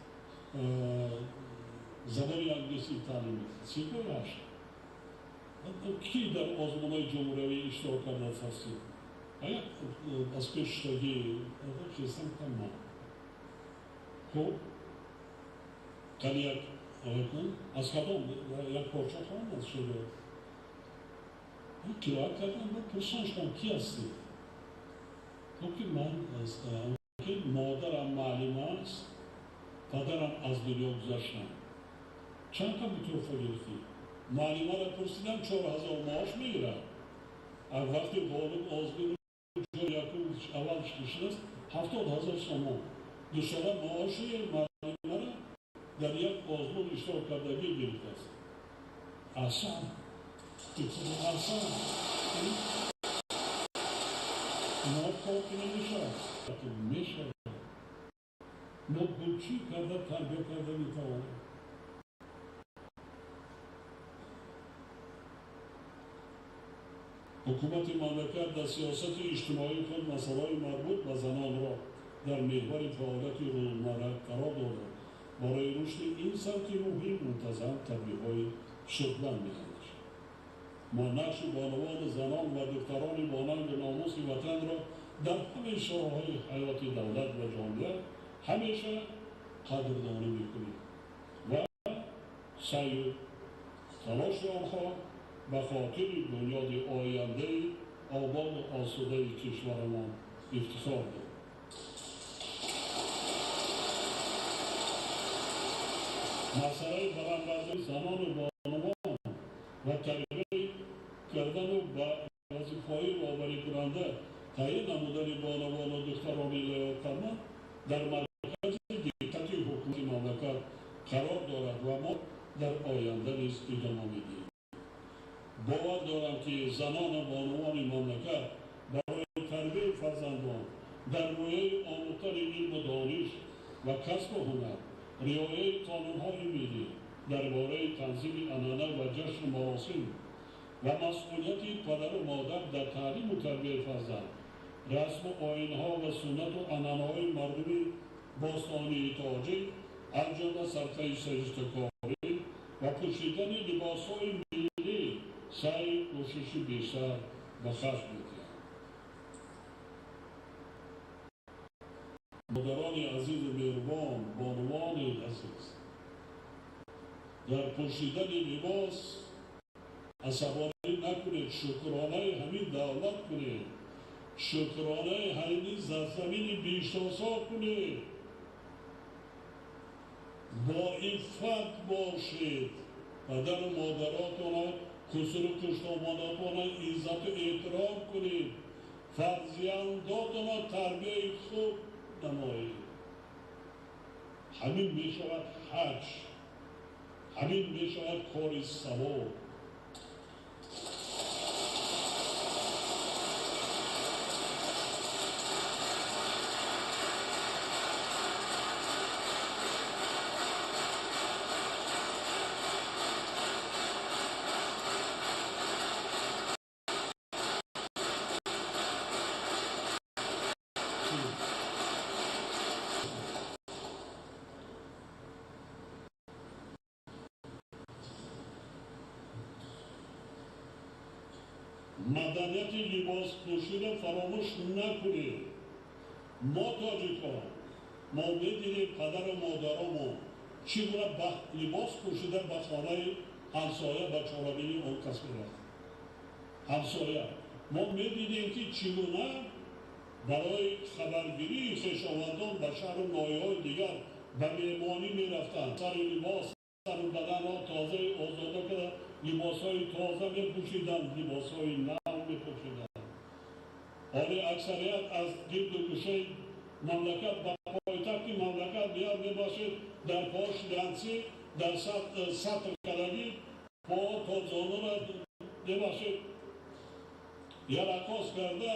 забони англисӣ таълим медиҳад. Сиҳояш ки дар озмунҳои ҷумҳуриявӣ иштирок кардааст ҳастед? Як аз пештагӣ хестам ман. Хуб, кани як аз кадом як порча хонд аз шеър қироат кардам ва пурсон шудам, ки ҳастӣ? Гуфт ки ман модарам муаллима аст, падарам аз дунё гузаштанд. Чанд та туҳфа гирифтӣ? Муаллимаро пурсидам, 4000 маош мегирад. Аз вақти ғолиб озмун ҷои якум аввал шудааст, 70 000 сомон. Дусола маоши муаллимаро дар як озмун иштирок кардагӣ гирифтааст. Аҳсан, аҳсан. Мо кор ки намешавад, мешавад. Мо гулчӣ карда тарбия карда метавонем. Ҳукумати мамлакат дар сиёсати иҷтимоии худ масъалаҳои марбут ба занонро дар меҳвари фаъолияти рӯзмарра қарор дода, барои рушди ин самти муҳим мунтазам тадбирҳои судманд меандешад. Мо нақши бонувону занон ва духтарони бонангу номуси ватанро дар ҳамаи соҳаҳои ҳаёти давлат ва ҷомеа ҳамеша қадрдонӣ мекунем ва саъю талоши онҳо ба хотири бунёди ояндаи ободу осудаи кишварамон ифтихор дорем. Масъалаи баландбардории занону бонувон ва тарбия кардану ба вазифаҳои роҳбарикунанда таъин намудани бонувону духтарони лаёқатманд дар маркази диққати ҳукумати мамлакат қарор дорад ва мо дар оянда низ идома медиҳем. Бовар дорам, ки занону бонувони мамлакат барои тарбияи фарзандон дар рӯяи омӯхтани илму дониш ва касбу ҳунар, риояи қонунҳои миллӣ дар бораи танзими анъана ва ҷашну маросим ва масъулияти падару модар дар таълиму тарбияи фарзанд, расму оинҳо ва суннату анъанаҳои мардуми бостонии тоҷик, аз ҷумла сарфаи саҷдакорӣ ва пӯшидани либосҳои миллӣ саъю кӯшиши бештар ба харҷ медиҳанд. Модарони азизу меҳрубон, бонувони азиз, дар пӯшидани либос асабонӣ накунед, шукронаи ҳамин давлат кунед, шукронаи ҳамин замини бештосо кунед, бо иффат бошед, падару модаротонро, кусуру куштомонатонро иззату эҳтиром кунед, фарзандотонро тарбияи хуб намоед. Ҳамин мешавад ҳаҷ, ҳамин мешавад кори савоб. Маданияти либоспӯширо фаромӯш накунед. Мо тоҷикҳо, мо медидем падару модаромон чӣ гуна либос пӯшида ба хонаи ҳамсоя ба чорабинии он кас мерафт. Ҳамсоя. Мо медидем, ки чӣ гуна барои хабаргирии хешовандон ба шаҳру ноҳияҳои дигар ба меҳмонӣ мерафтанд. Сари либос, сару баданро тозаи озода карда, либосҳои тоза мепӯшиданд, либосҳои нав мепӯшиданд. Ҳоле аксарият аз гирду гӯшаи мамлакат ба пойтахти мамлакат меяд, мебошед, дар пош лянци, дар сатр кардагӣ по то зонура мебошед, ярақос карда,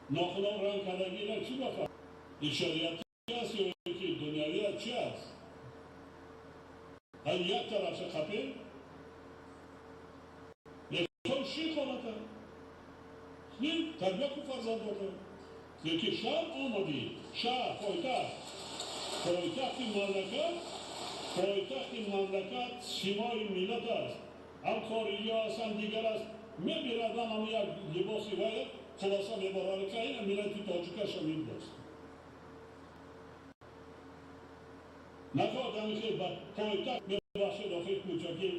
нохуно ранг кардагиро чӣ бафард? Ин шариатӣ аст ё ки дунявӣ аст, чӣ аст? Ҳар як тарафша қапем мехоҳи ши хоната, тарбия кун фарзандота. Лекин шаҳр омадӣ, шаҳр, пойтахт, пойтахти мамлакат, пойтахти мамлакат симои миллат аст. Ҳам хориҷиҳо аст, ҳам дигар аст. Мебинад ҳам як либоси вай, хулоса мебарад, ки ин миллати тоҷикаша мебудааст. Нахоҳад ҳамин хел ба пойтахт мебахшед, охир кӯчаки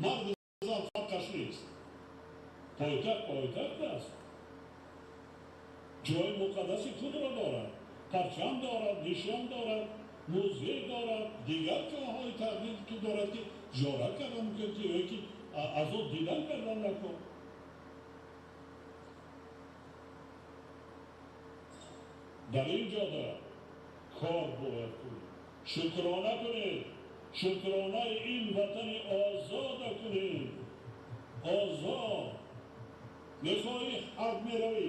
марду зан фарқаш нест. Пойтахт пойтахт аст, ҷои муқаддаси худро дорад, парчам дорад, нишон дорад, музей дорад, дигар ҷоҳои тақдир ки дорад, ки зиёрат кардан мумкин, ки ё ки аз он дидан кардан накун. Дар ин ҷода кор бояд кунед, шукрона кунед, шукронаи ин ватани озода кунед. Озод мехоҳӣ ҳаҷ меравӣ,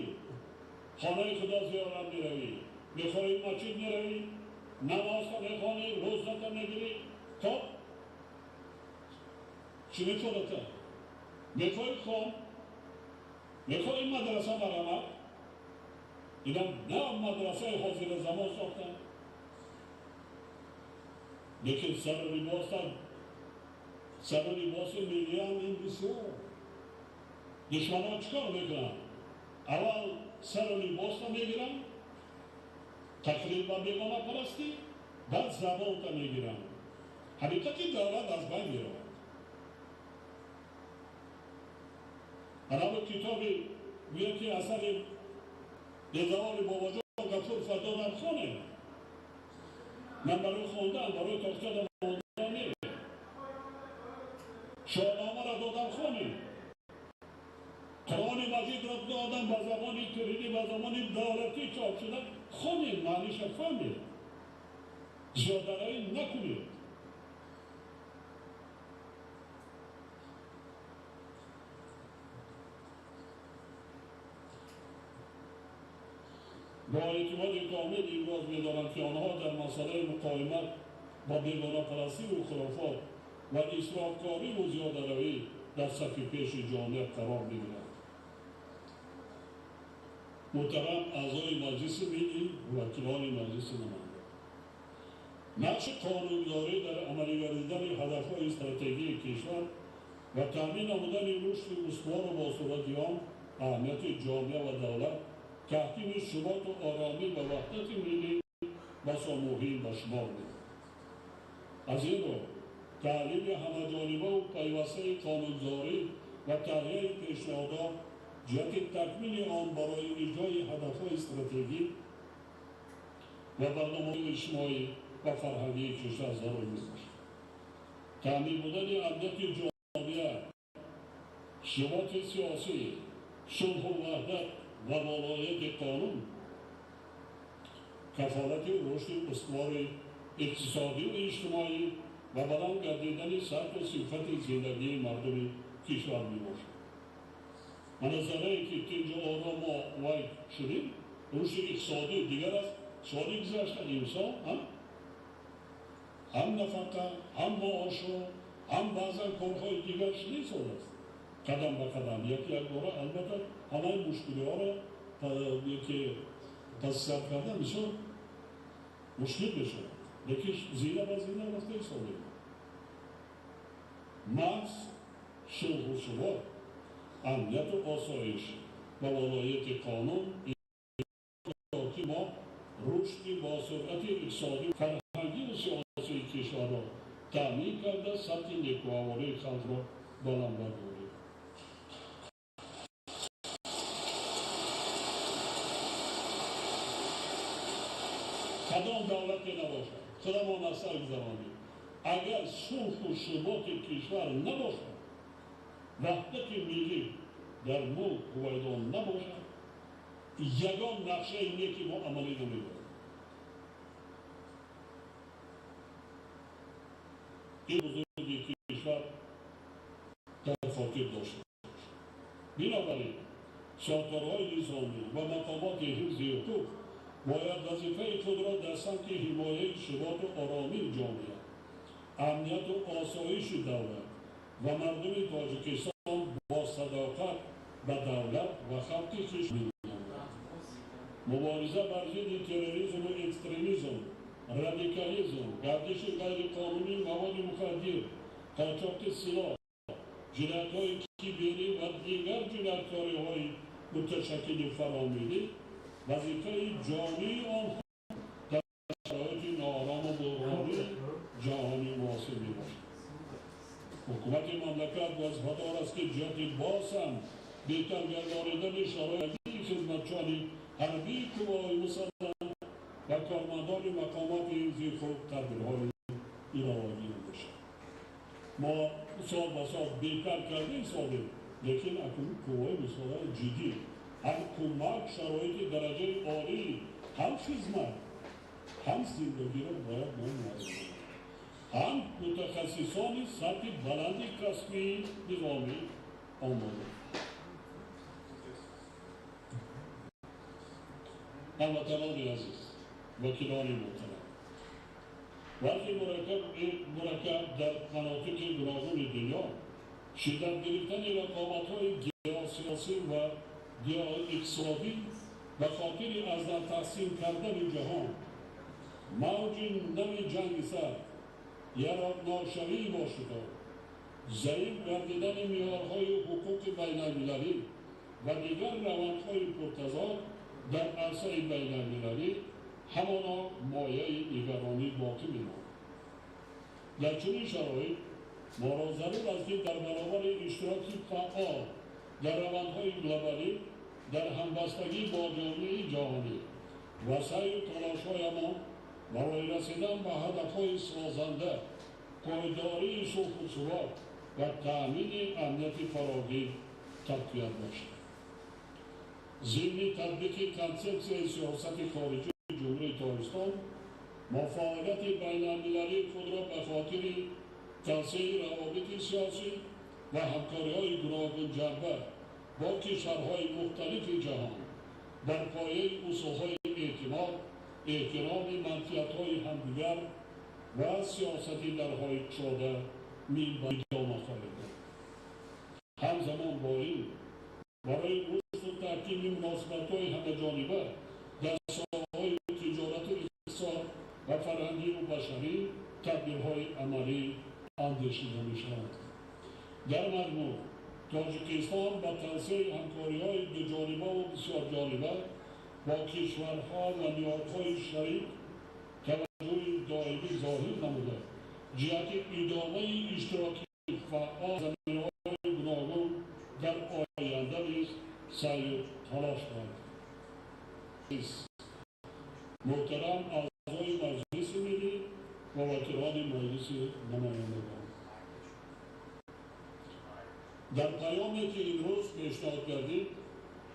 хонаи худо зиёрат меравӣ, мехоҳӣ масҷид меравӣ, намозта мехонӣ, рӯзата мегирӣ, хоб чӣ мехоҳата? Мехоҳӣ хон, мехоҳӣ мадраса барамад, инам на мадрасаи ҳозира замон сохтанд, лекин сару либоси миллиам ин бисёр. Душманон чӣ кор мекунанд? Аввал сару либосро мегиранд, тақлид ба бегонапарастӣ, баъд забонта мегиранд. Ҳақиқати давлат аз байн меравад. Анаво китоби гӯяд ки асари безаволи Бобоҷон Гафуров додам хонем. Ман барои хондан, барои тохтада мондан не. Шоҳномаро додам хонем. Қуръони Маҷидро додам ба забони кирилӣ, ба забони давлатӣ чоп шуда, хонем, маъниша фаҳмед. Зиёдаравӣ накунед. Бо эътимоди комил имроз медорам, ки онҳо дар масъалаи муқовимат ба бегонапарастиву хурофот ва исрофкориву зиёдаравӣ дар сафи пеши ҷомеа қарор мегиранд. Муҳтарам аъзои Маҷлиси Миллӣ, вакилони Маҷлиси Намояндагон, нақши қонунгузорӣ дар амалӣ гардидани ҳадафҳои стратегии кишвар ва таъмин намудани рушди устувору босуръати он, аҳамияти ҷомеа ва давлат, таҳкими суботу оромӣ ва ваҳдати миллӣ басо муҳим ба шумор меравад. Аз ин рӯ таҳлили ҳамаҷонибаву пайвастаи қонунгузорӣ ва таҳияи пешниҳодот ҷиҳати такмили он барои иҷрои ҳадафҳои стратегӣ ва барномаҳои иҷтимоӣ ва фарҳангии кишвар зарур мебошад. Таъмин будани амнияти ҷомеа, суботи сиёсӣ, сулҳу ваҳдат ва волоияти қонун кафолати рушди устувори иқтисодию иҷтимоӣ ва баланд гардидани сатҳу сифати зиндагии мардуми кишвар мебошад. Ман аз заррае ки тинҷу ором мо вай шудем, рушди иқтисодӣ дигар аст. Соли гузашта имсол ҳам нафақа, ҳам маошҳо, ҳам баъзан корҳои дигар шудисол аст. Қадам ба қадам, яке якбора албатта ҳамаи мушкилиҳоро яке пасисар кардан бисёр мушкил мешавад, лекин зина ба зина рафта истодем. Маҳз сулҳу субот, амнияту осоиш ва волоияти қонун ки мо рушди босуръати иқтисодӣ, фарҳангию сиёсии кишварро таъмин карда, сатҳи некуаҳволии халқро баланд бардорем. Кадом давлате набошад, худамон аз сар гузаронем, агар сулҳу суботи кишвар набошад, ваҳдати миллӣ дар мулк ҳувайдо набошад, ягон нақшаи неки мо амалӣ намегардад. Ин бузурги кишвар дар хотир дошта бошад. Бинобар ин сохторҳои низомӣ ва мақомоти ҳифзи ҳуқуқ бояд вазифаи худро дар самти ҳимояи суботу оромии ҷомеа, амнияту осоиши давлат ва мардуми Тоҷикистон бо садоқат ба давлат ва халқи хеш менамояд. Мубориза бар зидди терроризму экстремизм, радикализм, гардиши ғайриқонунии маводи мухаддир, қочоқи силоҳ, ҷиноятҳои киберӣ ва дигар ҷинояткориҳои муташаккили фаромиллӣ вазифаи ҷонии онҳо дар шароити ноорому буҳронии ҷаҳонии муосир мебошад. Ҳукумати мамлакат вазифадор аст, ки ҷиҳати боз ҳам беҳтар гардонидани шароити хизматчиёни ҳарбии қувваҳои мусаллаҳ ва кормандони мақомоти ҳифзи ҳуқуқ тадбирҳои иловагӣ андешад. Мо сол ба сол беҳтар кардем солем, лекин акнун қувваҳои мусаллаҳ ҷиддӣ ҳам кӯмак, шароити дараҷаи олӣ, ҳам хизмат, ҳам зиндагиро бояд мо муайян, ҳам мутахассисони сатҳи баланди касбии низомӣ омода. Ҳамватанони азиз, вакилони муҳтарам, вазъи мураккаб дар манотиқи гуногуни дунё, шиддат гирифтани рақобатҳои геосиёсӣ ва геоиқтисодӣ ба хотири аз дар тақсим кардани ҷаҳон, мавҷи нави ҷанги сард, яроқношавии бошитоб, заиф гардидани меъёрҳои ҳуқуқи байналмилалӣ ва дигар равандҳои пуртазод дар арсаи байналмилалӣ ҳамоно мояи нигаронӣ боқӣ мемонад. Дар чунин шароит моро зарур аст, ки дар баробари иштироки фаъол дар равандҳои глобалӣ, дар ҳамбастагӣ бо ҷомеаи ҷаҳонӣ ва саъю талошҳоямон барои расидан ба ҳадафҳои созанда, пойдории сулҳу субот ва таъмини амнияти фарогир тақвият бошад. Зимни татбиқи консепсияи сиёсати хориҷии Ҷумҳурии Тоҷикистон мо фаъолияти байналмилалии худро ба хотири тавсеаи равобити сиёсӣ ва ҳамкориҳои гуногунҷанба бо кишварҳои мухталифи ҷаҳон бар пояи усулҳои эътимод, эҳтироми манфиатҳои ҳамдигар ва сиёсати дарҳои кушода минбаъд идома хоҳем дод. Ҳамзамон бо ин барои рушду таҳкими муносибатҳои ҳамаҷониба дар соҳаҳои тиҷорату иқтисод ва фарҳангию башарӣ тадбирҳои амалӣ андешида мешаванд. Дар маҷмӯъ Тоҷикистон ба тавсеаи ҳамкориҳои дуҷонибаву бисёрҷониба бо кишварҳо ва ниҳодҳои шарик таваҷҷӯҳи доимӣ зоҳир намуда, ҷиҳати идомаи иштироки фаъол заминаҳои гуногун дар оянда низ саъю талош хоҳад. Муҳтарам аъзои Маҷлиси Миллӣ ва вакилони Маҷлиси Намояндагон, дар паёме ки имрӯз пешниҳод гардид,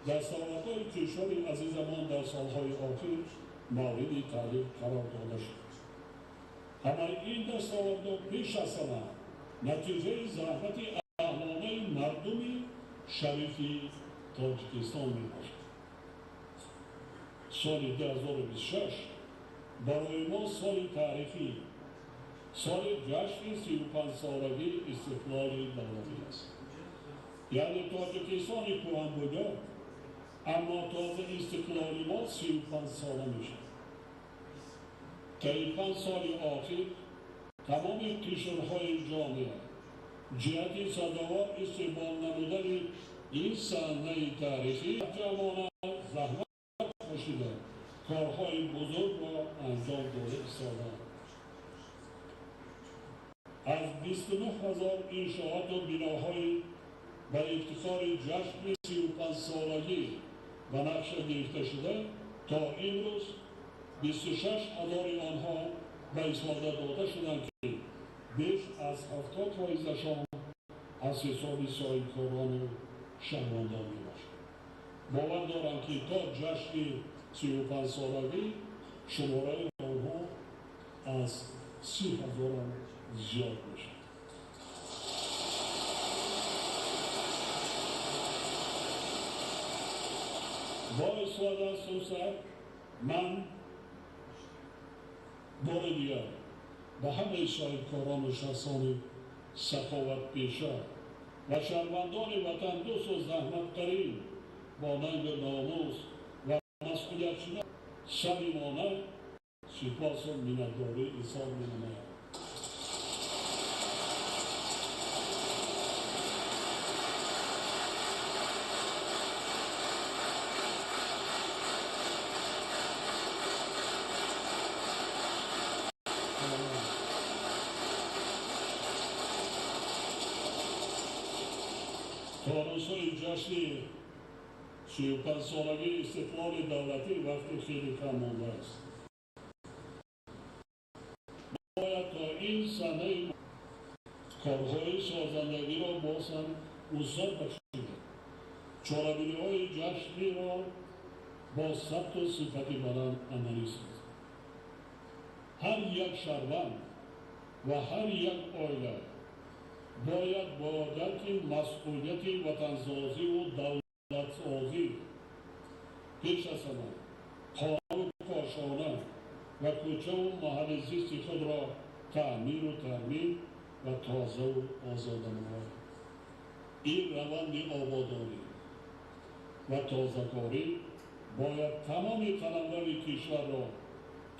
дастовардҳои кишвари азизамон дар солҳои охир мавриди таъриф қарор дода шуд. Ҳамаи ин дастовардҳо пеш аз ҳама натиҷаи заҳмати аҳлонаи мардуми шарифи Тоҷикистон мебошад. Соли 2026 барои мо соли таърихӣ, соли ҷашни 35-солагии истиқлоли давлатӣ аст. Яъне Тоҷикистони кӯҳанбунёд, аммо тоза истиқлоли мо 35 сола мешавад. Таи 5 соли охир тамоми кишварҳои ҷомеа ҷиҳати сазовор истиқбол намудани ин саҳнаи таърихӣ ҷавона заҳмат кашида, корҳои бузургро анҷом дода истодаанд. Аз 29 ҳазор иншооту биноҳои ба ифтихори ҷашни 35-солагӣ ба нақша гирифта шуда, то имрӯз 26 ҳазори онҳо ба истифода дода шуданд, ки беш аз 70 фоизашон аз ҳисоби соҳибкорону шаҳрвандон мебошад. Бовар дорам, ки то ҷашни 35-солагӣ шумораи онҳо аз 30 ҳазорам зиёд мешавад. Бо истифода аз фурсат ман бори дигар ба ҳамаи соҳибкорону шахсони саховатпеша, Ва шаҳрвандони ватандӯсту заҳматкарин бо нангу номус ва масъулиятшинос самимона сипосу миннатдорӣ изҳор менамоям. То рӯзҳои ҷашни 35-солагии истиқлоли давлатӣ вақти хеле кам мондааст. Бояд то ин санаи корҳои созандагиро боз ҳам вусъат бахшида, чорабиниҳои ҷашниро бо сабту сифати баланд амалӣ созад. Ҳар як шаҳрванд ва ҳар як оила бояд бо дарки масъулияти ватансозиву давлатсозӣ пеш аз ҳама хонаву кошона ва кӯчаву маҳалли зисти худро таъмиру таъмин ва тозаву озода намояд. Ин раванди ободонӣ ва тозакорӣ бояд тамоми қаламрави кишварро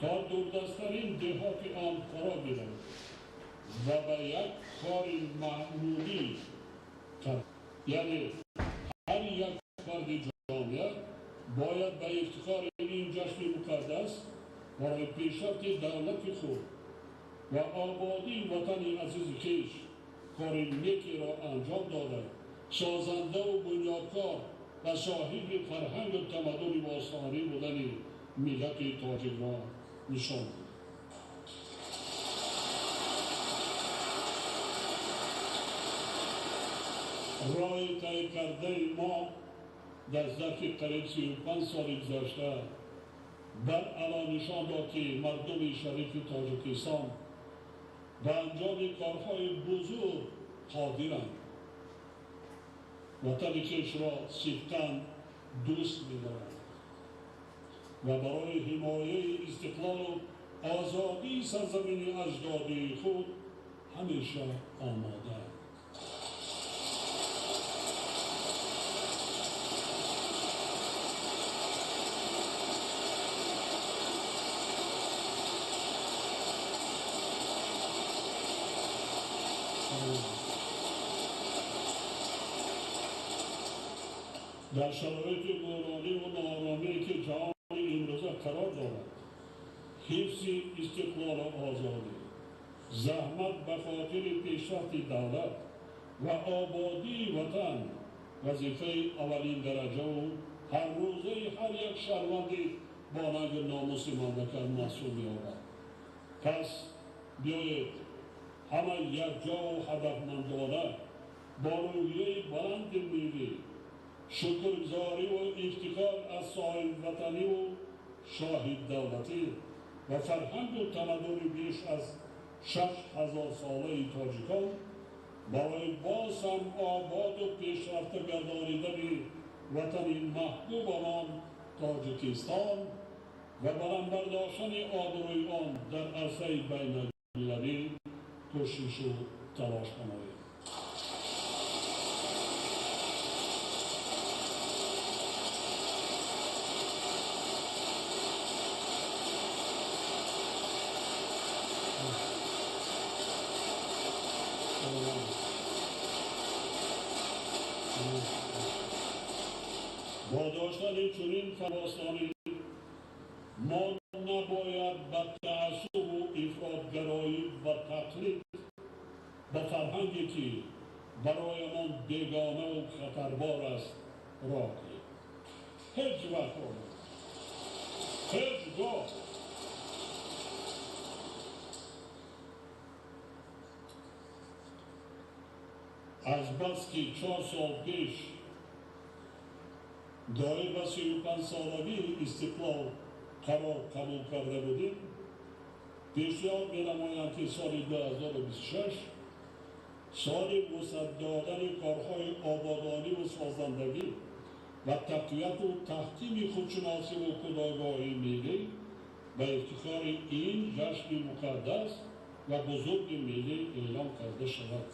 то дурдасттарин деҳоти он фаро гирад ва ба як кори маъмулӣ, яъне ҳар як фарди ҷомеа бояд ба ифтихори ин ҷашни муқаддас барои пешрафти давлати худ ва ободии ватани азизи хеш кори некиро анҷом дода, созандаву бунёдкор ва соҳиби фарҳангу тамаддуни бостонӣ будани миллати тоҷикро нишон диҳад. Роҳи тай кардаи мо дар зарфи қариб 35 соли гузашта баръало нишон дод, ки мардуми шарифи Тоҷикистон ба анҷоми корҳои бузург қодиранд, ватани хешро сидқан дӯст медоранд ва барои ҳимояи истиқлолу озодии сарзамини аҷдодии худ ҳамеша омодаанд. Дар шароити буҳрониву нооромие, ки ҷаҳони имрӯза қарор дорад, ҳифзи истиқлолу озодӣ, заҳмат ба хотири пешрафти давлат ва ободии ватан вазифаи аввалиндараҷаву ҳаррӯзаи ҳар як шаҳрванди бо нангу номуси мамлакат маҳсуб меёбад. Пас биёед ҳама якҷову ҳадафмандона бо рӯҳияи баланди миллӣ, шукргузориву ифтихор аз соҳибватаниву шоҳиддавлатӣ ва фарҳангу тамаддуни беш аз 6000-солаи тоҷикон барои боз ҳам ободу пешрафта гардонидани ватани маҳбубамон Тоҷикистон ва баланд бардоштани обрӯи он дар арсаи байналмилалӣ кӯшишу талош намоем. Бо доштани чунин фаростонӣ мо набояд ба таассубу ифротгароӣ ва тақлид ба фарҳанге, ки бароямон бегонаву хатарбор аст, роҳ диҳем. Ҳеҷ вақт роҳ, ҳеҷ гоҳ. Аз баски 4 сол пеш доир ба 35-солагии истиқлол қарор қабул карда будем, пешниҳод менамоям, ки соли 2026 соли вусъат додани корҳои ободониву созандагӣ ва тақвияту таҳкими худшиносиву худогоҳии миллӣ ба ифтихори ин ҷашни муқаддас ва бузурги миллӣ эълон карда шавад.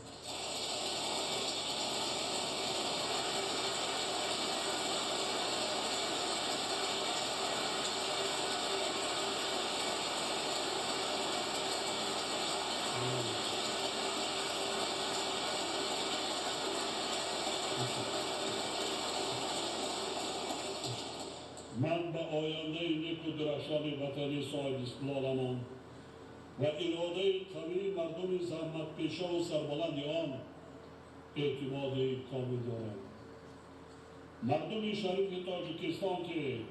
Ман ба ояндаи неку дурахшони ватани соҳибистиқлоламон ва иродаи қавии мардуми заҳматпешаву сарбаланди он эътимоди комил дорам. Мардуми шарифи Тоҷикистон, ки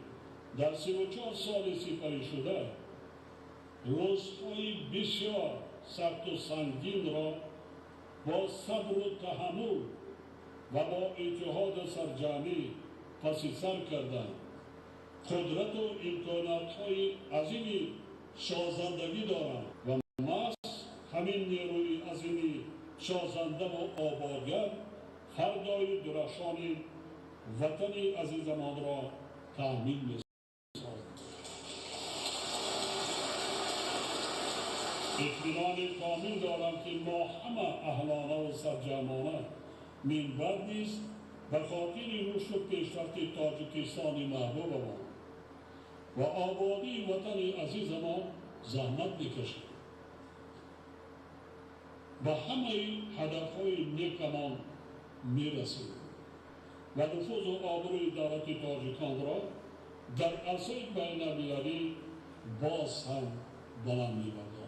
дар 34 соли сипаришуда рӯзҳои бисёр сахту сангинро бо сабру таҳаммул ва бо иттиҳоду сарҷамӣ паси сар карданд, қудрату имкониятҳои азими созандагӣ доранд ва маҳз ҳамин нерӯи азими созандаву ободгар фардои дурахшони ватани азизамонро таъмин месозад. Итминони комил дорам, ки мо ҳама аҳлонаву сарҷамона минбаъд низ ба хотири рушду пешрафти Тоҷикистони маҳбубамон ва ободии ватани азизамон заҳмат мекашем, ба ҳамаи ҳадафҳои некамон мерасем ва нуфузу обрӯи давлати тоҷиконро дар арсаи байналмилалӣ боз ҳам баланд мебардорем.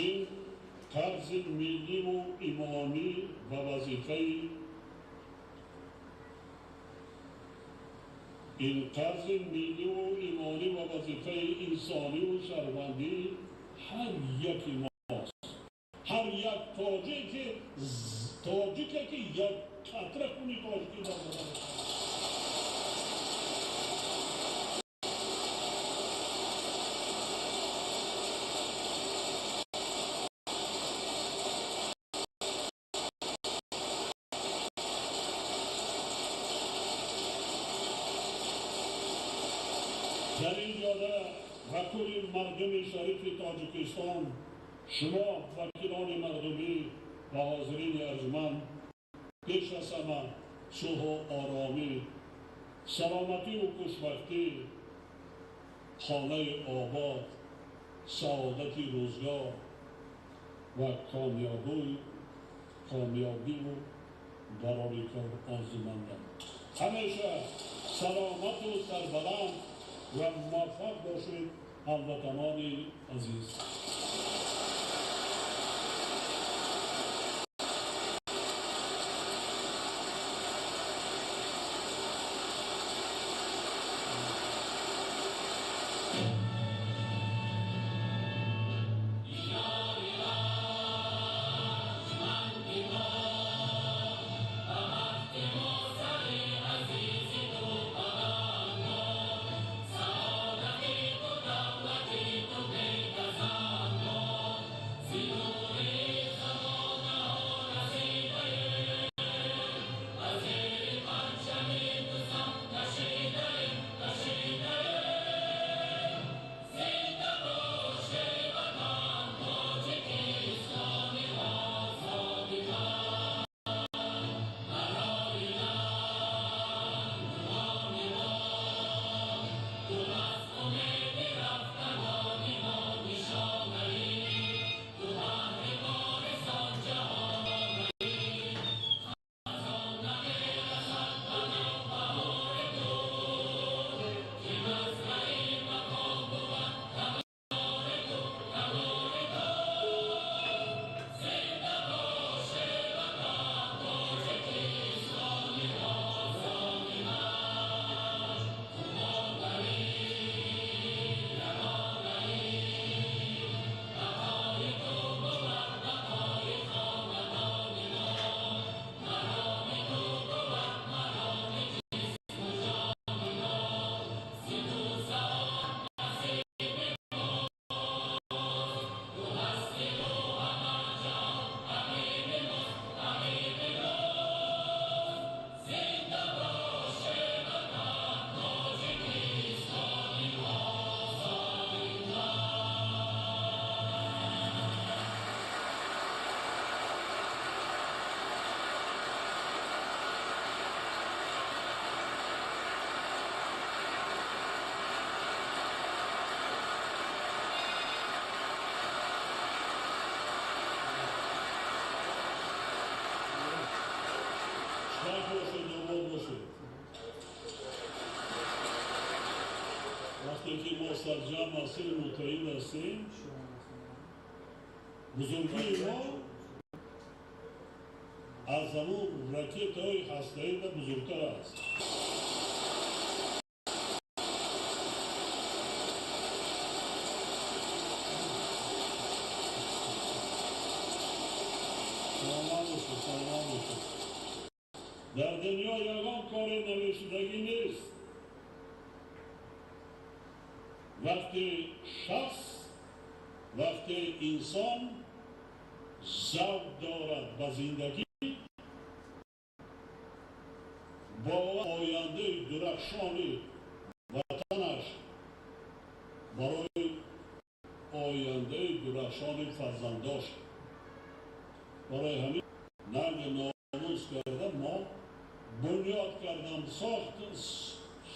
Ин қарзи милливу имонӣ ва вазифаи ин қарзи милливу имонӣ ва вазифаи инсониву шаҳрвандии ҳар яки мост. Ҳар як тоҷике, ки як қатра хуни тоҷикӣ дар бадан. Дар ин ҷода ва кулли мардуми шарифи Тоҷикистон, шумо вакилони мардумӣ ва ҳозирини арҷманд, пеш аз ҳама сулҳу оромӣ, саломативу хушбахтӣ, хонаи обод, саодати рӯзгор ва комёбиву барори кор орзумандам. Ҳамеша саломату сарбаланд ва муваффақ бошед, ҳамватанони азиз. бошед. Вақте ки мо сарҷамъ ҳастем, муттаҳид ҳастем, бузургии мо аз ҳамон ракетаҳои ҳастаӣ бузургтар аст. Саломат бошед. Дар дунё ягон кори навишидагӣ нест. Вақте шахс, вақте инсон завқ дорад ба зиндагӣ, бо ояндаи дурахшони ватанаш, барои ояндаи дурахшони фарзандош, барои ҳамин нанги номус карда мо бунёд кардам,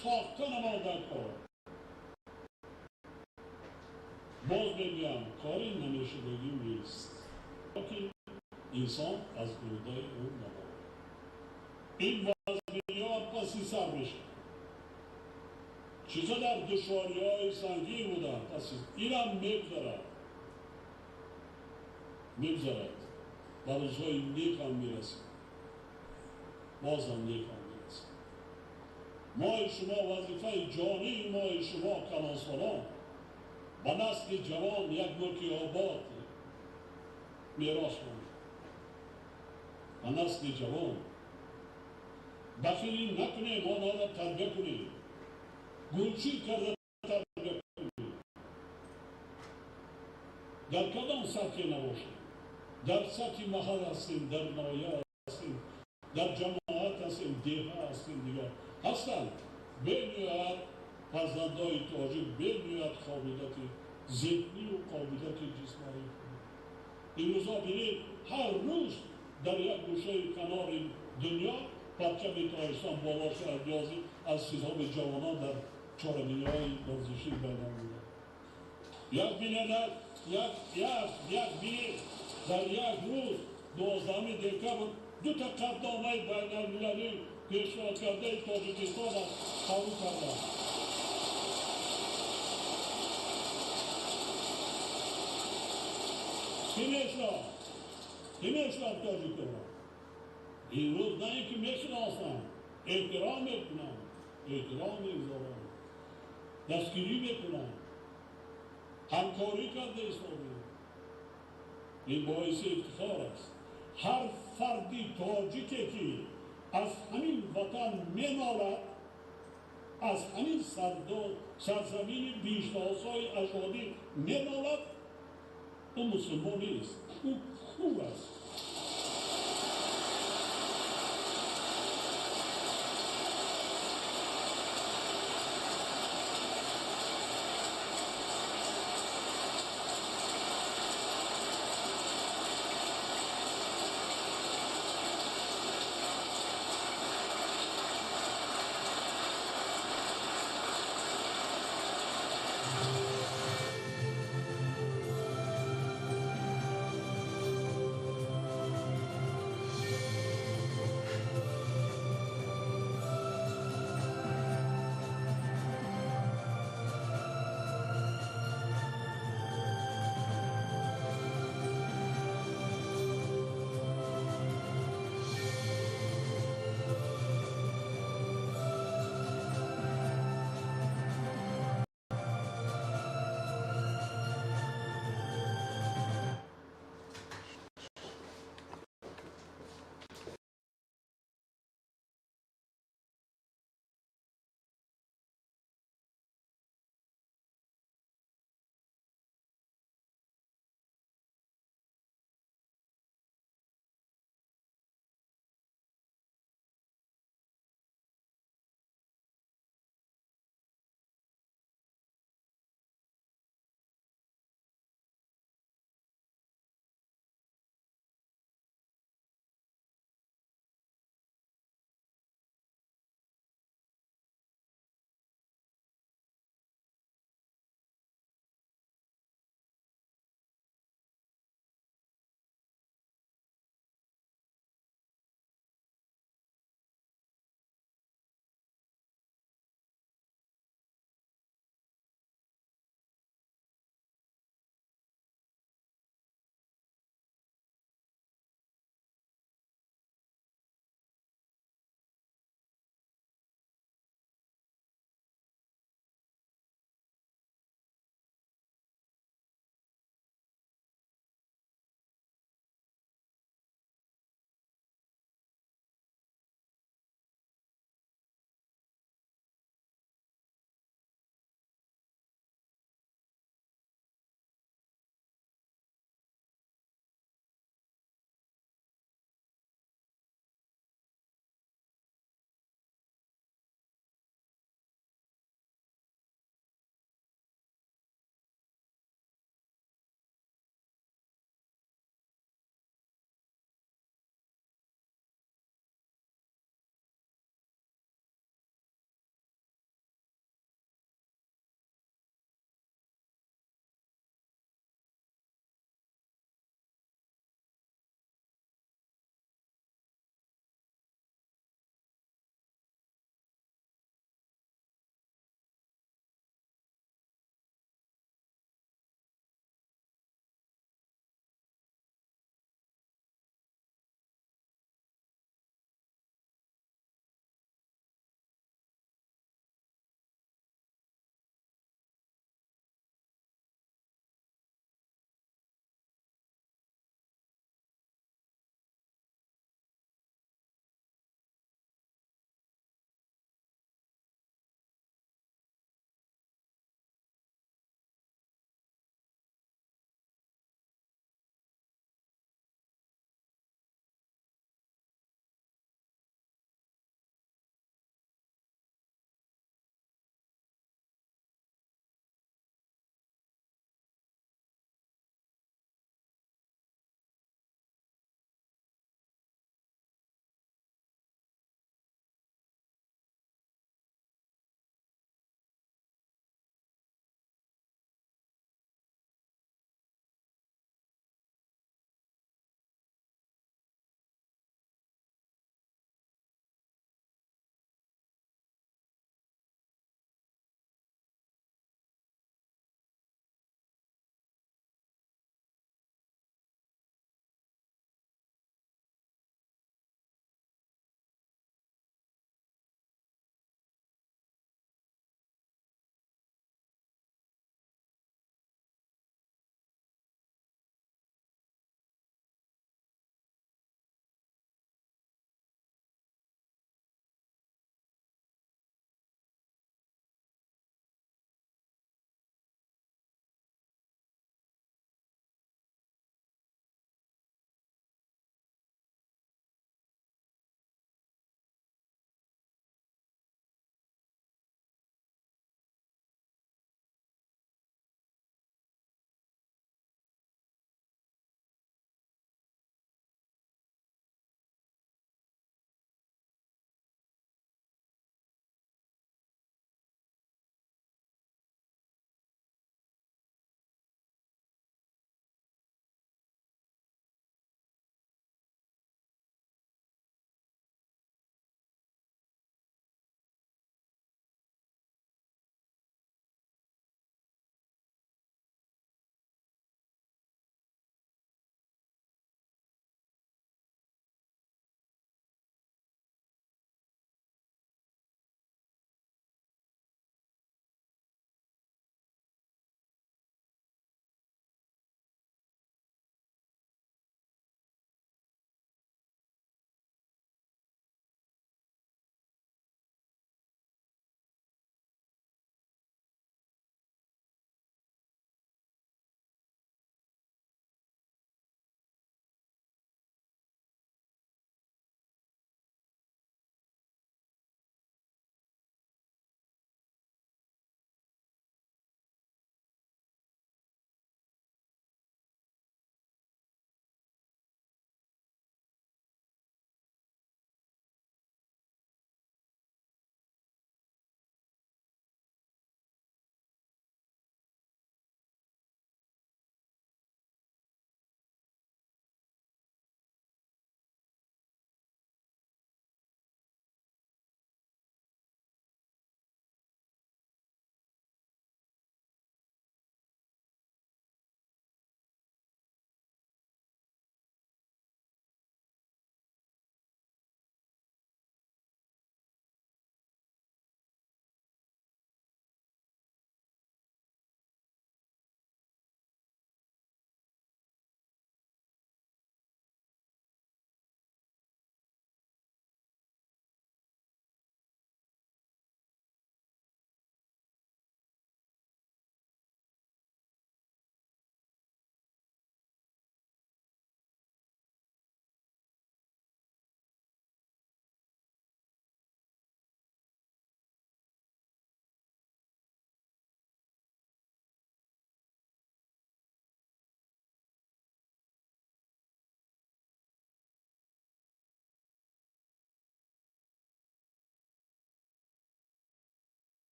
сохтанамон дар кор. Боз мегӯям, кори намешудагӣ нест, ки инсон аз ӯҳдаи ӯ набарояд. Ин вазминиҳо паси сар мешавад. Чӣ қадар душвориҳои сангин буданд, паси инам мегузарад, мегузарад, ба рӯзҳои нек ҳам мерасем, бозам нек ҳам мерасем. Мои шумо вазифаи ҷонии мои шумо калонсолон ба насли ҷавон як мулки обод мерос монед. Ба насли ҷавон бахилӣ накунем, онҳоро тарбия кунем, гулчин карда тарбия кунем. Дар кадом сатҳе набошем, дар сатҳи маҳал ҳастем, дар ноҳия ҳастем, дар ҷамоат ҳастем, деҳа ҳастем, дигар ҳастанд. Бениҳоят фарзандои тоҷик бениҳоят қобилияти зеҳнию қобилияти ҷисмонӣ. Имрӯзҳо бинед, ҳар рӯз дар як гӯшаи канори дунё парчами Тоҷикистон боло шуд, аз ҳисоби ҷавонон дар чорабиниҳои варзишӣ байналмилал. Як бинед, як бинед, дар як рӯз 12 декабр ду та қатъномаи байналмилалӣ пешниҳод кардаи Тоҷикистонро қабул карданд. Кӣ мешиносад? Кӣ мешиносад тоҷикоро? Имрӯз на ин ки мешиносанд, эҳтиром мекунанд, эҳтиром мегузоранд, дастгирӣ мекунанд, ҳамкорӣ карда истодаем. Ин боиси ифтихор аст. Ҳар фарди тоҷике ки аз ҳамин ватан менолад, аз ҳамин сарзамини биҳиштосои аҷдодӣ менолад, ӯ мусулмон нест, ӯ кур аст.